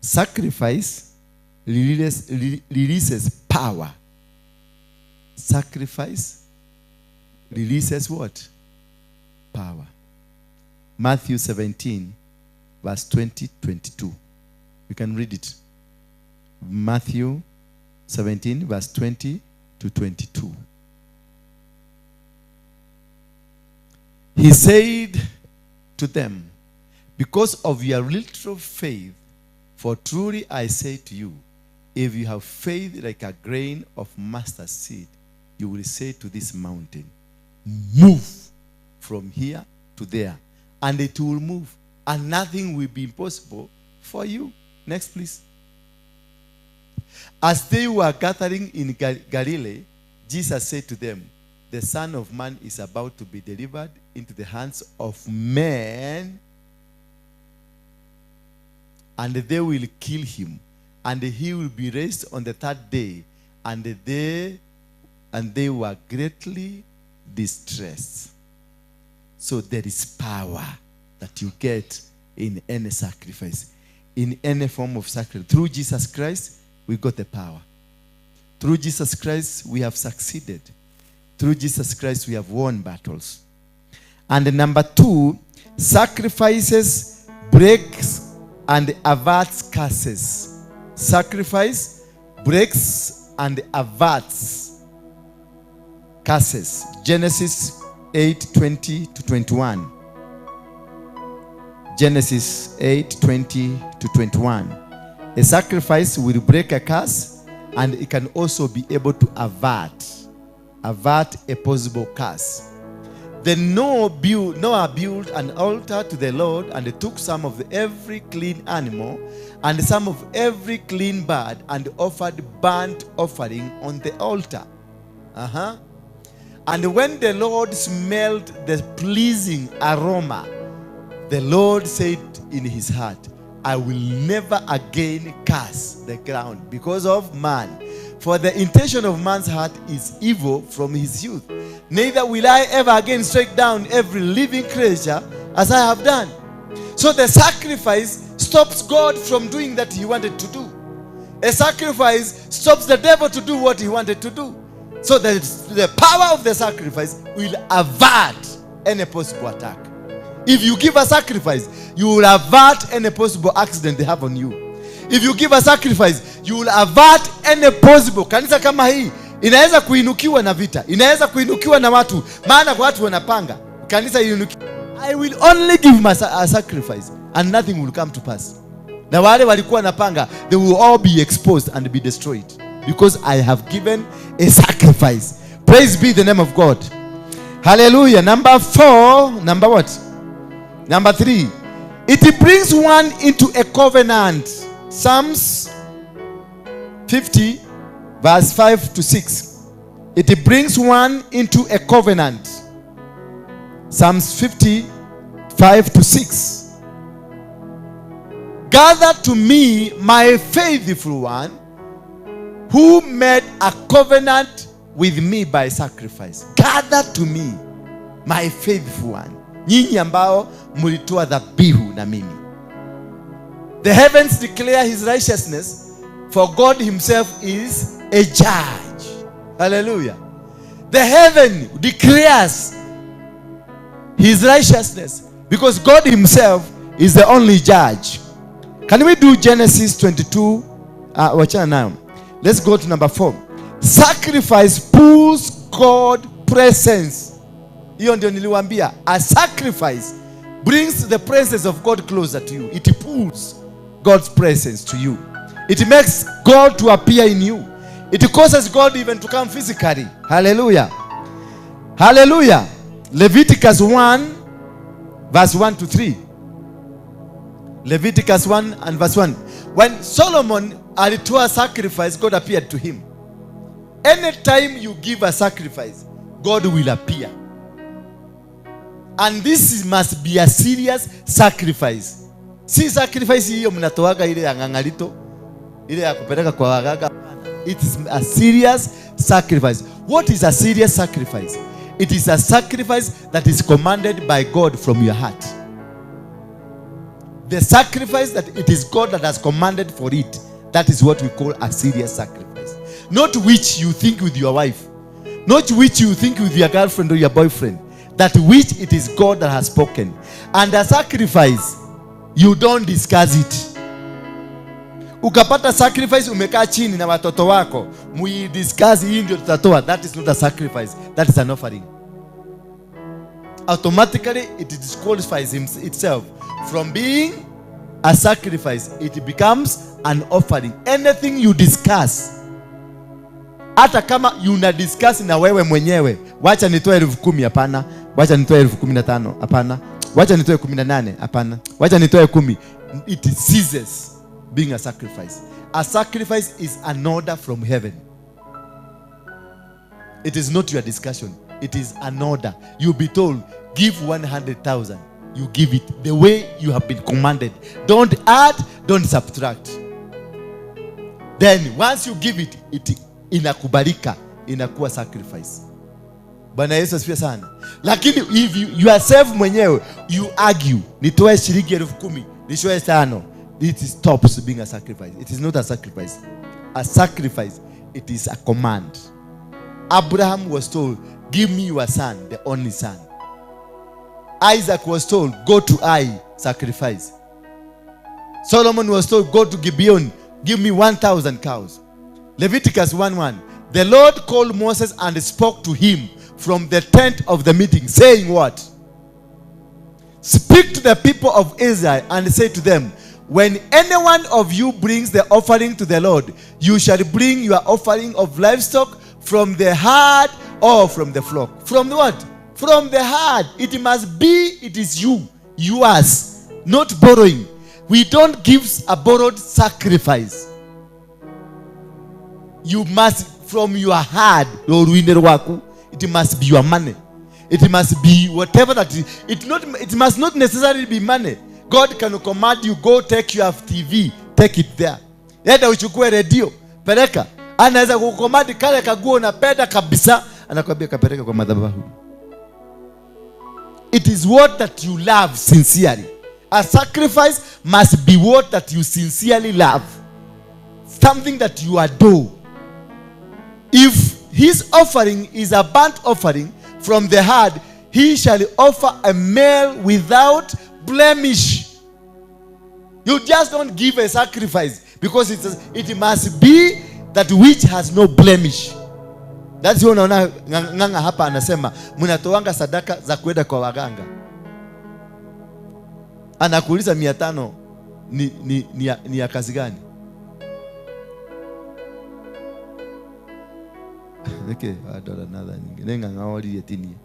Sacrifice releases power. Sacrifice releases what? Power. Matthew 17, verse 20, 22. You can read it. Matthew 17, verse 20 to 22. He said to them, "Because of your little faith, for truly I say to you, if you have faith like a grain of mustard seed, you will say to this mountain, 'Move from here to there,' and it will move, and nothing will be impossible for you." Next, please. As they were gathering in Galilee, Jesus said to them, "The Son of Man is about to be delivered into the hands of men, and they will kill him, and he will be raised on the third day." And they were greatly distressed. So there is power that you get in any sacrifice, in any form of sacrifice. Through Jesus Christ, we got the power. Through Jesus Christ, we have succeeded. Through Jesus Christ, we have won battles. And number two, sacrifices Breaks and averts curses. Sacrifice breaks and averts curses. Genesis 8:20 to 21. Genesis 8:20 to 21. A sacrifice will break a curse, and it can also be able to avert a possible curse. Then Noah built an altar to the Lord, and took some of every clean animal and some of every clean bird, and offered burnt offering on the altar. And when the Lord smelled the pleasing aroma, the Lord said in his heart, "I will never again curse the ground because of man. For the intention of man's heart is evil from his youth. Neither will I ever again strike down every living creature as I have done." So the sacrifice stops God from doing that he wanted to do. A sacrifice stops the devil to do what he wanted to do. So the power of the sacrifice will avert any possible attack. If you give a sacrifice, you will avert any possible accident they have on you. If you give a sacrifice, you will avert any possible. Kanisa kama hii inaweza kuinukiwa na vita, inaweza kuinukiwa na watu, maana watu wanapanga kanisa iinukiwe. I will only give a sacrifice and nothing will come to pass. Na wale walikuwa wanapanga, they will all be exposed and be destroyed because I have given a sacrifice. Praise be the name of God. Hallelujah. Number four, number what? Number three, it brings one into a covenant. Psalms 50, verse 5 to 6. It brings one into a covenant. Psalms 50, 5 to 6. "Gather to me my faithful one who made a covenant with me by sacrifice." Gather to me my faithful one. Nyinyi ambao mlitoa dhabihu na mimi. "The heavens declare his righteousness, for God himself is a judge." Hallelujah. The heaven declares his righteousness because God himself is the only judge. Can we do Genesis 22? Wachana nayo. Let's go to number 4. Sacrifice pulls God presence. Hiyo ndio niliwaambia. A sacrifice brings the presence of God closer to you. It pulls God's presence to you. It makes God to appear in you. It causes God even to come physically. Hallelujah. Hallelujah. Leviticus 1 verse 1 to 3. Leviticus 1 and verse 1. When Solomon alitoa sacrifice, God appeared to him. Anytime you give a sacrifice, God will appear. And this must be a serious sacrifice. Si sacrifice hiyo mnatoaga ile ya ng'ang'alito, ile ya kupeleka kwa waganga. It is a serious sacrifice. What is a serious sacrifice? It is a sacrifice that is commanded by God from your heart. The sacrifice that it is God that has commanded for it, that is what we call a serious sacrifice. Not which you think with your wife, not which you think with your girlfriend or your boyfriend, that which it is God that has spoken. And a sacrifice, you don't discuss it. Ukapata sacrifice umekaa chini na watoto wako muidiscuss, hii ndio tutatoa, that is not a sacrifice, that is an offering. Automatically it disqualifies itself from being a sacrifice. It becomes an offering. Anything you discuss, hata kama una discuss na wewe mwenyewe, wacha nitoe 10,000, hapana, wacha nitoe 15,000, hapana, wacha nitoe 18, hapana, wacha nitoe 10, it ceases being a sacrifice. A sacrifice is an order from heaven. It is not your discussion. It is an order. You'll be told, give 100,000. You give it the way you have been commanded. Don't add, don't subtract. Then once you give it, it inakubalika, inakuwa sacrifice. Bwana Yesu asifiwe sana. Lakini if you yourself mwenyewe you argue, nitoe shilingi 10,000, nitoe 5, it stops being a sacrifice. It is not a sacrifice. A sacrifice, it is a command. Abraham was told, "Give me your son, the only son." Isaac was told, "Go to I, sacrifice." Solomon was told, go to Gibeon, give me 1,000 cows. Leviticus 1:1. The Lord called Moses and spoke to him from the tent of the meeting, saying what? Speak to the people of Israel and say to them, when any one of you brings the offering to the Lord, you shall bring your offering of livestock from the herd or from the flock. From what? From the herd. It must be, it is you, yours, not borrowing. We don't give a borrowed sacrifice. You must, from your heart, it must be your money. It must be whatever that is. It must not necessarily be money. God can command you, go take your TV, take it there. Enda uchukue radio, peleka. Anaweza kucommand kale kaguo unapenda kabisa, anakuambia kapeleka kwa madhabahu. It is what that you love sincerely. A sacrifice must be what that you sincerely love. Something that you adore. If his offering is a burnt offering from the herd, he shall offer a male without blemish. You just don't give a sacrifice because it must be that which has no blemish. That's why unaona Ng'ang'a hapa anasema mnatoanga sadaka za kwenda kwa waganga. Anakuuliza 500 ni ya kazi gani? Okay, another nyingine Ng'ang'a oririe tinie.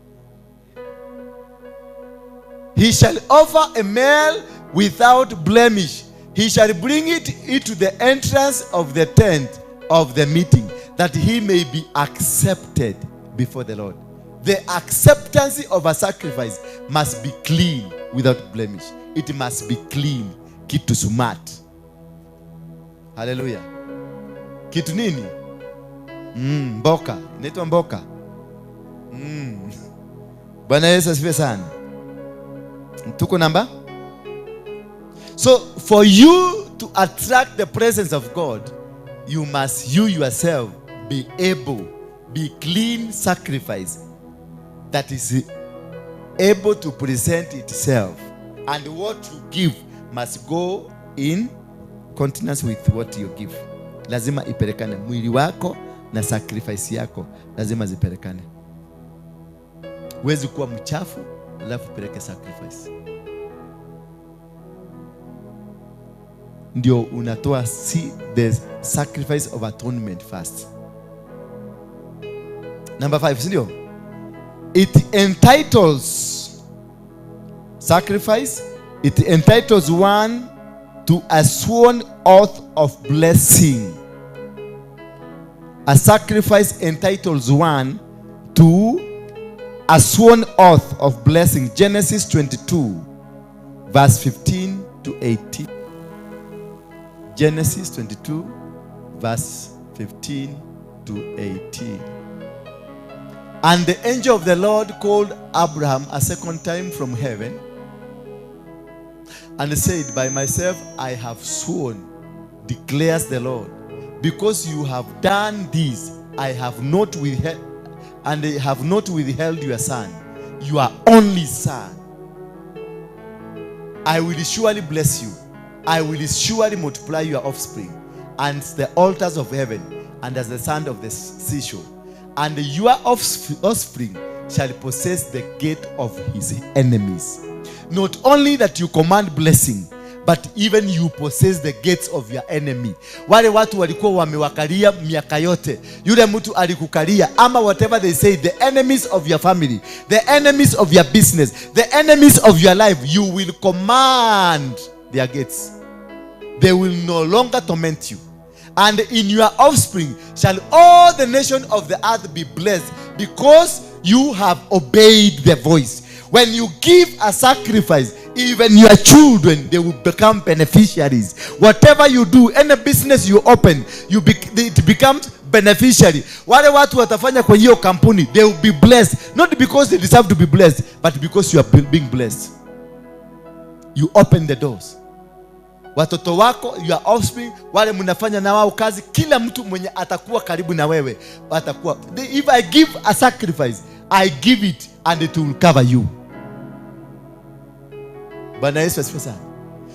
He shall offer a male without blemish. He shall bring it into the entrance of the tent of the meeting, that he may be accepted before the Lord. The acceptance of a sacrifice must be clean, without blemish. It must be clean. Kitu smart. Hallelujah. Kitu nini? Mboka. Inaitwa mboka. Bwana Yesu asifiwe sana. Tuko namba? So for you to attract the presence of God, you must, you yourself, be able, be clean sacrifice that is able to present itself. And what you give must go in continuance with what you give. Lazima ipelekane. Mwili wako na sacrifice yako lazima zipelekane. Huwezi kuwa mchafu alafu peleke sacrifice. Ndio unatoa see the sacrifice of atonement first. Number 5, ndio? It entitles sacrifice. It entitles one to a sworn oath of blessing. A sacrifice entitles one to a sworn oath of blessing. Genesis 22, verse 15 to 18. Genesis 22, verse 15 to 18. And the angel of the Lord called Abraham a second time from heaven and said, by myself I have sworn, declares the Lord, because you have done this, I have not withheld, and I have not withheld your son, your only son. I will surely bless you. I will surely multiply your offspring and the altars of heaven and as the sand of the seashore. And your offspring shall possess the gate of his enemies. Not only that you command blessing, but even you possess the gates of your enemy. Wale watu walikuwa wamewakalia miaka yote. Yule mtu alikukalia, ama whatever they say, the enemies of your family, the enemies of your business, the enemies of your life, you will command their gates. They will no longer torment you. And in your offspring shall all the nation of the earth be blessed, because you have obeyed the voice. When you give a sacrifice, even your children, they will become beneficiaries. Whatever you do, any business you open, it becomes beneficiary. Wale watu watafanya kwa hiyo kampuni, they will be blessed. Not because they deserve to be blessed, but because you are being blessed. You open the doors. Watoto wako, your offspring, wale mnafanya na wao kazi, kila mtu mwenye atakuwa karibu na wewe, atakuwa. If I give a sacrifice, I give it and it will cover you. Bwana Yesu asifiwe sana.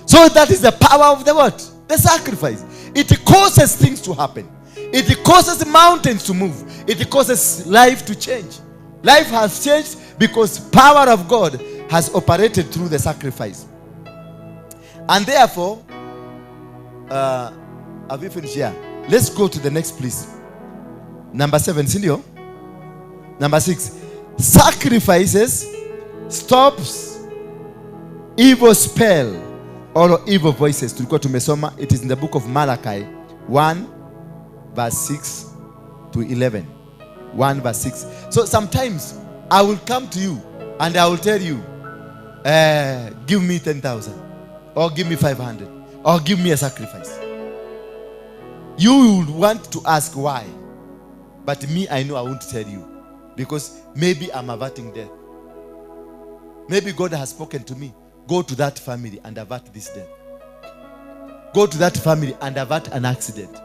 So that is the power of the what? The sacrifice. It causes things to happen. It causes mountains to move. It causes life to change. Life has changed because power of God has operated through the sacrifice. And therefore, have you finished here? Let's go to the next, please. Number 7, sindio? Number 6. Sacrifices stops evil spell or evil voices. Tulikuwa tumesoma, it is in the book of Malachi 1 verse 6 to 11. 1 verse 6. So sometimes I will come to you and I will tell you, give me 10,000 or give me 500 or give me a sacrifice. You will want to ask why. But me, I know I won't tell you, because maybe I'm averting death. Maybe God has spoken to me. Go to that family and avert this death. Go to that family and avert an accident.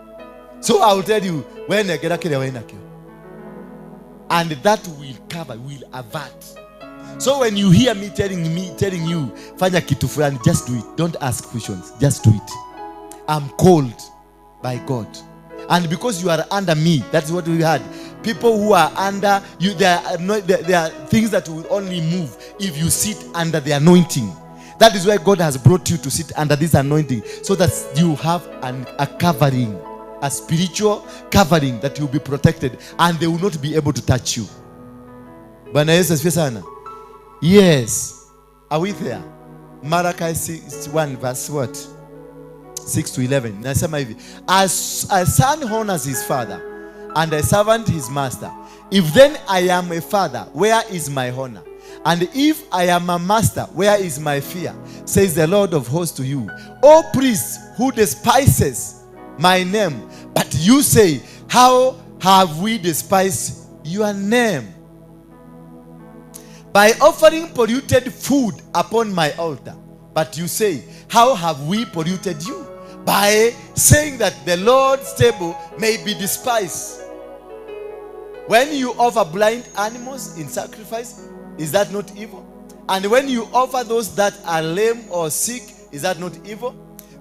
So I will tell you, when I get a and that will cover, will avert. So when you hear me telling you, fanya kitu fulani, just do it. Don't ask questions. Just do it. I'm called by God. And because you are under me, that's what we had. People who are under you, there are things that will only move if you sit under the anointing. That is why God has brought you to sit under this anointing, so that you have a covering, a spiritual covering, that you will be protected and they will not be able to touch you. Bwana Yesu asifiwe sana. Yes. Are we there? Malachi 6:1 verse what? 6 to 11. Nasema hivi, as a son honors his father and a servant his master, if then I am a father, where is my honor? And if I am a master, where is my fear? Says the Lord of hosts to you, O priest who despises my name. But you say, how have we despised your name? By offering polluted food upon my altar. But you say, how have we polluted you? By saying that the Lord's table may be despised. When you offer blind animals in sacrifice, is that not evil? And when you offer those that are lame or sick, is that not evil?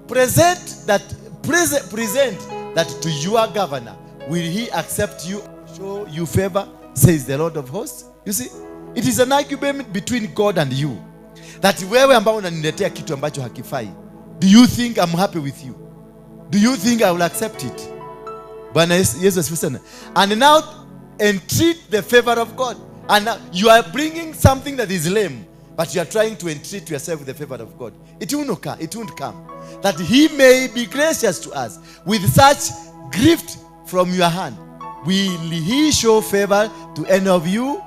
Present that to your governor. Will he accept you, show you favor, says the Lord of hosts? You see, it is an argument between God and you. That wewe ambao unaniletea kitu ambacho hakifai, do you think I'm happy with you? Do you think I will accept it? Bwana Yesu asifiwe sana. And now entreat the favor of God. And now you are bringing something that is lame, but you are trying to entreat yourself with the favor of God. It will not come. It won't come. That he may be gracious to us with such gift from your hand. Will he show favor to any of you?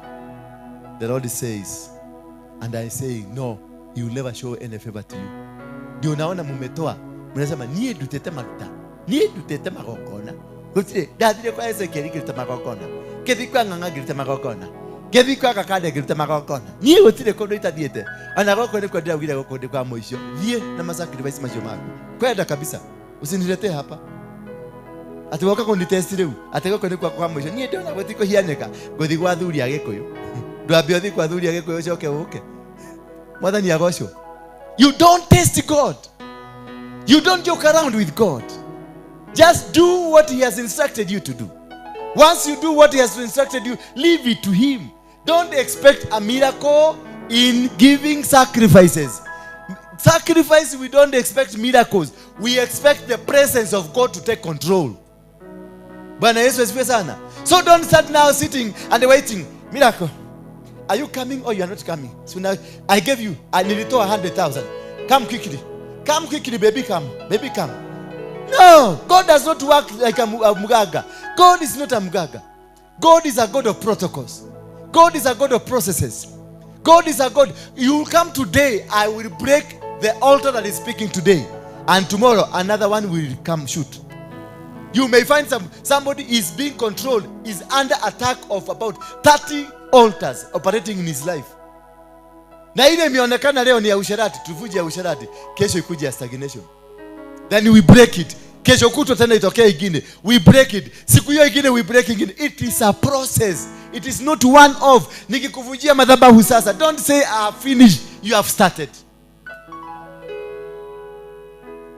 The Lord says, and I say, no, he will never show any favor to you. Ndio naona mumetoa, mnasema niye dutete maruta, niye dutete magongona. Gutire, ndathire kwa Ezekiel ngirute magongona. Ngithi kwa Ng'ang'a ngirute magongona. Ngithi kwa Kakande ngirute magongona. Niye gutire kundu itathiete. Ona goko nikuo ndiraugire goko ndi kwa muicio. Thie na masacrifice macio maku. Kwenda kabisa. Usiniletee hapa. Ati woka kunitest riu. Ati goko nikuo kwa muicio. Niye ndona gutikuhianĩka. Nguthi gwa athuri a Gĩkũyũ. Ndwambe uthi kwa athuri a Gĩkũyũ ucoke uke. Mwathani agocwo. You don't test God. You don't joke around with God. Just do what he has instructed you to do. Once you do what he has instructed you, leave it to him. Don't expect a miracle in giving sacrifices. Sacrifice, we don't expect miracles. We expect the presence of God to take control. Bwana Yesu asifiwe sana. So don't start now sitting and waiting. Miracle. Are you coming or you are not coming? So now I gave you, I nilitoa 100,000. Come quickly. Come quickly, baby, come. Baby, come. No, God does not work like a mugaga. God is not a mugaga. God is a God of protocols. God is a God of processes. God is a God. You will come today, I will break the altar that is speaking today. And tomorrow, another one will come shoot. You may find somebody is being controlled, is under attack of about 30 altars operating in his life. Na ile imeonekana leo ni ya usherati, tuvuje ya usherati, kesho ikuje ya stagnation. Then we break it. Kesho kutwa tena itokee ingine. We break it. Siku hiyo ingine we break ingine. It is a process. It is not one off. Nikikuvujia madhabahu sasa, don't say I have finished, you have started.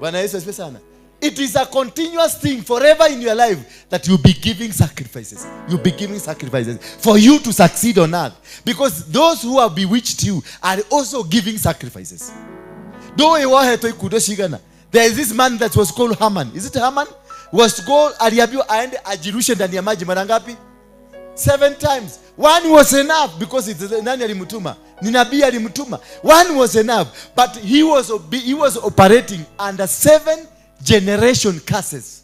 Bwana Yesu asifiwe sana. It is a continuous thing forever in your life that you'll be giving sacrifices. You'll be giving sacrifices for you to succeed on earth. Because those who have bewitched you are also giving sacrifices. There is this man that was called Haman. Is it Haman? Was to go, aliambiwa aende ajirushe ndani ya maji mara ngapi? 7 times. One was enough because it's nani alimtuma? Ni nabii alimtuma. One was enough, but he was operating under 7 generation curses.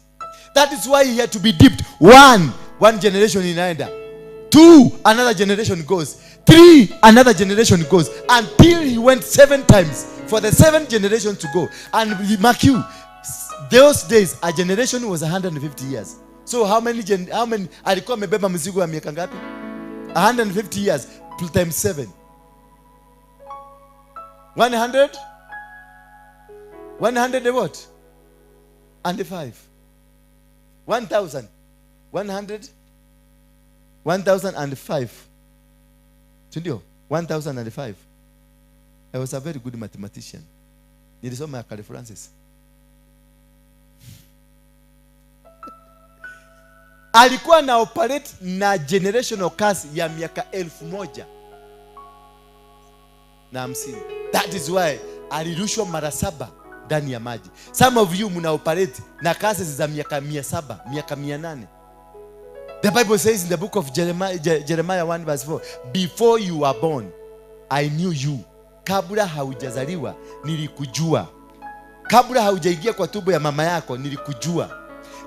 That is why he had to be dipped. One generation inaenda. 2, another generation goes. 3, another generation goes, until he went 7 times for the 7th generation to go. And mark you, those days a generation was 150 years. So how many alikuwa amebeba mzigo wa miaka ngapi? 150 years times 7. 100? 100 what? And 5. 1,000. 100? 1,005. Sindio? 1,005. I was a very good mathematician. Nilisoma ya Carl Francis. Alikuwa na operate na generational curse ya miaka 1,050. That is why alirushwa mara 7 ndani ya maji. Some of you mna operate na curses za miaka 700, miaka 800. The Bible says in the book of Jeremiah 1 verse 4, before you were born, I knew you. Kabla haujazaliwa nilikujua. Kabla haujaingia kwa tumbo ya mama yako nilikujua.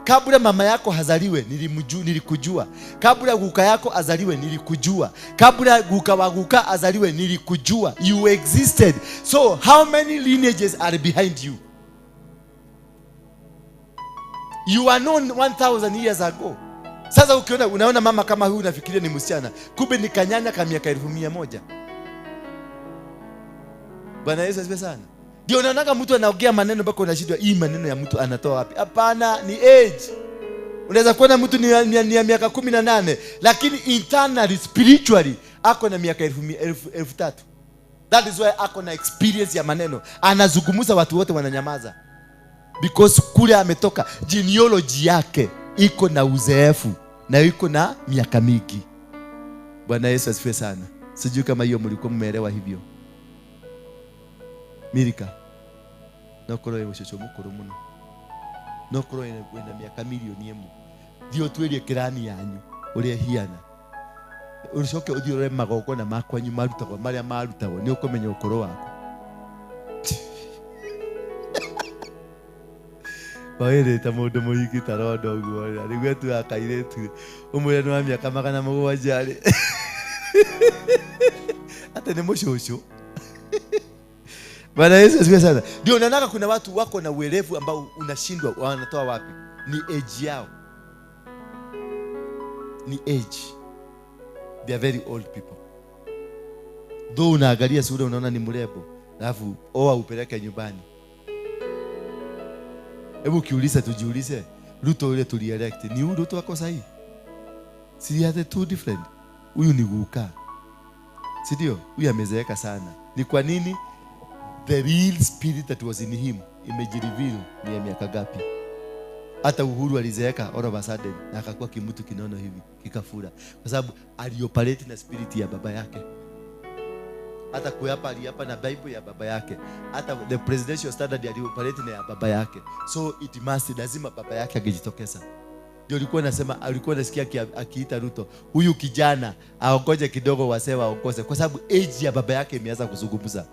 Kabla mama yako hazaliwe nilikujua. Kabla guka yako azaliwe nilikujua. Kabla guka wa guka azaliwe nilikujua. You existed. So how many lineages are behind you? You are known 1000 years ago. Sasa ukiona unaona mama kama huyu unafikiria ni msichana, kumbe ni kanyanya ka miaka 1100. Bwana Yesu asifiwe sana. Ndio unaona mtu anaongea maneno mpaka unashindwa, hii maneno ya mtu anatoa wapi? Hapana, ni age. Unaweza kuona mtu ni ya miaka 18, lakini internally spiritually ako na miaka 3000. That is why ako na experience ya maneno. Anazungumza watu wote wananyamaza. Because kule ametoka, genealogy yake iko na uzeefu na iko na miaka mingi. Bwana Yesu asifiwe sana. Sijui kama hiyo mlikuwa mmeelewa hivyo. Mirika nokorwo ĩ mũcũcũ mũkũrũ mũno, nokorwo wĩna mĩaka milioni 1, thiĩ ũtuĩrie kĩrani yanyu ũrĩa ĩhiana, ũcoke ũthiĩ ũrore magongona ma kwanyu marutagwo marĩa marutagwo, nĩ ũkũmenya ũkũrũ waku. Wawĩrĩte mũndũ mũhiki ta rondo ũguo, nĩguo etuaga kairĩtu ũmwĩre nĩ wa mĩaka 700 rĩ, atĩ nĩ mũcũcũ. Bwana Yesu asifiwe sana. Ndio unaona kuna watu wako na uelevu ambao unashindwa wanatoa wapi? Ni age yao. Ni age. They are very old people. Though unaangalia sura unaona ni mrembo, alafu oa upeleke nyumbani. Hebu kiulize, tujiulize, Ruto yule tulielect ni huyu Ruto wako sahihi? Si are two different. Huyu ni guka. Si ndio? Huyu amezeeka sana. Ni kwa nini? The real spirit that was in him imejireveal ni ya miaka gapi? Hata Uhuru alizeeka all of a sudden na akakuwa kimutu kinono hivi kikafura, kwa sababu alioperate na spirit ya baba yake. Hata kuapa aliapa na Bible ya baba yake. Hata the presidential standard alioperate na ya baba yake. So it must, lazima baba yake angejitokeza. Ndio alikuwa anasema, alikuwa anasikia akiita Ruto, huyu kijana aongoje kidogo, wasee waongoze, kwa sababu age ya baba yake imeanza kuzungumza.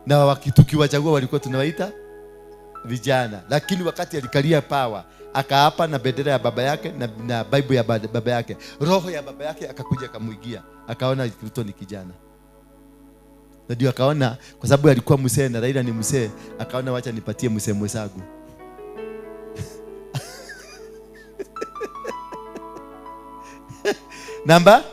Na tukiwachagua walikuwa tunawaita vijana, lakini wakati alikalia power akaapa na bendera ya baba yake na Bible ya baba yake, roho ya baba yake akakuja akamuigia, akaona Ruto ni kijana. Na ndio akaona, kwa sababu alikuwa mzee na Raila ni mzee, akaona wacha nipatie mzee mwenzangu. Number,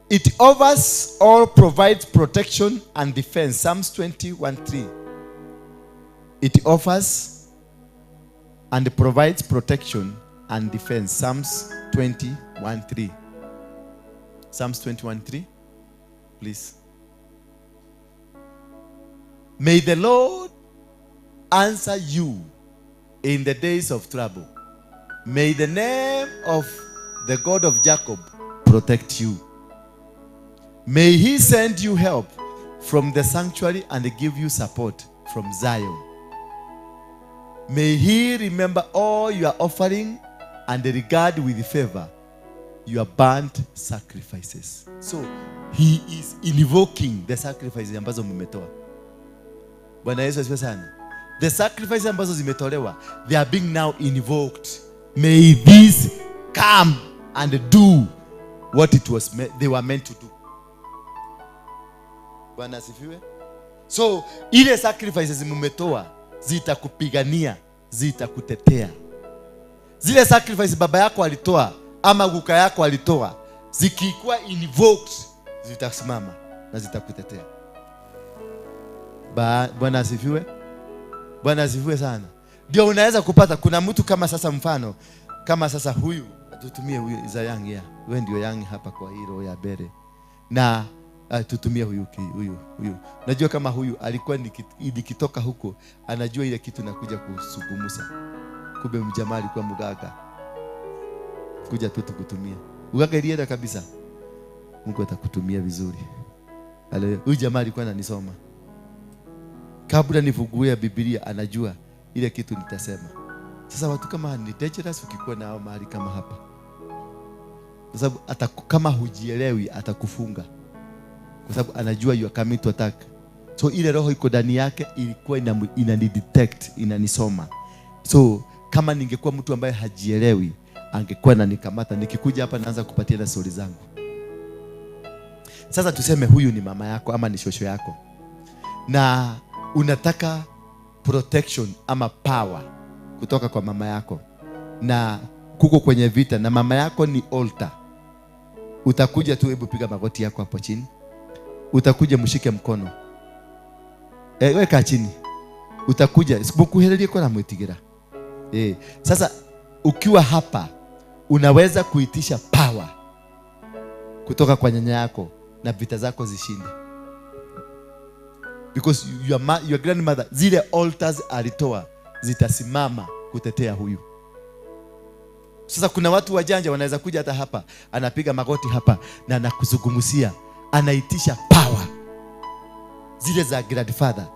it offers or provides protection and defense. Psalms 21:3. It offers and provides protection and defense. Psalms 21:3. Psalms 21:3, please. May the Lord answer you in the days of trouble. May the name of the God of Jacob protect you. May he send you help from the sanctuary and give you support from Zion. May he remember all your offering and regard with favor your burnt sacrifices. So he is invoking the sacrifices ambazo mmetoa. Bwana Yesu asifiwe sana. The sacrifices ambazo zimetolewa, they are being now invoked. May this come and do what it was they were meant to do. Bwana asifiwe. So ile sacrifices mmetoa zitakupigania, zitakutetea. Zile sacrifice baba yako alitoa ama guka yako alitoa, zikikuwa invoked zitasimama na zitakutetea. Bwana asifiwe. Bwana asifiwe sana. Ndio unaweza kupata kuna mtu kama sasa, mfano kama sasa huyu, tutumie huyu za yang ya. Wewe ndio yang hapa kwa hii roho ya bere. Na tutumie huyu huyu huyu. Najua kama huyu alikuwa nikitoka huko anajua ile kitu nakuja kusugumusa. Kumbe mjamaa alikuwa mganga. Kuja tu tukutumia. Uganga ilienda kabisa. Mungu atakutumia vizuri. Haleluya. Huyu jamaa alikuwa ananisoma. Kabla nifungue Biblia anajua ile kitu nitasema. Sasa watu kama ni dangerous ukikuwa nao mahali kama hapa. Kwa sababu kama hujielewi atakufunga. Kwa sababu anajua you are coming to attack. So ile roho iko ndani yake ilikuwa inanidetect, inanisoma. So kama ningekuwa mtu ambaye hajielewi angekuwa ananikamata, nikikuja hapa naanza kupatia na stori zangu. Sasa tuseme huyu ni mama yako ama ni shosho yako, na unataka protection ama power kutoka kwa mama yako, na kuko kwenye vita na mama yako ni altar. Utakuja tu, hebu piga magoti yako hapo chini. Utakuja mshike mkono. Weka chini. Utakuja sibukuhererie kwa na mwitigira. Sasa ukiwa hapa unaweza kuitisha power kutoka kwa nyanya yako na vita zako zishinde. Because your grandmother, zile altars alitoa zitasimama kutetea huyu. Sasa kuna watu wajanja wanaweza kuja hata hapa, anapiga magoti hapa na anakuzungumzia, anaitisha power zile za grandfather,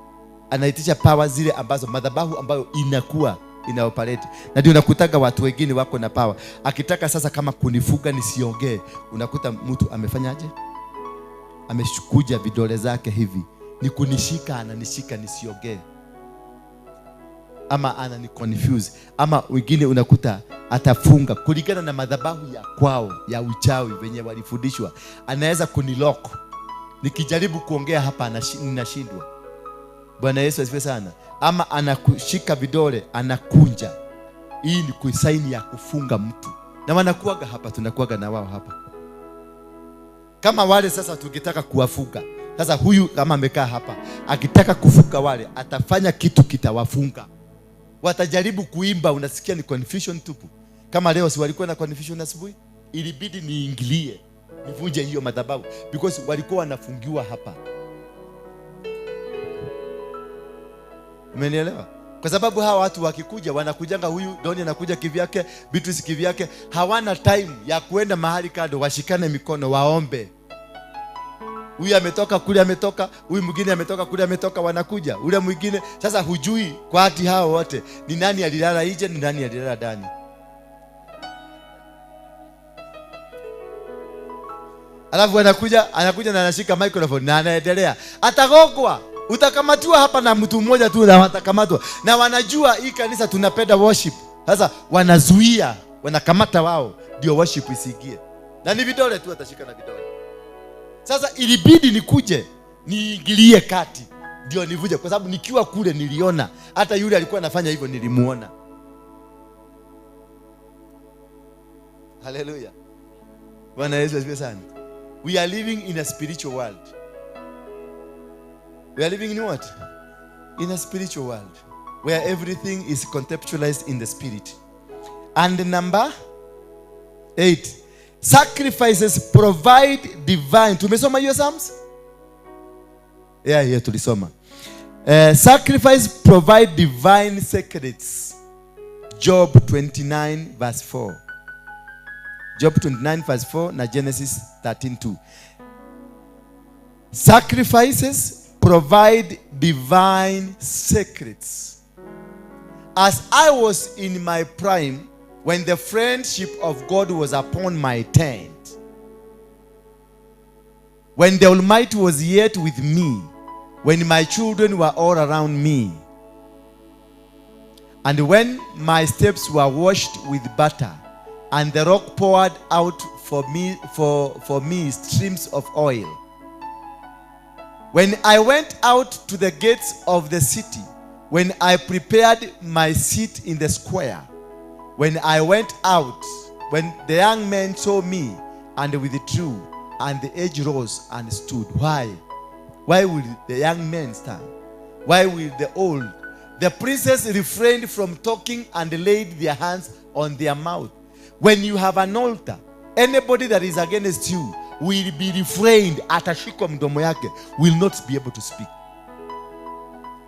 anaitisha power zile ambazo madhabahu ambayo inakuwa inaoperate. Na ndio unakutaga watu wengine wako na power. Akitaka sasa kama kunifuga nisiongee, unakuta mtu amefanyaje? Ameshukuja vidole zake hivi, ni kunishika, ananishika nisiongee, ama ananiconfuse. Ama wengine unakuta atafunga kulingana na madhabahu ya kwao ya uchawi venye walifundishwa. Anaweza kunilock, nikijaribu kuongea hapa ninashindwa. Bwana Yesu asifiwe sana. Ama anakushika vidole anakunja. Hii ni kusaini ya kufunga mtu. Na wanakuaga hapa, tunakuaga na wao hapa. Kama wale sasa tukitaka kuwafunga. Sasa huyu kama amekaa hapa, akitaka kufunga wale, atafanya kitu kitawafunga. Watajaribu kuimba, unasikia ni confusion tupu. Kama leo si walikuwa na confusion asubuhi, ilibidi niingilie, nivunje hiyo madhabahu because walikuwa wanafungiwa hapa. Umenielewa? Kwa sababu hawa watu wakikuja wanakujanga, huyu Doni anakuja kivyake, Beatrice kivyake, hawana time ya kuenda mahali kando washikane mikono waombe. Huyu ametoka kule ametoka, huyu mwingine ametoka kule ametoka, wanakuja. Ule mwingine sasa hujui kwa hati hao wote ni nani alilala nje, ni nani alilala ndani. Alafu anakuja na anashika microphone na anaendelea. Atagogwa. Utakamatiwa hapa na mtu mmoja tu na watakamatwa. Na wanajua hii kanisa tunapenda worship. Sasa wanazuia, wanakamata wao ndio worship isiingie. Na ni vidole tu atashika na vidole. Sasa ilibidi nikuje niingilie kati ndio nivuje, kwa sababu nikiwa kule niliona hata yule alikuwa anafanya hivyo, nilimuona. Hallelujah. Bwana Yesu asifiwe sana. We are living in a spiritual world. We are living in what? In a spiritual world where everything is contextualized in the spirit. And number 8, sacrifices provide divine. Tumesoma hiyo Psalms? Yeah, tulisoma. Sacrifice provide divine secrets. Job 29 verse 4. Job 29 verse 4 na Genesis 13:2. Sacrifices provide divine secrets. As I was in my prime, when the friendship of God was upon my tent, when the Almighty was yet with me, when my children were all around me, and when my steps were washed with butter, and the rock poured out for me streams of oil. When I went out to the gates of the city, when I prepared my seat in the square, when I went out, when the young men saw me and withdrew, and the aged rose and stood. Why? Why will the young men stand? Why will the old? The princes refrained from talking and laid their hands on their mouth. When you have an altar, anybody that is against you will be refrained. Atashikwa mdomo yake, will not be able to speak.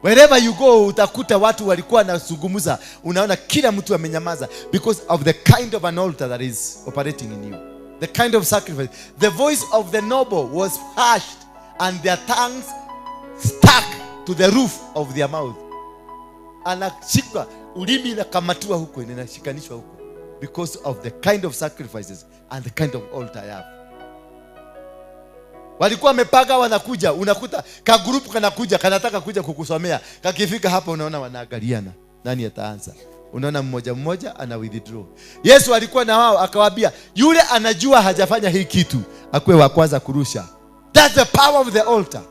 Wherever you go, utakuta watu walikuwa wanazungumza, unaona kila mtu amenyamaza because of the kind of an altar that is operating in you. The kind of sacrifice. The voice of the noble was hushed and their tongues stuck to the roof of their mouth. Anashikwa, ulimi inakamatiwa huko, inashikanishwa huko because of the kind of sacrifices and the kind of altar I have. Walikuwa wamepanga wanakuja, unakuta kagrupu kanakuja, kanataka kuja kukusomea. Kakifika hapa unaona wanaangaliana, nani ataanza? Unaona mmoja mmoja ana withdraw. Yesu alikuwa na wao akawaambia, yule anajua hajafanya hii kitu, akuwe wa kwanza kurusha. That's the power of the altar.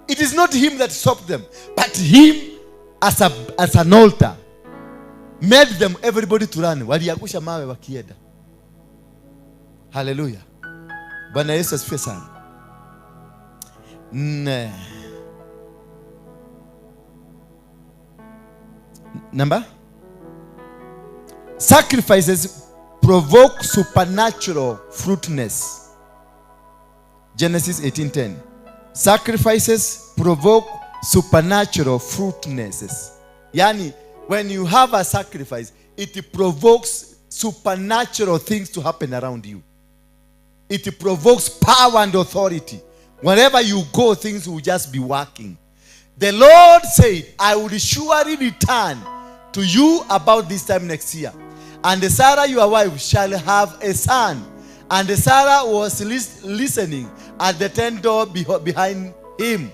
It is not him that stopped them, but him as an altar made them everybody to run. Waliangusha mawe wakienda. Hallelujah. Bwana Yesu asifiwe sana. Nne. Number? Sacrifices provoke supernatural fruitfulness. Genesis 18:10. Sacrifices provoke supernatural fruitfulnesses. Yani, when you have a sacrifice, it provokes supernatural things to happen around you. It provokes power and authority. Wherever you go, things will just be working. The Lord said, "I will surely return to you about this time next year. And Sarah, your wife, shall have a son." And Sarah was listening at the tent door behind him.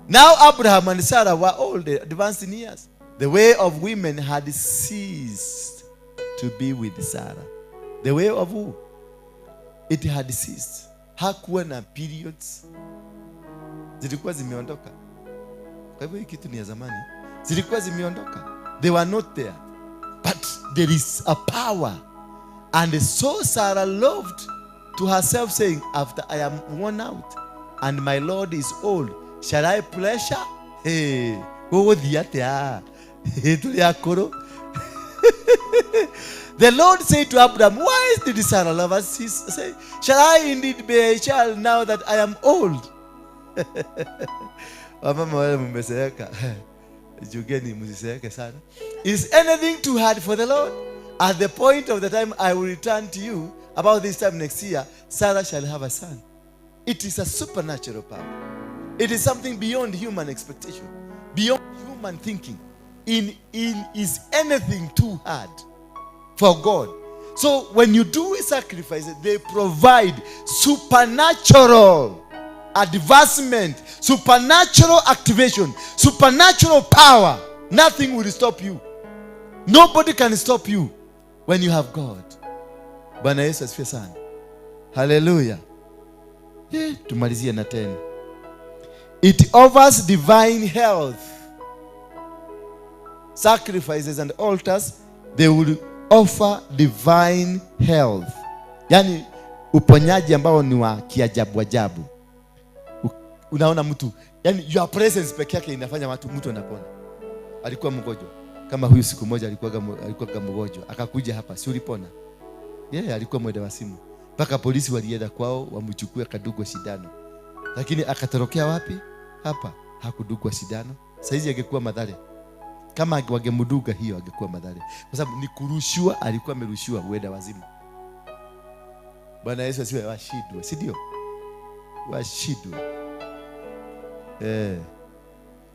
Now Abraham and Sarah were old, advanced in years. The way of women had ceased to be with Sarah. The way of who? It had ceased. Hakuwa na periods. Zilikuwa zimeondoka. Kwa hivyo hii kitu ni ya zamani. Zilikuwa zimeondoka. They were not there. But there is a power. And so Sarah loved to herself, saying, "After I am worn out and my Lord is old, shall I pleasure?" Hey, gũgũthiĩ atĩa? Hey, tũrĩ akũrũ. The Lord said to Abraham, "Why did Sarah love us?" He said, "Shall I indeed bear a child now that I am old?" Wamama wale mmezeeka. Jugeni msizeeke sana. "Is anything too hard for the Lord? At the point of the time I will return to you, about this time next year, Sarah shall have a son." It is a supernatural power. It is something beyond human expectation, beyond human thinking. In is anything too hard for God? So when you do a sacrifice, they provide supernatural advancement, supernatural activation, supernatural power. Nothing will stop you. Nobody can stop you when you have God. Bwana Yesu asifiwe sana. Hallelujah. Tumalizie na 10. It offers divine health. Sacrifices and altars, they will offer divine health. Yani uponyaji ambao ni wa kiajabu ajabu. Unaona mtu, yani your presence peke yake inafanya watu mtu anapona. Alikuwa mgonjwa. Kama huyu siku moja alikuwa mgonjwa, akakuja hapa, si ulipona? Yeye alikuwa mwenda wazimu. Mpaka polisi walienda kwao wamchukue akadungwe sindano. Lakini akatorokea wapi? Hapa. Hakudugwa sindano. Saizi angekuwa Mathare. Kama wangemduga hiyo angekuwa Mathare. Kwa sababu ni kurushiwa, alikuwa amerushiwa uenda wazimu. Bwana Yesu asiwe, washidwe, si ndio? Washidwe.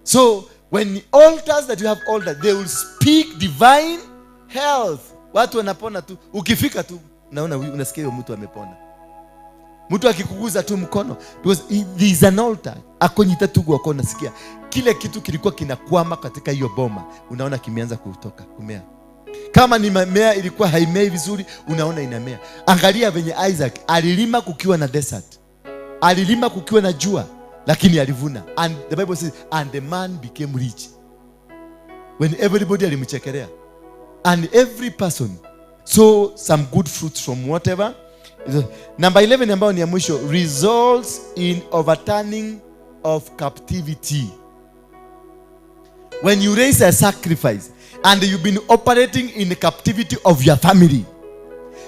So when the altars that you have altars, they will speak divine health. Watu wanapona tu. Ukifika tu naona unasikia huyo mtu amepona. Mtu akikuguza tu mkono, because there is an altar. Akonyita tu kwa kona, sikia. Kile kitu kilikuwa kinakwama katika hiyo boma, unaona kimeanza kutoka, kumea. Kama ni mimea ilikuwa haimei vizuri, unaona inamea. Angalia venye Isaac alilima kukiwa na desert. Alilima kukiwa na jua, lakini alivuna. And the Bible says, and the man became rich. When everybody alimchekelea. And every person saw some good fruits from whatever. Number 11 ambayo ni ya mwisho, results in overturning of captivity. When you raise a sacrifice and you've been operating in the captivity of your family,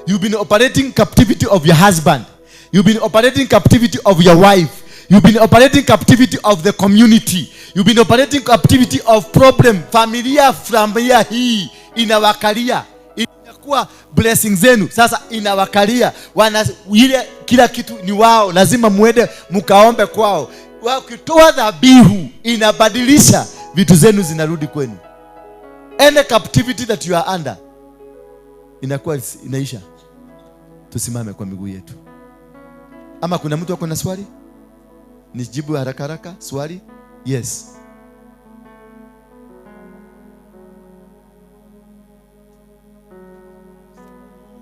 you've been operating captivity of your husband, you've been operating captivity of your wife, you've been operating captivity of the community, you've been operating captivity of problem, familia, familia hii inawakalia, inakuwa blessing zenu sasa inawakalia, wana ile kila kitu ni wao, lazima muende mkaombe kwao. Wakitoa dhabihu inabadilisha vitu zenu, zinarudi kwenu. Any captivity that you are under inakuwa inaisha. Tusimame kwa miguu yetu. Ama kuna mtu ako na swali? Nijibu haraka haraka swali. Yes.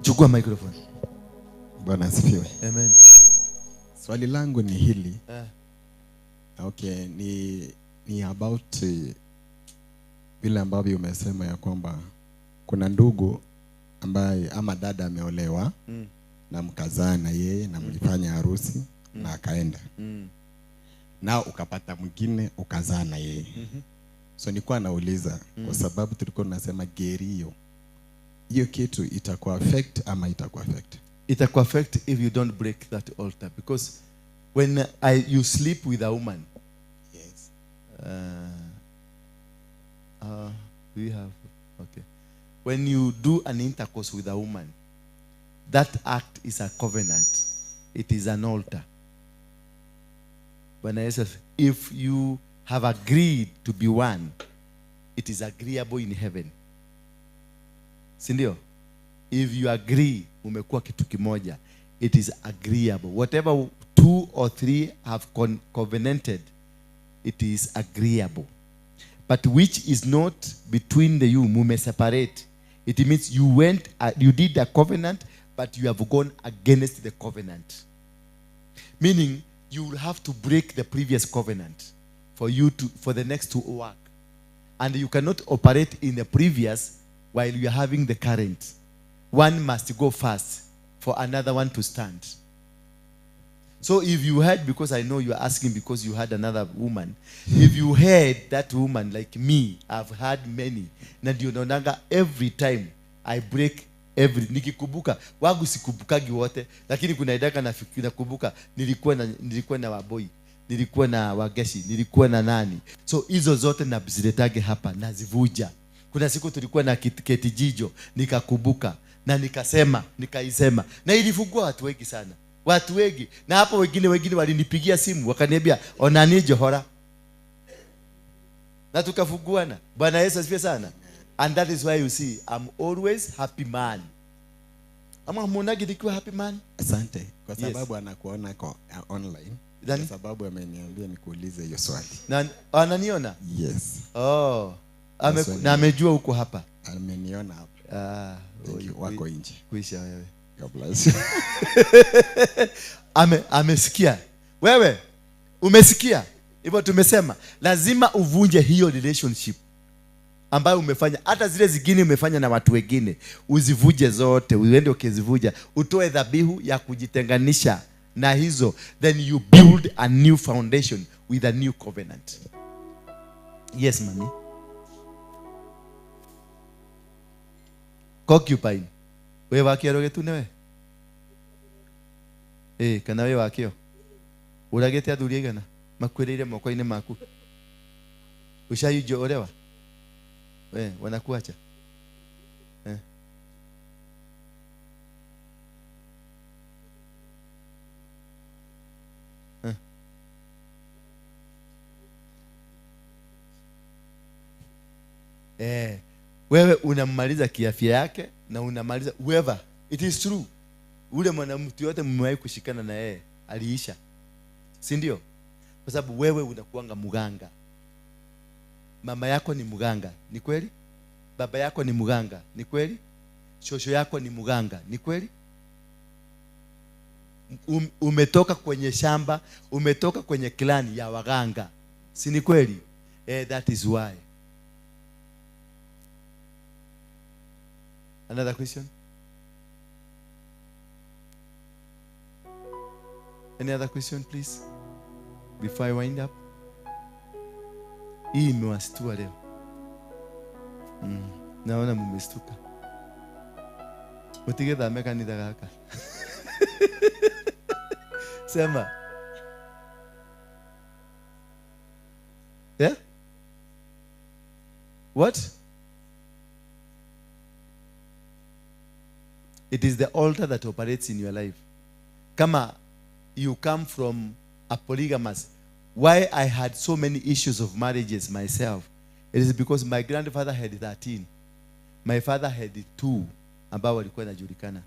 Chukua microphone. Bwana asifiwe. Amen. Swali langu ni hili. Okay, ni about vile ambavyo umesema ya kwamba kuna ndugu ambaye ama dada ameolewa na mkazaa na yeye na mlifanya harusi na akaenda. Na ukapata mwingine ukazaa na yeye. So nilikuwa nauliza kwa sababu tulikuwa tunasema gerio. Hiyo kitu itakuwa affect ama itakuwa affect? Itakuwa affect if you don't break that altar, because when you sleep with a woman. Yes. Do you have? Okay. When you do an intercourse with a woman, that act is a covenant. It is an altar. When I say, if you have agreed to be one, it is agreeable in heaven. Sindio? If you agree, umekuwa kitu kimoja, it is agreeable. Whatever two or three have covenanted, it is agreeable. But which is not between the you, mume separate. It means you went, you did a covenant, but you have gone against the covenant. Meaning, you will have to break the previous covenant for the next to work. And you cannot operate in the previous while you are having the current. One must go first for another one to stand. So if you heard, because I know you are asking because you had another woman, if you heard that woman like me, I've had many. Na ndio naonanga every time I break every, nikikumbuka, wangu sikubukagi wote, lakini kuna idaka nakumbuka, nilikuwa na waboi, nilikuwa na wageshi, nilikuwa na nani. So hizo zote naziletage hapa, nazivuja. Kuna siku tulikuwa na ketijijo, nikakumbuka na nikasema, nikaisema. Na ilifungua watu wengi sana. Watu wengi. Na hapo wengine walinipigia simu wakaniambia onani Johora. Na tukafunguana. Bwana Yesu asifiwe sana. And that is why you see I'm always happy man. Ama muonagi nikiwa happy man? Asante. Kwa sababu yes, anakuona kwa online. Nani? Kwa sababu ameniambia nikuulize hiyo swali. Na ananiona? Yes. Oh. Na amejua uko hapa. Ameniona hapa. Ah, wako nje. Kuisha wewe. God bless you. Amesikia. Wewe umesikia? Hivyo tumesema lazima uvunje hiyo relationship ambayo umefanya, hata zile zingine umefanya na watu wengine, uzivuje zote, uende ukizivuja, utoe dhabihu ya kujitenganisha na hizo, then you build a new foundation with a new covenant. Yes, mami. Concubine. We wakio roge tu newe? Kana we wakio? Uragĩte athuri aigana makuĩrĩire moko-inĩ maku? Ushaijiolewa? We, wanakuacha? Eh. Eh. Eh, wewe unamaliza kiafya yake na unamaliza whoever. It is true. Ule mwanamke yote mmewahi kushikana na yeye aliisha. Si ndio? Kwa sababu wewe unakuanga mganga. Mama yako ni mganga, ni kweli? Baba yako ni mganga, ni kweli? Shosho yako ni mganga, ni kweli? Umetoka kwenye shamba, umetoka kwenye klani ya waganga, si ni kweli? That is why. Another question? Any other question, please? Before I wind up? Hii imewastua leo. Naona mmestuka. Mutigethame kanitha gaka. Sema. Yeah? What? It is the altar that operates in your life. Kama you come from a polygamous. Why I had so many issues of marriages myself, it is because my grandfather had 13. My father had 2 ambao walikuwa wanajulikana.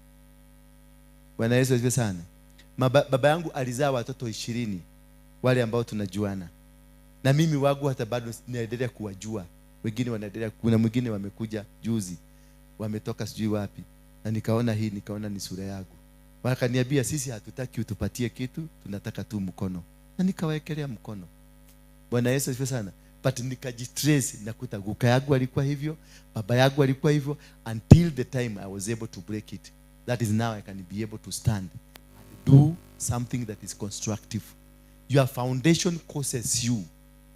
Bwana Yesu asifiwe sana. Baba yangu alizaa watoto 20 wale ambao tunajuana. Na mimi wangu hata bado naendelea kuwajua. Wengine wanaendelea, kuna mwingine wamekuja juzi, wametoka sijui wapi. Na nikaona hii, nikaona ni sura yangu. Wakaniambia sisi hatutaki utupatie kitu, tunataka tu mkono. Na nikawaekelea mkono. Bwana Yesu asifiwe sana. But nikajitrace nakuta guka yangu alikuwa hivyo, baba yangu alikuwa hivyo, until the time I was able to break it. That is now I can be able to stand and do something that is constructive. Your foundation causes you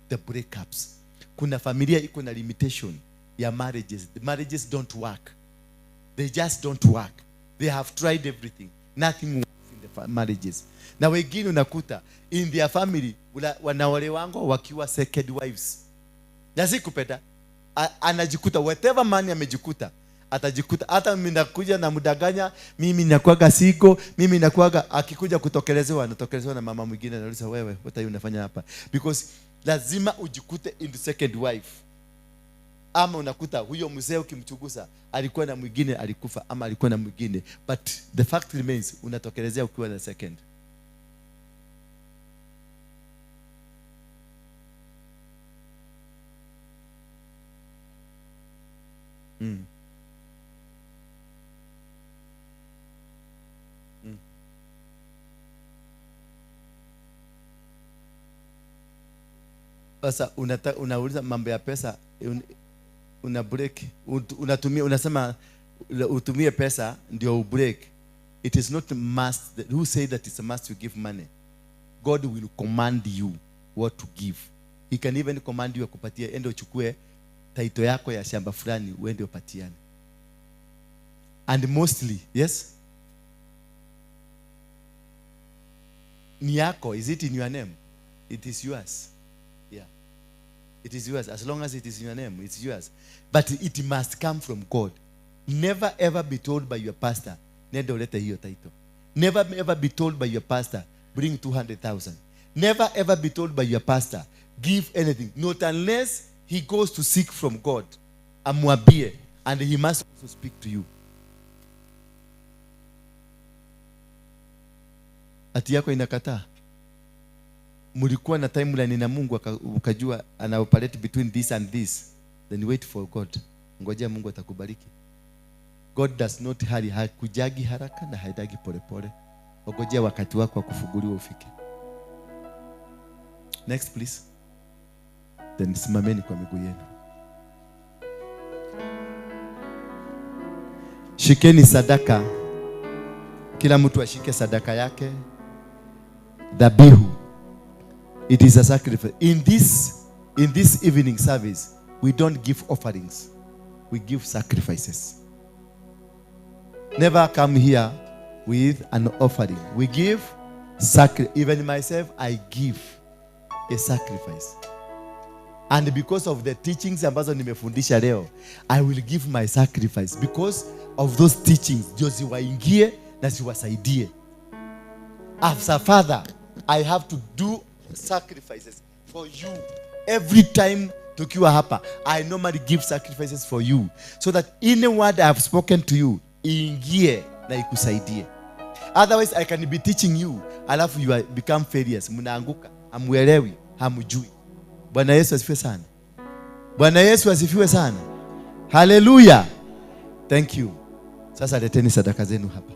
the breakups. Kuna familia iko na limitation ya marriages. The marriages don't work. They just don't work. They have tried everything. Nothing works in the marriages. Na wengine unakuta in their family wanaolewango wakiwa second wives. Na si kupenda, anajikuta whatever man amejikuta, atajikuta hata mimi nakuja na mdanganya, mimi nakuaga siko, mimi nakuaga, akikuja kutokelezewa anatokelezewa na mama mwingine, anauliza wewe what are you unafanya hapa? Because lazima ujikute in the second wife. Ama unakuta huyo mzee ukimchugusa alikuwa na mwingine alikufa, ama alikuwa na mwingine, but the fact remains unatokelezea ukiwa na second. Sasa unauliza mambo ya pesa, una break, unatumia, unasema utumie pesa ndio ubreak. It is not must. Who say that it's a must to give money? God will command you what to give. He can even command you akupatie, ende uchukue title yako ya shamba fulani uende upatiane. And mostly, yes? Ni yako, is it in your name? It is yours. Yeah. It is yours. As long as it is in your name, it's yours. But it must come from God. Never ever be told by your pastor, nenda ulete hiyo title. Never ever be told by your pastor, bring 200,000. Never ever be told by your pastor, give anything. Not unless he goes to seek from God. Amwambie, and he must also speak to you. Ati yako inakataa. Mulikuwa na timeline na Mungu ukajua ana operate between this and this. Then wait for God. Ngojea Mungu atakubariki. God does not hurry. Hakujagi haraka na haidagi polepole. Ngojea wakati wako wa kufunguliwa ufike. Next please. Then simameni kwa miguu yenu. Shikeni sadaka. Kila mtu ashike sadaka yake. Dhabihu. It is a sacrifice. In this evening service, we don't give offerings. We give sacrifices. Never come here with an offering. We give Even myself, I give a sacrifice. And because of the teachings ambazo nimefundisha leo, I will give my sacrifice because of those teachings. Ndio ziwaingie na ziwasaidie. As a father, I have to do sacrifices for you. Every time tukiwa hapa, I normally give sacrifices for you so that any word I have spoken to you iingie na ikusaidie. Otherwise I can be teaching you, alafu you are become failures. Mnaanguka, hamuelewi, hamjui. Bwana Yesu asifiwe sana. Bwana Yesu asifiwe sana. Hallelujah. Thank you. Sasa leteni sadaka zenu hapa.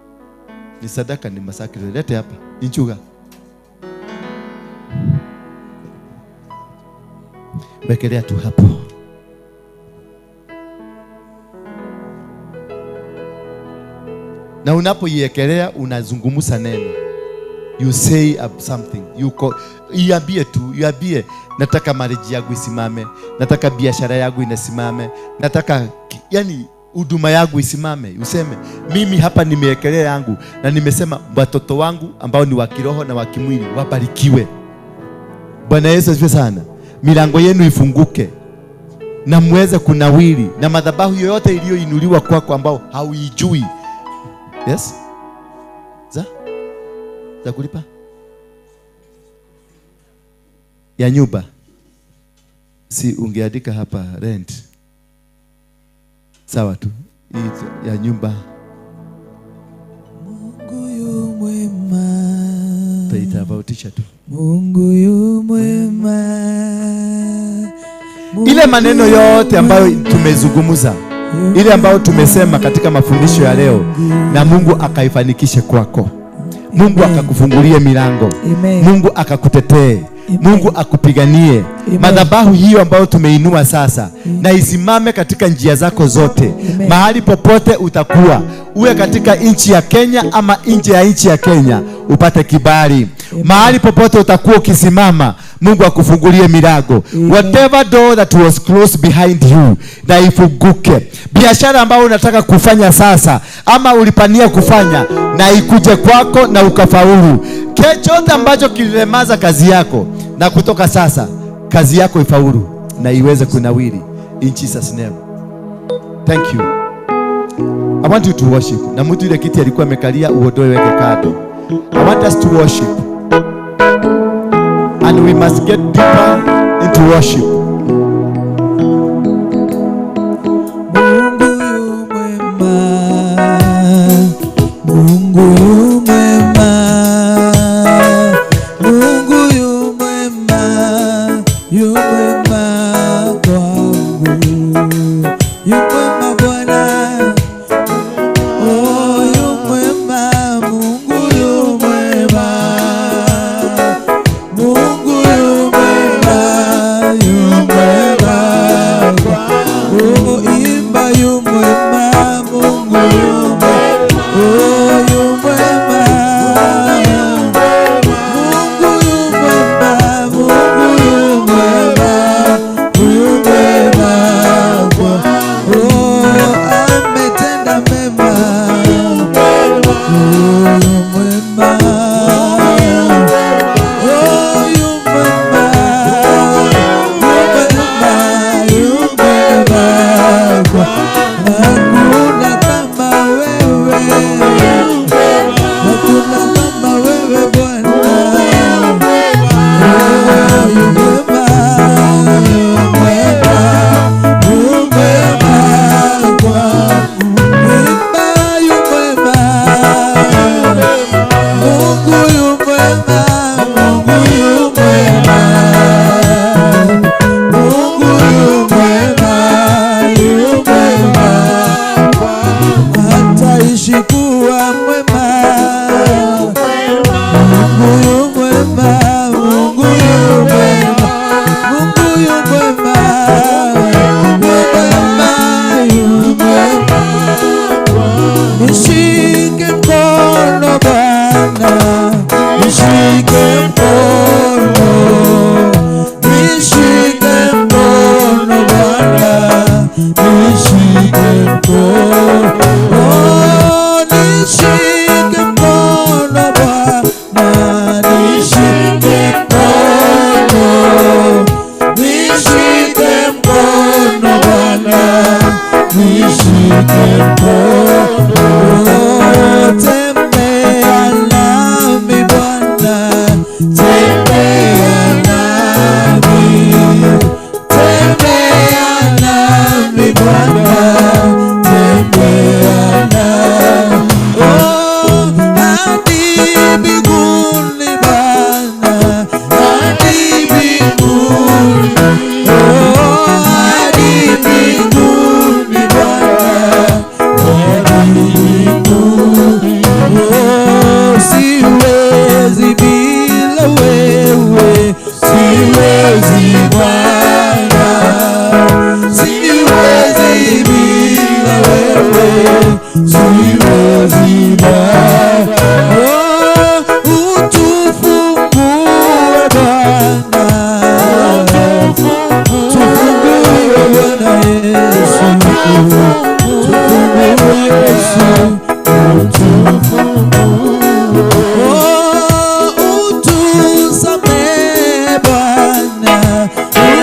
Ni sadaka, ni masakri. Lete hapa. Inchuga. Wekelea tu hapo. Na unapoiekelea unazungumza neno. You say something. You call, iambie tu, iambie nataka marriage yangu isimame, nataka biashara yangu inasimame, nataka yani huduma yangu isimame. Useme mimi hapa nimeekelea yangu na nimesema watoto wangu ambao ni wa kiroho na wa kimwili wabarikiwe. Bwana Yesu asifiwe sana. Milango yenu ifunguke na muweze kunawiri, na madhabahu yoyote iliyoinuliwa kwako ambao hauijui. Yes? Za kulipa? Ya nyumba. Si ungeandika hapa rent. Sawa tu. Ya nyumba. Mungu yu mwema. Taitafautisha tu. Mungu yu mwema. Ile maneno yote ambayo tumezungumza, ile ambayo tumesema katika mafundisho ya leo, na Mungu akaifanikishe kwako. Mungu akakufungulie milango. Amen. Mungu akakutetee. Mungu akupiganie. Madhabahu hiyo ambayo tumeinua sasa, na isimame katika njia zako zote. Amen. Mahali popote utakuwa, uwe katika nchi ya Kenya ama nje ya nchi ya Kenya, upate kibali. Mahali popote utakuwa ukisimama, Mungu akufungulie milango. Whatever door that was closed behind you, na ifunguke. Biashara ambayo unataka kufanya sasa ama ulipania kufanya, na ikuje kwako na ukafaulu. Chochote ambacho kililemaza kazi yako, na kutoka sasa kazi yako ifaulu na iweze kunawiri. In Jesus name. Thank you. I want you to worship. Na mtu ile kiti alikuwa amekalia uondoe weke kando. I want us to worship. And we must get deeper into worship. Mungu yu mwema. Mungu yu mwema. Mungu yu mwema. Yu mwema kwangu. Yu mwema Bwana. Oh, yu mwema. Mungu yu mwema. Mungu yu mwema, yu mwema kwangu. Oh, imba yu mwema, Mungu yu mwema. Oh, yu mwema. Mungu yu mwema, Mungu yu mwema, yu mwema kwangu. Oh, ametenda mema. Oh, yu mwema. Oh, yu mwema, yu mwema, yu mwema kwangu. Hakuna kama wewe, hakuna kama wewe Bwana. Oh, yu mwema, yu mwema, yu mwema kwangu. Imba yu mwema, Mungu yu mwema, Mungu yu mwema. Mungu yu mwema, yu mwema. Hataishi kuwa mwema. Mungu yu mwema, Mungu yu mwema. Mungu yu mwema, yu mwema, yu mwema. Nishike mkono Bwana, nishike mkono, nishike mkono Bwana, nishike mkono, oh, nishike mkono Bwana, Siwezi bila wewe, siwezi Bwana, siwezi bila wewe, siwezi Bwana. Oh, utufungue Bwana, tufungue Bwana Yesu, tufungue Yesu, oh, utusamehe Bwana,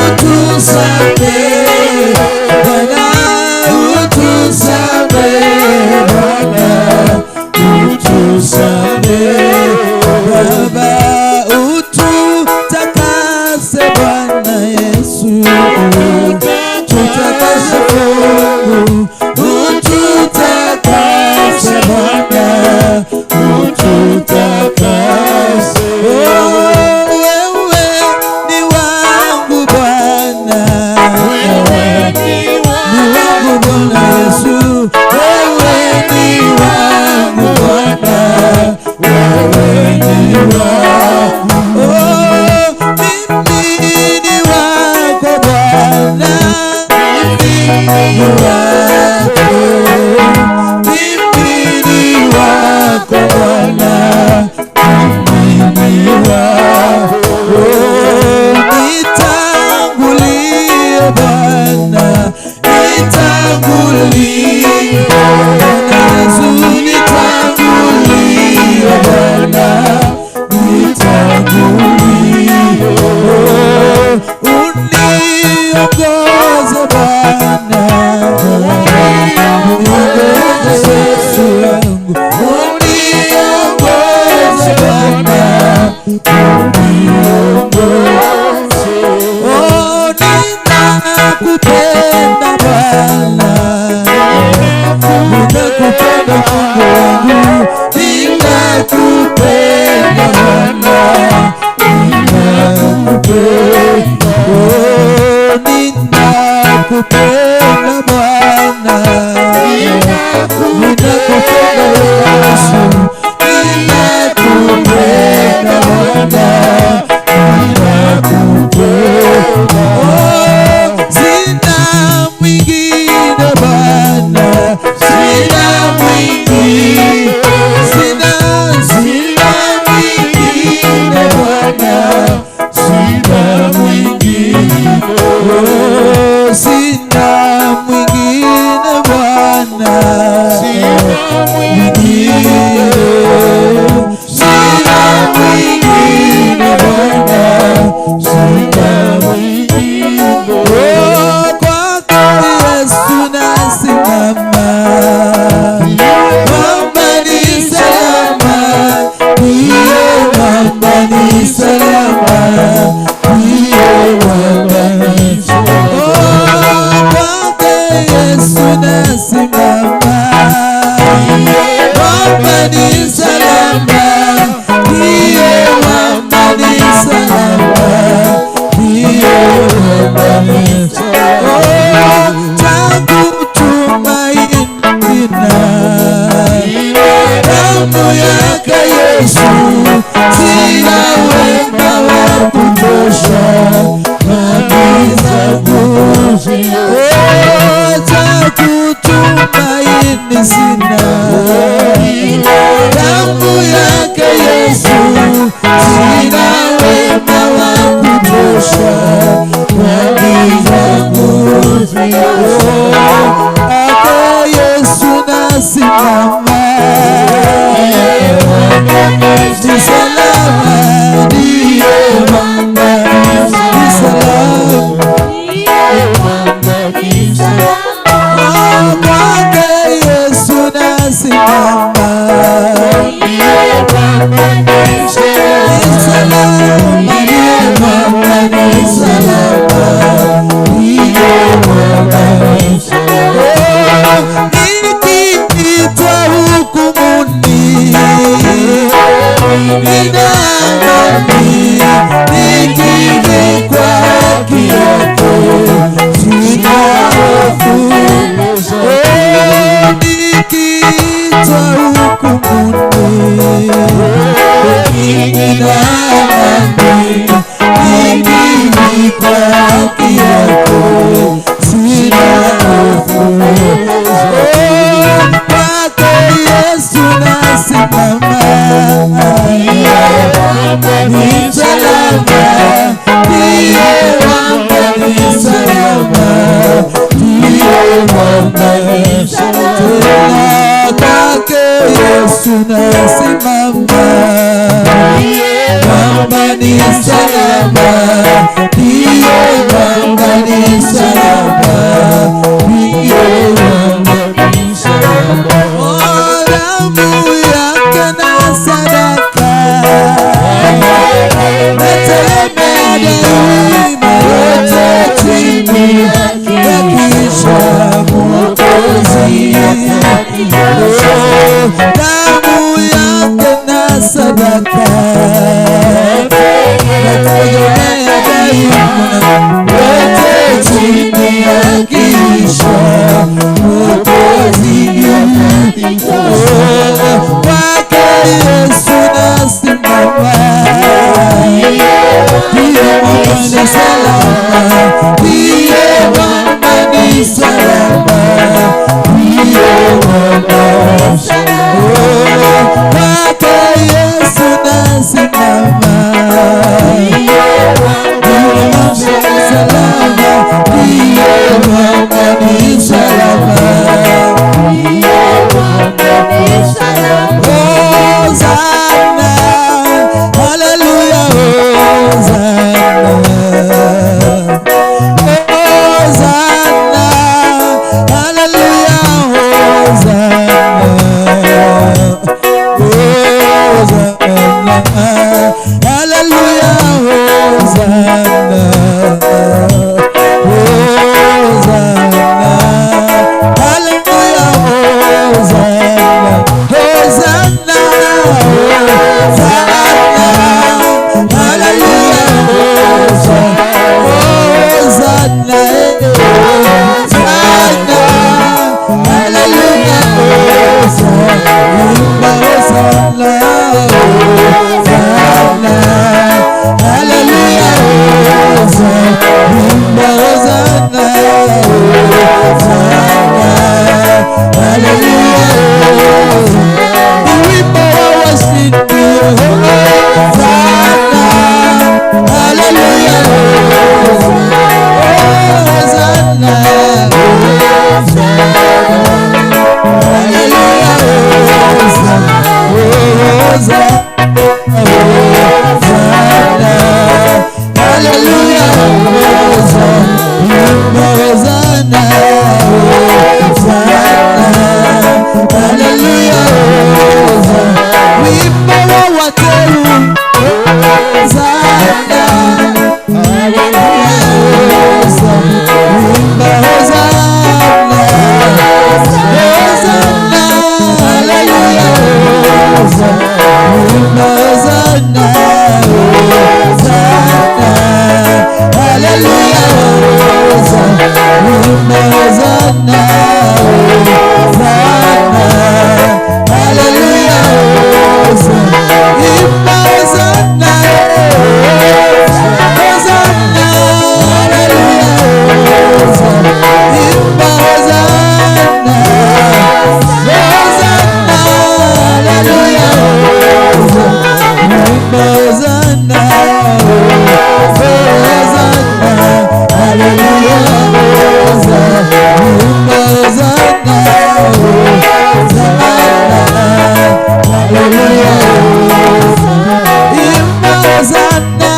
utusamehe Bwana, utusamehe Bwana, utusamehe Baba, ututakase Bwana Yesu, tutakase Mungu, ututakase Bwana, ututakase. Oh, wewe ni wangu Bwana, wewe ni wangu Bwana Yesu, wewe ni wangu Bwana, wewe ni wangu. Oh, mimi ni wako Bwana, mimi ni wako, mimi ni wako Bwana, mimi ni wako. Oh, nitangulie Bwana, nitangulie Bwana Yesu, nitangulie Bwana, nitangulie. Oh, uniongoze Bwana, uniongoze Yesu wangu, uniongoze Bwana, uniongoze. Oh, ninakupenda Bwana, ninakupenda Mungu wangu, ninakupenda Bwana, ninakupenda. Oh, ninakupenda Bwana, ninakupenda Yesu, ninakupenda Bwana, ninakupenda. Oh, sina mwingine Bwana, sina mwingine, sina, sina mwingine Bwana, sina mwingine. Oh, sina mwingine Bwana, sina mwingine, sina mwingine Bwana, sina mwingine. Oh, kwako Yesu nasimama, mwamba ni salama, ndiye mwamba ni salama, ndiye mwamba ni salama. Oh, kwake Yesu nasimama, mwamba ni salama, ndiye mwamba ni salama, ndiye mwamba ni salama. Oh, tangu tumaini na damu yake Yesu, sina wema wa kutosha dhambi zangu. Oh, tangu tumaini sina damu yake Yesu, sina wema wa kutosha dhambi zangu. Oh, kwako Yesu nasimama, ni salama, ndiye mwamba, ni salama. Oh, kwake Yesu nasimama, ni salama, ndiye mwamba, ni salama, ndiye mwamba, ni salama. Oh, nikiitwa hukumuni, nina amani, nikivikwa haki yako, sina hofu. Oh, nikiitwa hukumuni, ni salama, ndiye mwamba ni salama, ndiye mwamba ni salama. Oh, damu yake na sadaka nategemea daima, yote chini ya kisha Mwokozi. Oh, damu yake na sadaka nategemea daima, yote chini ya kisha Mwokozi. Oh, kwake Yesu nasimama, ndiye mwamba ni salama, ndiye mwamba ni salama, ndiye mwamba. Oh, kwake Yesu nasimama, ndiye mwamba ni salama, ndiye mwamba ni salama, ndiye mwamba ni salama. Hosanna, hallelujah, Hosanna, Hosanna, hallelujah, Hosanna, Hosanna, hallelujah, Hosanna, Hosanna, hallelujah, Hosanna, Hosanna, Hosanna, hallelujah, Hosanna, Hosanna, Hosanna, hallelujah, Hosanna, Hosanna, Hosanna, hallelujah, Hosanna, Hosanna, Hosanna, hallelujah, Hosanna. Ni wimbo wa washindi, Hosanna, hallelujah, Hosanna, hallelujah, Hosanna, Hosanna, hallelujah, Hosanna, Hosanna, Hosanna, hallelujah, Hosanna. Wimbo wa wateule, Hosanna, hallelujah, Hosanna, wimbo Hosanna, Hosanna, hallelujah, Hosanna, wimbo Hosanna, Hosanna, hallelujah, Hosanna, wimbo Hosanna, Hosanna, hallelujah, Hosanna, wimbo Hosanna, Hosanna, hallelujah, Hosanna, wimbo Hosanna, Hosanna, hallelujah, Hosanna, wimbo Hosanna, Hosanna, hallelujah, Hosanna, wimbo Hosanna, Hosanna, hallelujah, wimbo Hosanna,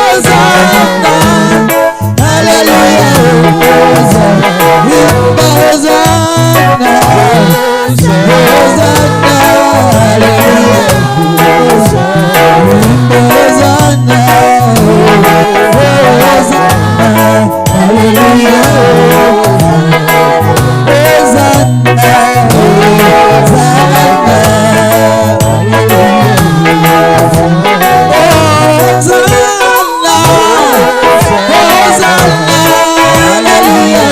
Hosanna, hallelujah, Hosanna, wimbo Hosanna, Hosanna, hallelujah, wimbo Hosanna, Hosanna, hallelujah, Hosanna, Hosanna, Hosanna, Hosanna, hallelujah,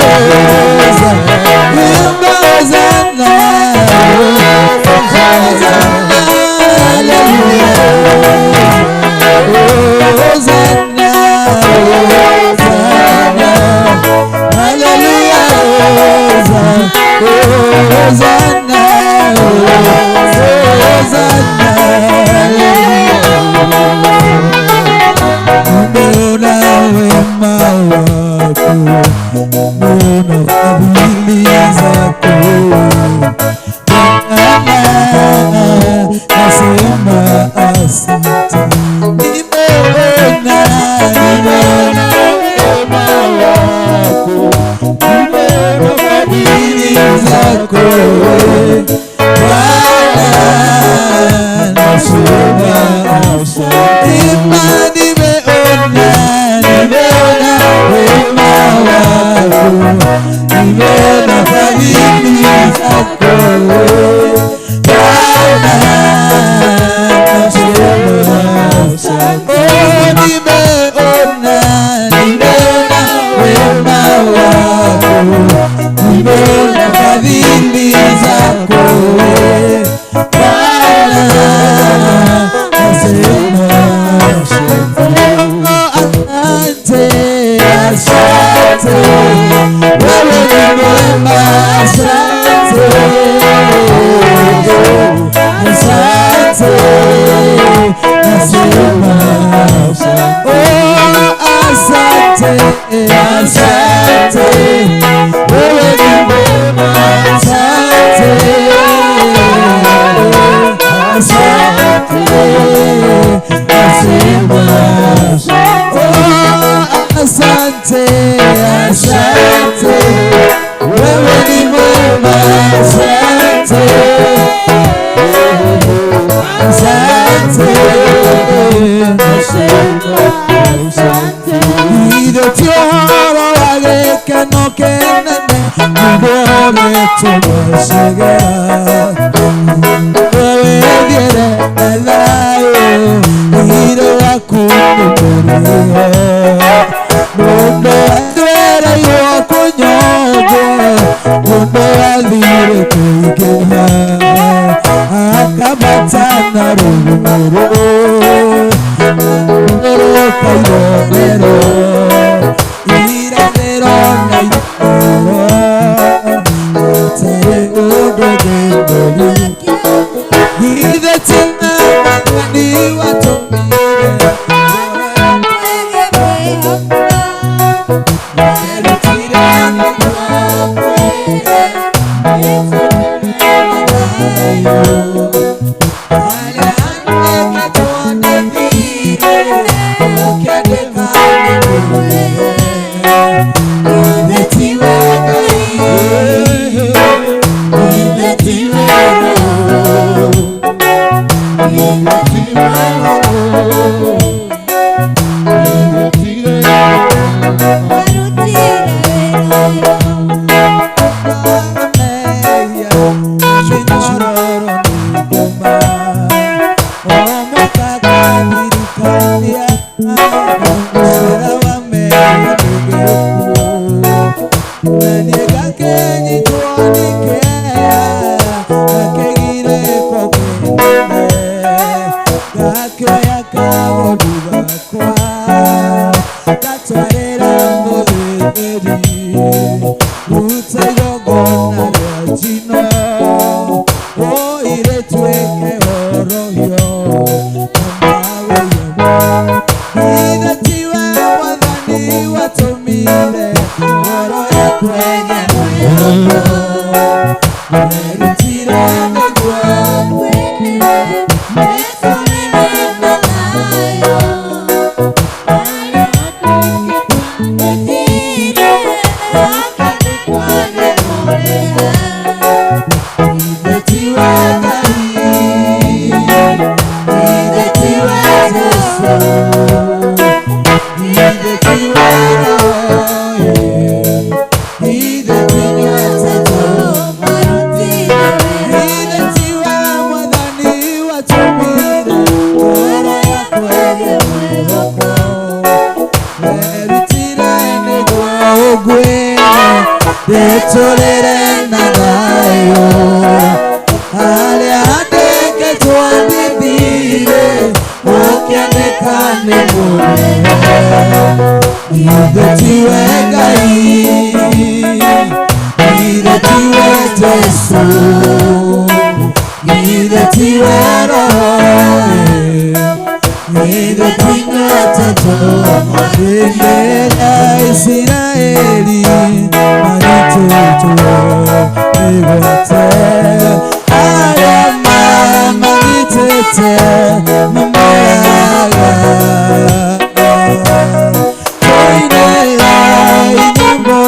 Hosanna, wimbo Hosanna, Hosanna, hallelujah, Hosanna, Hosanna, hallelujah, Hosanna, Hosanna, Nimeona wema wako, nimeona fadhili zako, Bwana, nasema asante. zako Bwana nasema asante. Nimeona, nimeona wema wako, nimeona fadhili zako Bwana nasema asante. Nimeona, nimeona wema wako, nimeona fadhili zako Bwana nasema asante. Asante, wewe ni mwema, asante, asante, nasema oh, asante, asante, wewe ni mwema, asante, asante, nasema oh, asante, asante, wewe ni mwema, asante, asante, asante. Idetioro agekeno kenene, nigore tumwecegera, wewe thiere na thayũ, thirĩ waku nĩkũrĩhe. Mũndũ atwereirwo kũnyongwo, mũndũ athire kũingĩha, akambata na rũgũrũ, rũka irorero, irathĩro na ithũĩro, hatarĩ ũndũ ngĩmũria. Githĩ ti Mwathani watũmire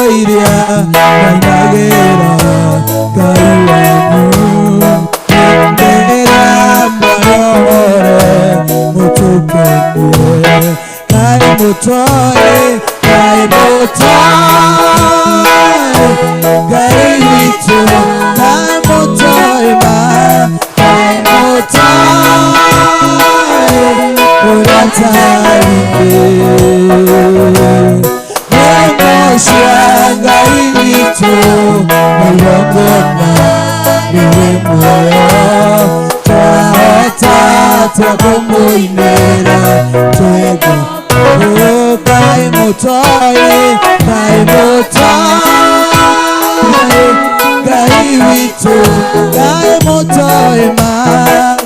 Iria, mũtoĩ, Ngai mũtoĩ, Ngai witũ, Ngai mũtoĩ ma, Ngai mũtoĩ, ũrĩa atarĩ. Nyĩmbo cia Ngai witũ nĩigongona rĩrĩ muoyo, twahota atĩa kũmũinĩra twĩ ngoro? Ngai mũtoĩ, Ngai mũtoĩ, Ngai witũ, Ngai mũtoĩ ma,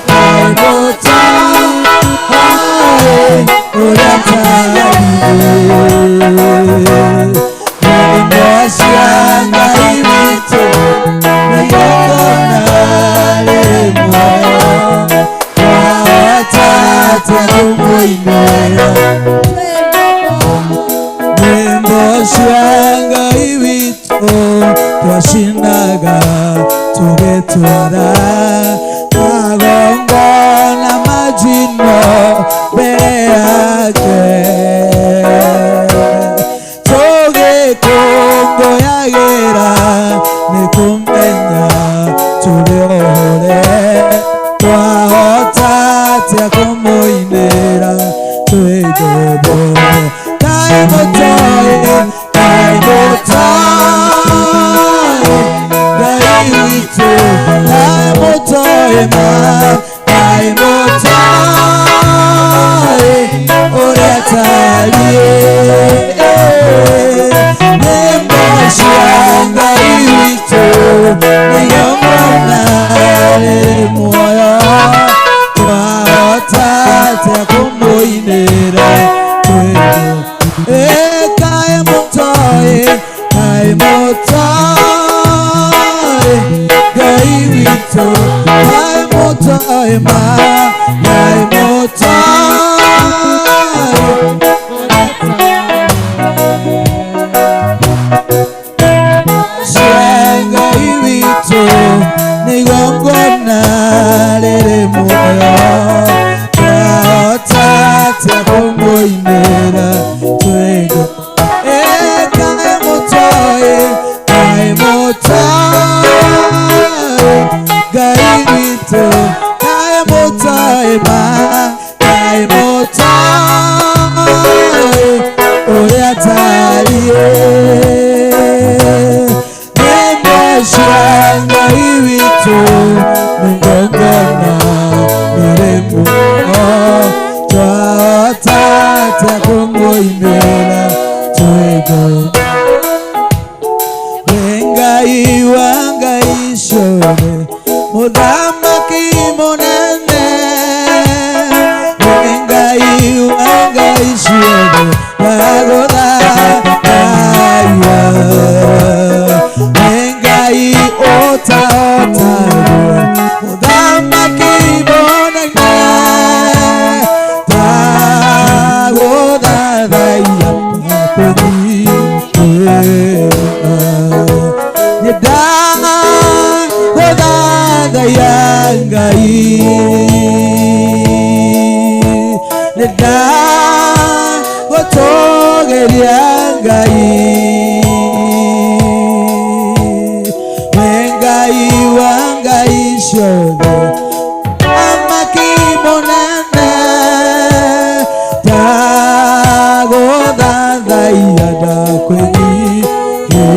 Ngai mũtoĩ, ũrĩa atarĩ. Nyĩmbo cia Ngai witũ nĩigongona rĩrĩ muoyo, twahota atĩa kũmũinĩra? Nyĩmbo cia Ngai witũ twacinaga tũgĩtwara magongona ma njino mbere yake, tũgĩkũngũyagĩra nĩ kũmenya tũrĩ ohore, twahota atĩa kũmũinĩra twĩ ngombo? Ngai mũtoĩ, Ngai mũtoĩ, Ngai witũ, Ngai mũtoĩ ma, Ngai mũtoĩ, ũrĩa atariĩ. Nyĩmbo cia Ngai witũ nĩigongona rĩrĩ muoyo, twahota atĩa kũmũinĩra twĩ ngombo? Ngai mũtoĩ, Ngai mũtoĩ, Ngai witũ, Ngai mũtoĩ ma, Ngai mũtoĩ. Cia Ngai witũ nĩigongona rĩrĩ muoyo, twahota atĩa kũmũinĩra twĩ ngombo? Ngai mũtoĩ, Ngai mũtoĩ, Ngai witũ, Ngai mũtoĩ ma, Ngai mũtoĩ, ũrĩa atariĩ. Nyĩmbo cia Ngai witũ nĩigongona rĩrĩ muoyo, twahota atĩa kũmũinĩra twĩ ngombo? Ngai wa Ngai ciothe, mũthamaki mũnene, Ngai wa Ngai ciothe, ndagũthathaiya. Ngai ũtahotagwo, mũthamaki mũnene, ndagũthathaiya ndakũnyihĩra. Nĩndagũthathaiya Ngai, nĩndagũtũgĩria Ngai, we Ngai wa Ngai ciothe, mũthamaki mũnene, ndagũthathaiya ndakwĩnyihĩria,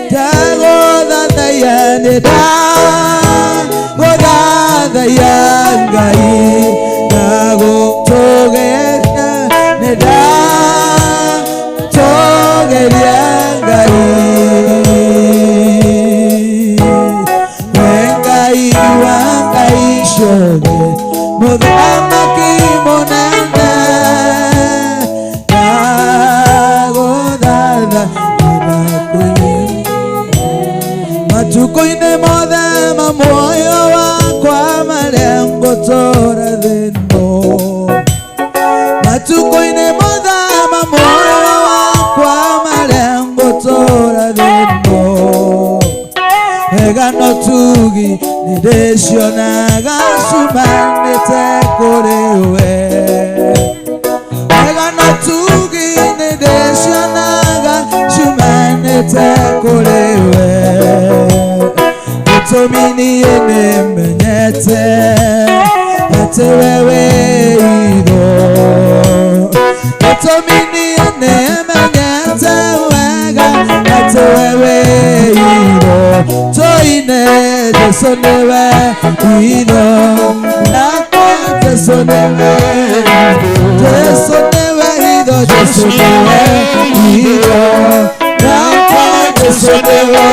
ndagũthathaiya, nĩndagũthathaiya Ngai, ndagũtũgĩria, nĩndatũgĩria Ngai, we Ngai wa Ngai ciothe, mũthamaki mũnene, ndagũthatha ndakwĩnyihĩria. Matukũ-inĩ mothe ma muoyo wakwa marĩa ngũtũũra thĩ ĩno, matukũ-inĩ mothe ma muoyo wakwa marĩa ngũtũũra thĩ ĩno, wega no tugi nĩndĩcionaga ciumanĩte kũrĩ we, wega no tugi nĩwe, Jesu nĩwe hitho, Jesu nĩwe hitho yakwa, Jesu nĩwe,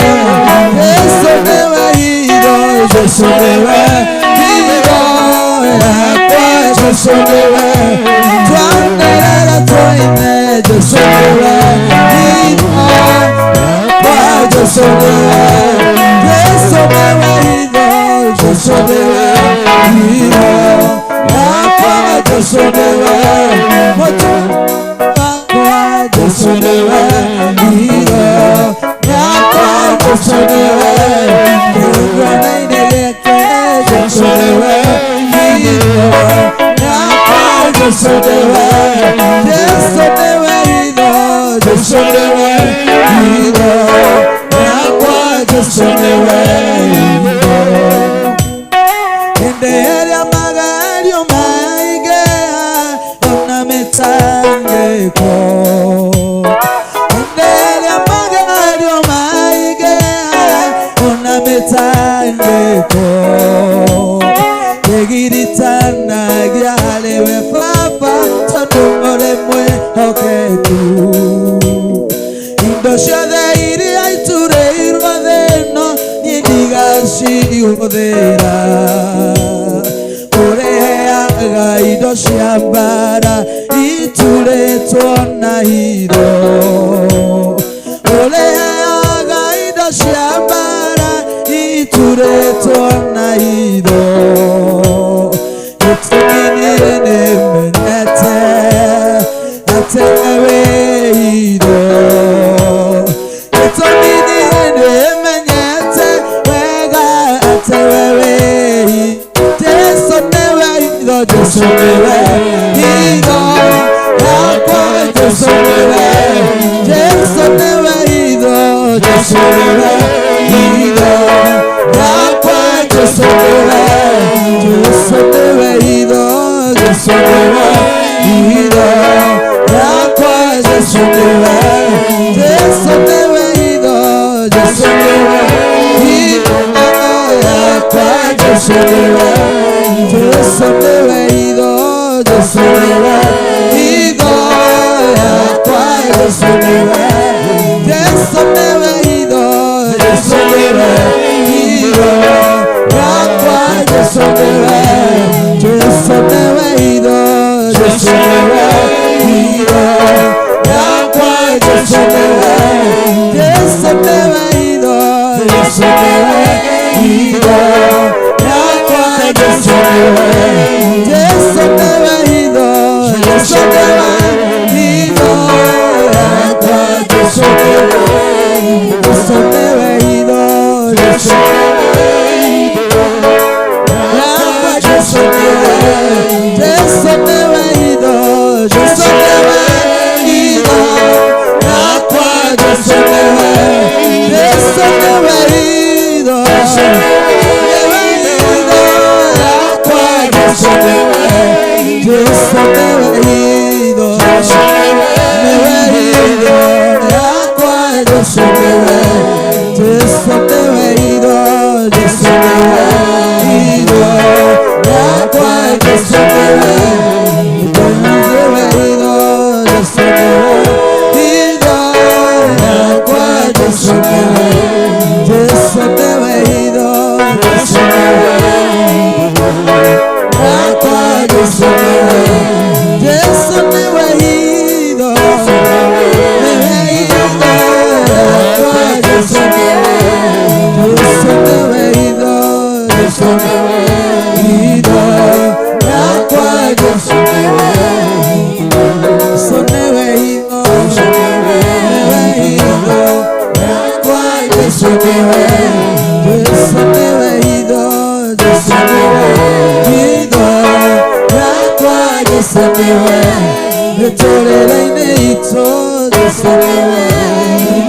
Jesu nĩwe hitho, Jesu nĩwe hitho yakwa, Jesu nĩwe, twanĩrĩra tũine, Jesu nĩwe hitho yakwa, Jesu nĩwe, Jesu nĩwe hitho, Jesu nĩwe hitho yakwa, Jesu nĩwe moto wakwa, Jesu nĩwe hitho yakwa, Jesu nĩwe kĩgongona-inĩ gĩake, Jesu nĩwe hitho yakwa, Jesu nĩwe, Jesu nĩwe hitho, Jesu nĩwe hitho yakwa, Jesu nĩwe hitho. Hĩndĩ ĩrĩa magerio maingĩha ona mĩtangĩko, hĩndĩ ĩrĩa magerio maingĩha ona mĩtangĩko, ndĩgiritanagia harĩ we Baba tondũ ũrĩ mwĩhokeku. Indo ciothe iria iturĩirwo thĩ ĩno niĩ ndigacihũthĩra, ũrĩheaga indo cia mbara iturĩtwo na hitho, ũrĩheaga indo cia mbara iturĩtwo na hitho. Gĩtũmi niĩ nĩmenyete atĩ wĩ hitho, gĩtũmi niĩ nĩmenyete wega atĩ we wĩ hitho. Jesu nĩwe hitho, Jesu nĩwe hitho yakwa, Jesu nĩwe, Jesu nĩwe hitho, Jesu nĩwe hitho yakwa, Jesu nĩwe, Jesu nĩwe hitho, Jesu nĩwe hitho yakwa, Jesu nĩwe, Jesu nĩwe hitho, Jesu nĩwe hitho yakwa, Jesu nĩwe, Jesu nĩwe hitho, Jesu nĩwe hitho yakwa, Jesu nĩwe, Jesu nĩwe hitho, Jesu nĩwe hitho yakwa, Jesu nĩwe, Jesu nĩwe hitho, Jesu nĩwe hitho yakwa, Jesu nĩwe, Jesu nĩwe hitho, Jesu nĩwe hitho yakwa, Jesu nĩwe, Jesu nĩwe hitho, Jesu nĩwe hitho yakwa, Jesu nĩwe, Jesu nĩwe hitho, Jesu yakwa, Jesu nĩwe, Jesu nĩwe hitho, Jesu nĩwe hitho yakwa, Jesu nĩwe, Jesu nĩwe hitho, nĩwe hitho yakwa, Jesu nĩwe, Jesu nĩwe hitho, nĩwe hitho yakwa, Jesu nĩwe, Jesu nĩwe hitho, Jesu nĩwe hitho yakwa, Jesu nĩwe, nĩwe hitho, Jesu nĩwe hitho yakwa, Jesu nĩwe, Jesu nĩwe hitho, Jesu nĩwe yakwa, Jesu nĩwe, Jesu nĩwe hitho, nĩwe hitho yakwa, Jesu nĩwe, Jesu nĩwe hitho, Jesu nĩwe hitho yakwa, Jesu nĩwe, Jesu nĩwe hitho, nĩwe hitho yakwa, Jesu nĩwe, Jesu nĩwe hitho, Jesu nĩwe hitho yakwa, Jesu nĩwe, mĩtũrĩre-inĩ itũ, Jesu nĩwe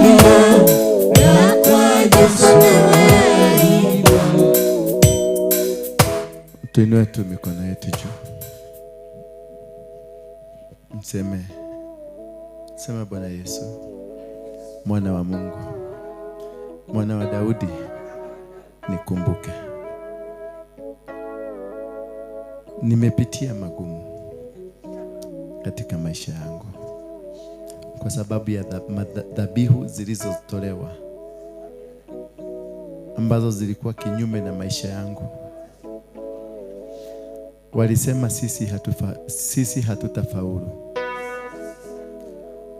hitho yakwa, Jesu nĩwe hitho. Tuinue tu mikono yetu juu. Mseme, sema Bwana Yesu, mwana wa Mungu, mwana wa Daudi, nikumbuke. Nimepitia magumu katika maisha yangu kwa sababu ya dhabihu zilizotolewa ambazo zilikuwa kinyume na maisha yangu. Walisema sisi hatutafaulu.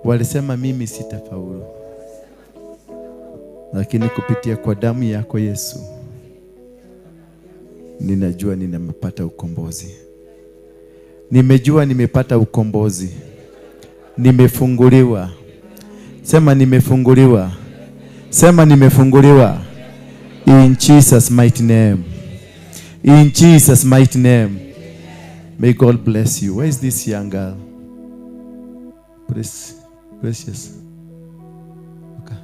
Walisema mimi sitafaulu. Lakini kupitia kwa damu yako Yesu, ninajua ninamepata ukombozi. Nimejua nimepata ukombozi. Nimefunguliwa. Sema nimefunguliwa. Sema nimefunguliwa. In Jesus' mighty name. In Jesus' mighty name. May God bless you. Where is this young girl? Precious. Okay.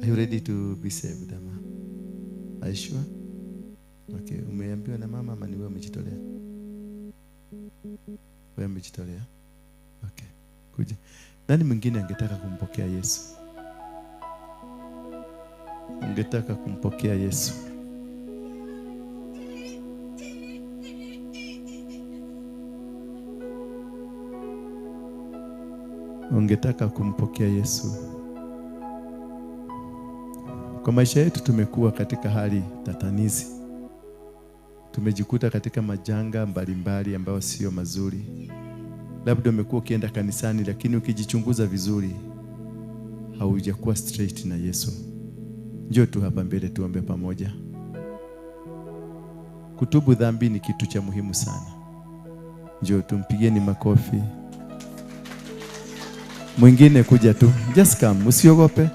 Are you ready to be saved, Ama? Are you sure? Okay, umeambiwa na mama ama ni wewe umejitolea? Wewe umejitolea? Okay. Kuja. Nani mwingine angetaka kumpokea Yesu? Ungetaka kumpokea Yesu? Ungetaka kumpokea Yesu? Kwa maisha yetu tumekuwa katika hali tatanizi. Tumejikuta katika majanga mbalimbali ambayo sio mazuri. Labda umekuwa ukienda kanisani, lakini ukijichunguza vizuri haujakuwa straight na Yesu. Njoo tu hapa mbele tuombe pamoja. Kutubu dhambi ni kitu cha muhimu sana. Njoo tumpigieni makofi. Mwingine kuja tu. Just come, usiogope.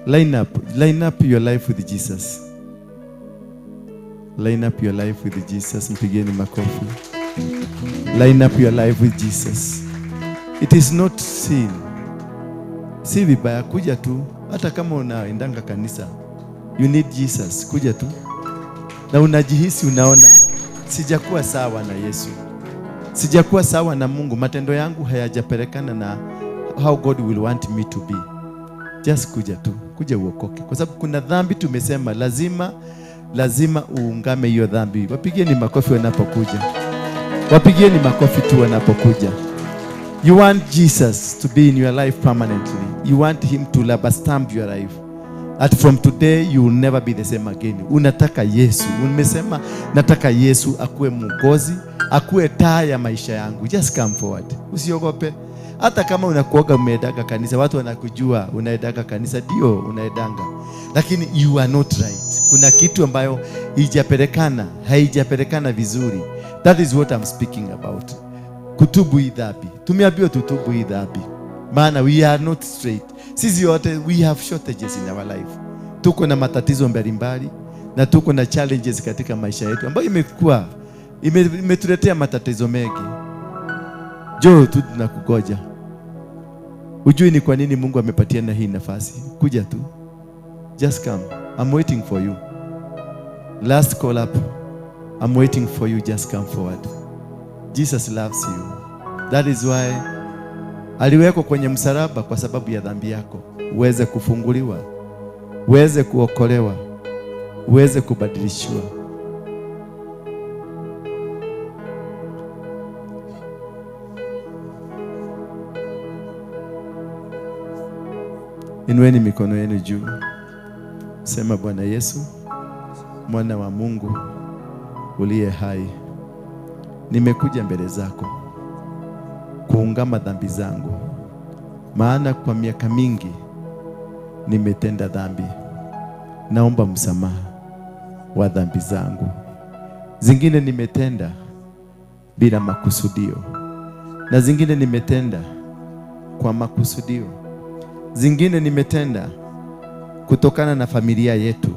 Line up your life with Jesus. Line up your life with Jesus. Mpigieni makofi. Line up your life with Jesus. It is not sin. Si vibaya, kuja tu. Hata kama unaendanga kanisa, you need Jesus. Kuja tu. Na unajihisi unaona sijakuwa sawa na Yesu. Sijakuwa sawa na Mungu. Matendo yangu hayajapelekana na how God will want me to be. Just kuja tu. Kuja uokoke. Kwa sababu kuna dhambi tumesema lazima uungame hiyo dhambi. Wapigieni makofi wanapokuja. Wapigieni makofi tu wanapokuja. You want Jesus to be in your life permanently. You want him to rubber stamp your life. That from today you will never be the same again. Unataka Yesu. Umesema nataka Yesu akuwe mwokozi, akuwe taa ya maisha yangu. Just come forward. Usiogope. Hata kama unakuoga umeedaga kanisa, watu wanakujua unaedaga kanisa, ndio unaedanga. Lakini you are not right. Kuna kitu ambayo haijapelekana vizuri. That is what I'm speaking about. Kutubu hii dhambi. Tumeambiwa tutubu hii dhambi. Maana we are not straight. Sisi wote we have shortages in our life. Tuko na matatizo mbalimbali na tuko na challenges katika maisha yetu ambayo imetuletea matatizo mengi. Njoo tu tunakugoja. Ujui ni kwa nini Mungu amepatiana hii nafasi. Kuja tu. Just come. I'm waiting for you. Last call up. I'm waiting for you. Just come forward. Jesus loves you. That is why aliwekwa kwenye msalaba kwa sababu ya dhambi yako. Uweze kufunguliwa, uweze kuokolewa, uweze kubadilishwa. Inueni mikono yenu juu. Sema, Bwana Yesu, Mwana wa Mungu uliye hai, nimekuja mbele zako kuungama dhambi zangu, maana kwa miaka mingi nimetenda dhambi. Naomba msamaha wa dhambi zangu. Zingine nimetenda bila makusudio, na zingine nimetenda kwa makusudio. Zingine nimetenda kutokana na familia yetu.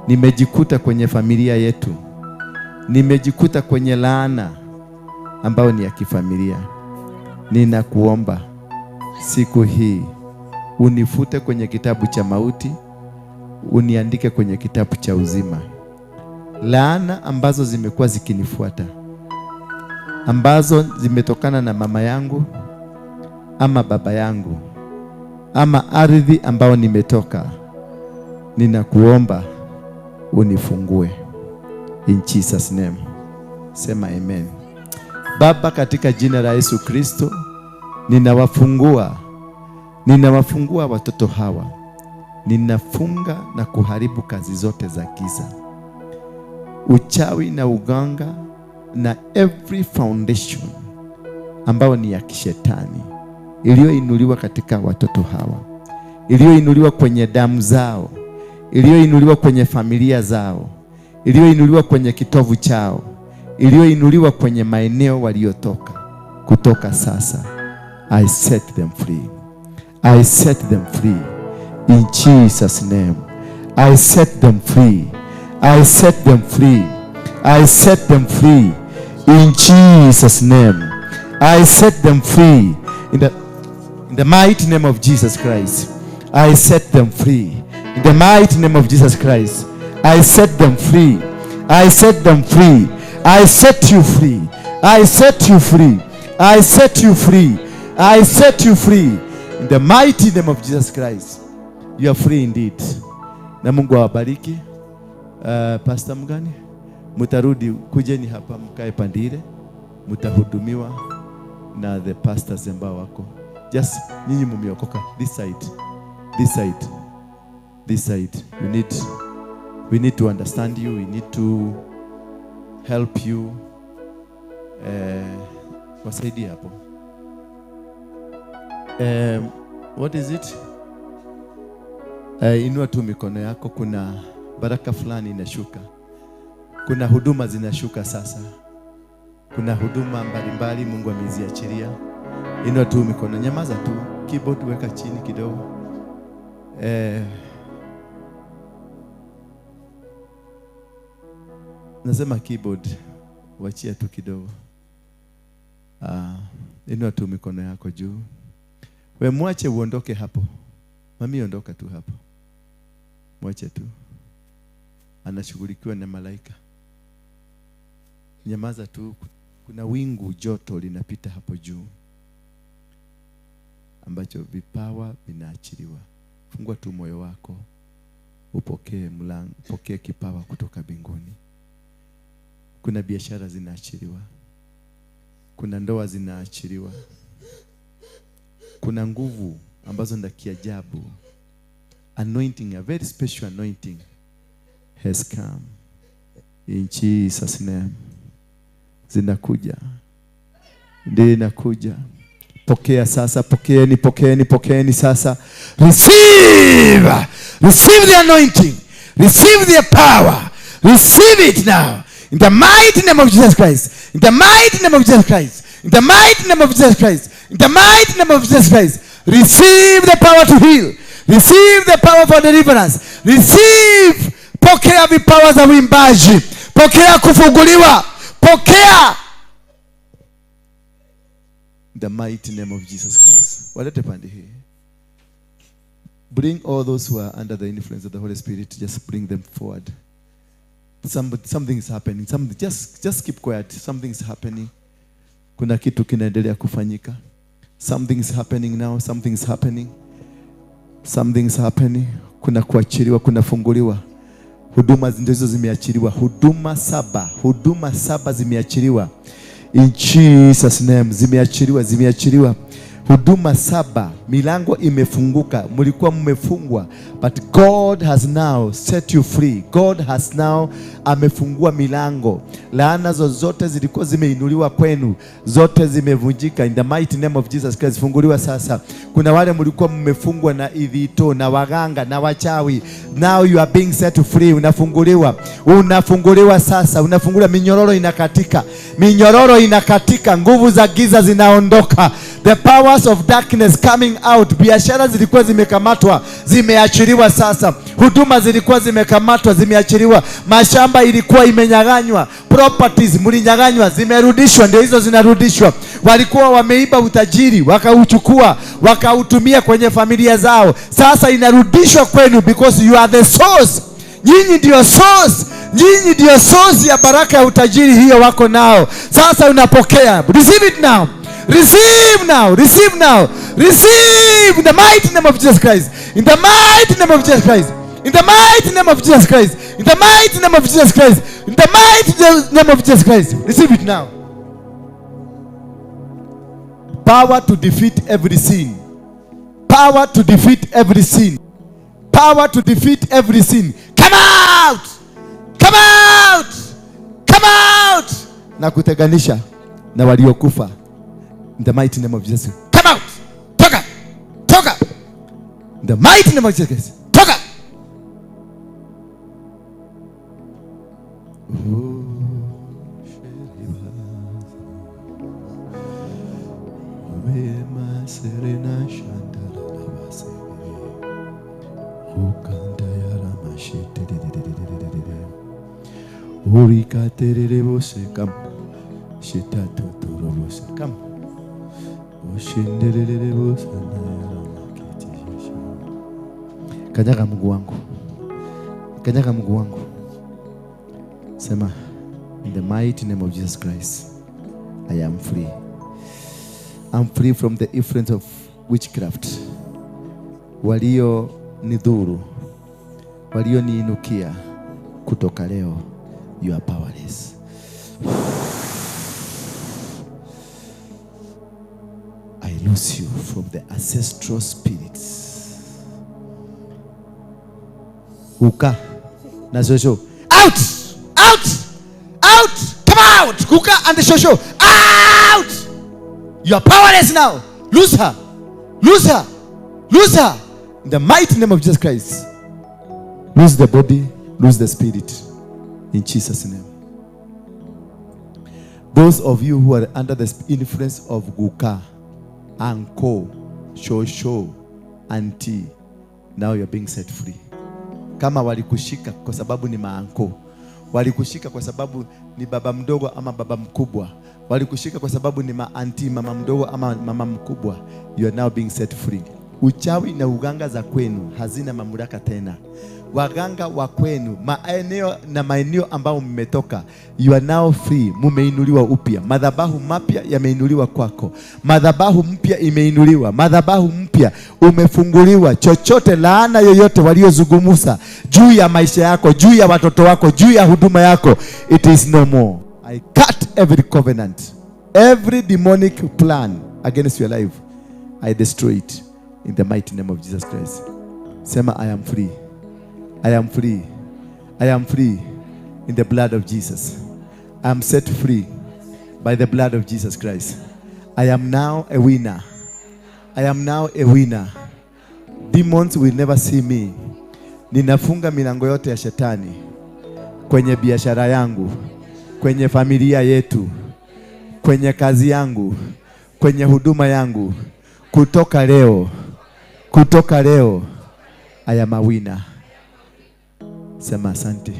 Nimejikuta kwenye familia yetu. Nimejikuta kwenye laana ambayo ni ya kifamilia. Ninakuomba siku hii unifute kwenye kitabu cha mauti, uniandike kwenye kitabu cha uzima. Laana ambazo zimekuwa zikinifuata, ambazo zimetokana na mama yangu ama baba yangu ama ardhi ambao nimetoka, Ninakuomba unifungue. In Jesus name. Sema amen. Baba, katika jina la Yesu Kristo, ninawafungua. Ninawafungua watoto hawa. Ninafunga na kuharibu kazi zote za giza, uchawi na uganga na every foundation ambayo ni ya kishetani iliyoinuliwa katika watoto hawa, iliyoinuliwa kwenye damu zao, iliyoinuliwa kwenye familia zao, iliyoinuliwa kwenye kitovu chao, iliyoinuliwa kwenye maeneo waliotoka. Kutoka sasa, I set them free. I set them free. In Jesus name. I set them free. I set them free. I set them free. In Jesus name. I set them free. In the mighty name of Jesus Christ. I set them free. In the mighty name of Jesus Christ. I set them free. I set them free. I set you free. I set you free. I set you free. I set you free. In the mighty name of Jesus Christ. You are free indeed. Na Mungu awabariki. Pastor Mgani, mutarudi, kujeni hapa mkae pandile, mutahudumiwa na the pastors ambao wako. Just nyinyi mumeokoka, this side. This side. This side. We need to understand you, we need to help you. Wasaidie hapo. What is it? Inua tu mikono yako, kuna baraka fulani inashuka. Kuna huduma zinashuka sasa. Kuna huduma mbalimbali Mungu ameziachilia. Inua tu mikono, nyamaza tu, keyboard weka chini kidogo. Nasema keyboard, wachia tu kidogo. Inua tu mikono yako juu. We mwache uondoke hapo. Mami, ondoka tu hapo. Mwache tu. Anashughulikiwa na malaika. Nyamaza tu. Kuna wingu joto linapita hapo juu, ambacho vipawa vinaachiliwa. Fungua tu moyo wako, upokee mlango, upokee kipawa kutoka mbinguni. Kuna biashara zinaachiliwa. Kuna ndoa zinaachiliwa. Kuna nguvu ambazo nda kiajabu. Anointing, a very special anointing has come. In Jesus name. Zinakuja. Ndiyo inakuja. Pokea sasa, pokeeni, pokeeni, pokeeni sasa. Receive! Receive the anointing. Receive the power. Receive it now. In the mighty name of Jesus Christ. In the mighty name of Jesus Christ. In the mighty name of Jesus Christ. In the mighty name of Jesus Christ. Receive the power to heal. Receive the power for deliverance. Receive. Pokea vipawa za uimbaji. Pokea kufunguliwa. Pokea. In the mighty name of Jesus Christ. Walete pande hii. Bring all those who are under the influence of the Holy Spirit. Just bring them forward. Something is happening. Something, just keep quiet. Something is happening. Kuna kitu kinaendelea kufanyika. Something is happening now. Something is happening. Something is happening. Kuna kuachiliwa, kuna funguliwa. Huduma ndizo zimeachiliwa. Huduma saba. Huduma saba zimeachiliwa. In Jesus name. Zimeachiliwa, zimeachiliwa. Huduma saba, milango imefunguka. Mlikuwa mmefungwa, but God has now set you free. God has now amefungua milango. Laana zozote zilikuwa zimeinuliwa kwenu, zote zimevunjika. In the mighty name of Jesus Christ, funguliwa sasa. Kuna wale mlikuwa mmefungwa na idhito, na waganga, na wachawi. Now you are being set free. Unafunguliwa. Unafunguliwa sasa. Unafunguliwa, minyororo inakatika. Minyororo inakatika, nguvu za giza zinaondoka. The powers of darkness coming out. Biashara zilikuwa zimekamatwa, zimeachiliwa sasa. Huduma zilikuwa zimekamatwa, zimeachiliwa. Mashamba ilikuwa imenyang'anywa, properties mlinyang'anywa, zimerudishwa, ndio hizo zinarudishwa. Walikuwa wameiba utajiri, wakauchukua, wakautumia kwenye familia zao. Sasa inarudishwa kwenu because you are the source. Nyinyi ndio source. Nyinyi ndio source ya baraka ya utajiri hiyo wako nao. Sasa unapokea. Receive it now. Receive now, receive now, receive in the mighty name of Jesus Christ. In the mighty name of Jesus Christ. In the mighty name of Jesus Christ. In the mighty name of Jesus Christ. In the mighty name of Jesus Christ. Receive it now. Power to defeat every sin. Power to defeat every sin. Power to defeat every sin. Come out! Come out! Come out! Na kutenganisha na waliokufa. In the mighty name of Jesus. Come out! Toka! Toka! In the mighty name of Jesus. Toka! Kanyaga Mungu wangu. Kanyaga Mungu wangu. Sema, in the mighty name of Jesus Christ, I am free. I'm free from the influence of witchcraft. Walio nidhuru, walio niinukia, kutoka leo, you are powerless. I loose you from the ancestral spirits. Kuka na shosho. Out! Out! Out! Come out! Kuka and the shosho. Out! You are powerless now. Lose her. Lose her. Lose her. In the mighty name of Jesus Christ. Lose the body. Lose the spirit. In Jesus' name. Those of you who are under the influence of Guka, Anko, Shosho, Auntie, now you're being set free. Kama walikushika kwa sababu ni maanko, walikushika kwa sababu ni baba mdogo ama baba mkubwa, walikushika kwa sababu ni maanti, mama mdogo ama mama mkubwa, you are now being set free. Uchawi na uganga za kwenu hazina mamlaka tena. Waganga wa kwenu, maeneo na maeneo ambao mmetoka, you are now free. Mumeinuliwa upya. Madhabahu mapya yameinuliwa kwako. Madhabahu mpya imeinuliwa. Madhabahu mpya umefunguliwa. Chochote, laana yoyote waliozungumza juu ya maisha yako, juu ya watoto wako, juu ya huduma yako, it is no more. I cut every covenant, every demonic plan against your life. I destroy it in the mighty name of Jesus Christ. Sema, I am free. I am free. I am free in the blood of Jesus. I am set free by the blood of Jesus Christ. I am now a winner. I am now a winner. Demons will never see me. Ninafunga milango yote ya shetani kwenye biashara yangu, kwenye familia yetu, kwenye kazi yangu, kwenye huduma yangu. Kutoka leo, kutoka leo, I am a winner. Sema asante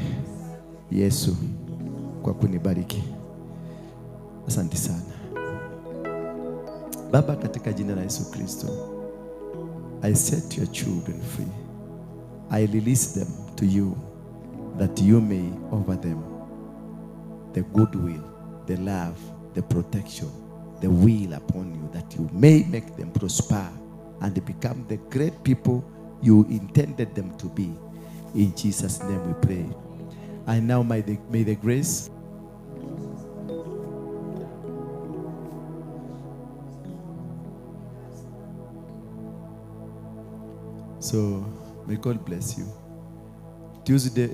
Yesu kwa kunibariki. Asante sana Baba, katika jina la Yesu Kristo, I set your children free. I release them to you that you may offer them the goodwill, the love, the protection, the will upon you, that you may make them prosper and become the great people you intended them to be. In Jesus' name we pray. And now may the grace So may God bless you. Tuesday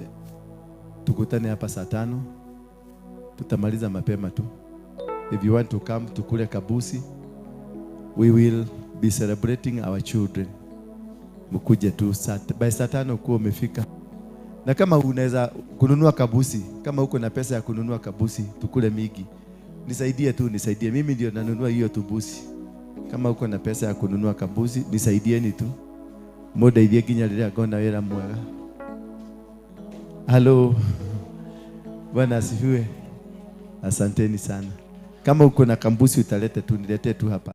tukutane hapa saa 5. Tutamaliza mapema tu. If you want to come tukule kabusi, we will be celebrating our children. Mkuje tu by saa 5 kuwa umefika. Na kama unaweza kununua kabusi, kama uko na pesa ya kununua kabusi, tukule migi. Nisaidie tu, nisaidie. Mimi ndio nanunua hiyo tubusi. Kama uko na pesa ya kununua kabusi, nisaidieni tu. Muda ithie nginya riria ngona wira mwega. Hello. Bwana asifiwe. Asanteni sana. Kama uko na kambusi utalete tu, niletee tu hapa.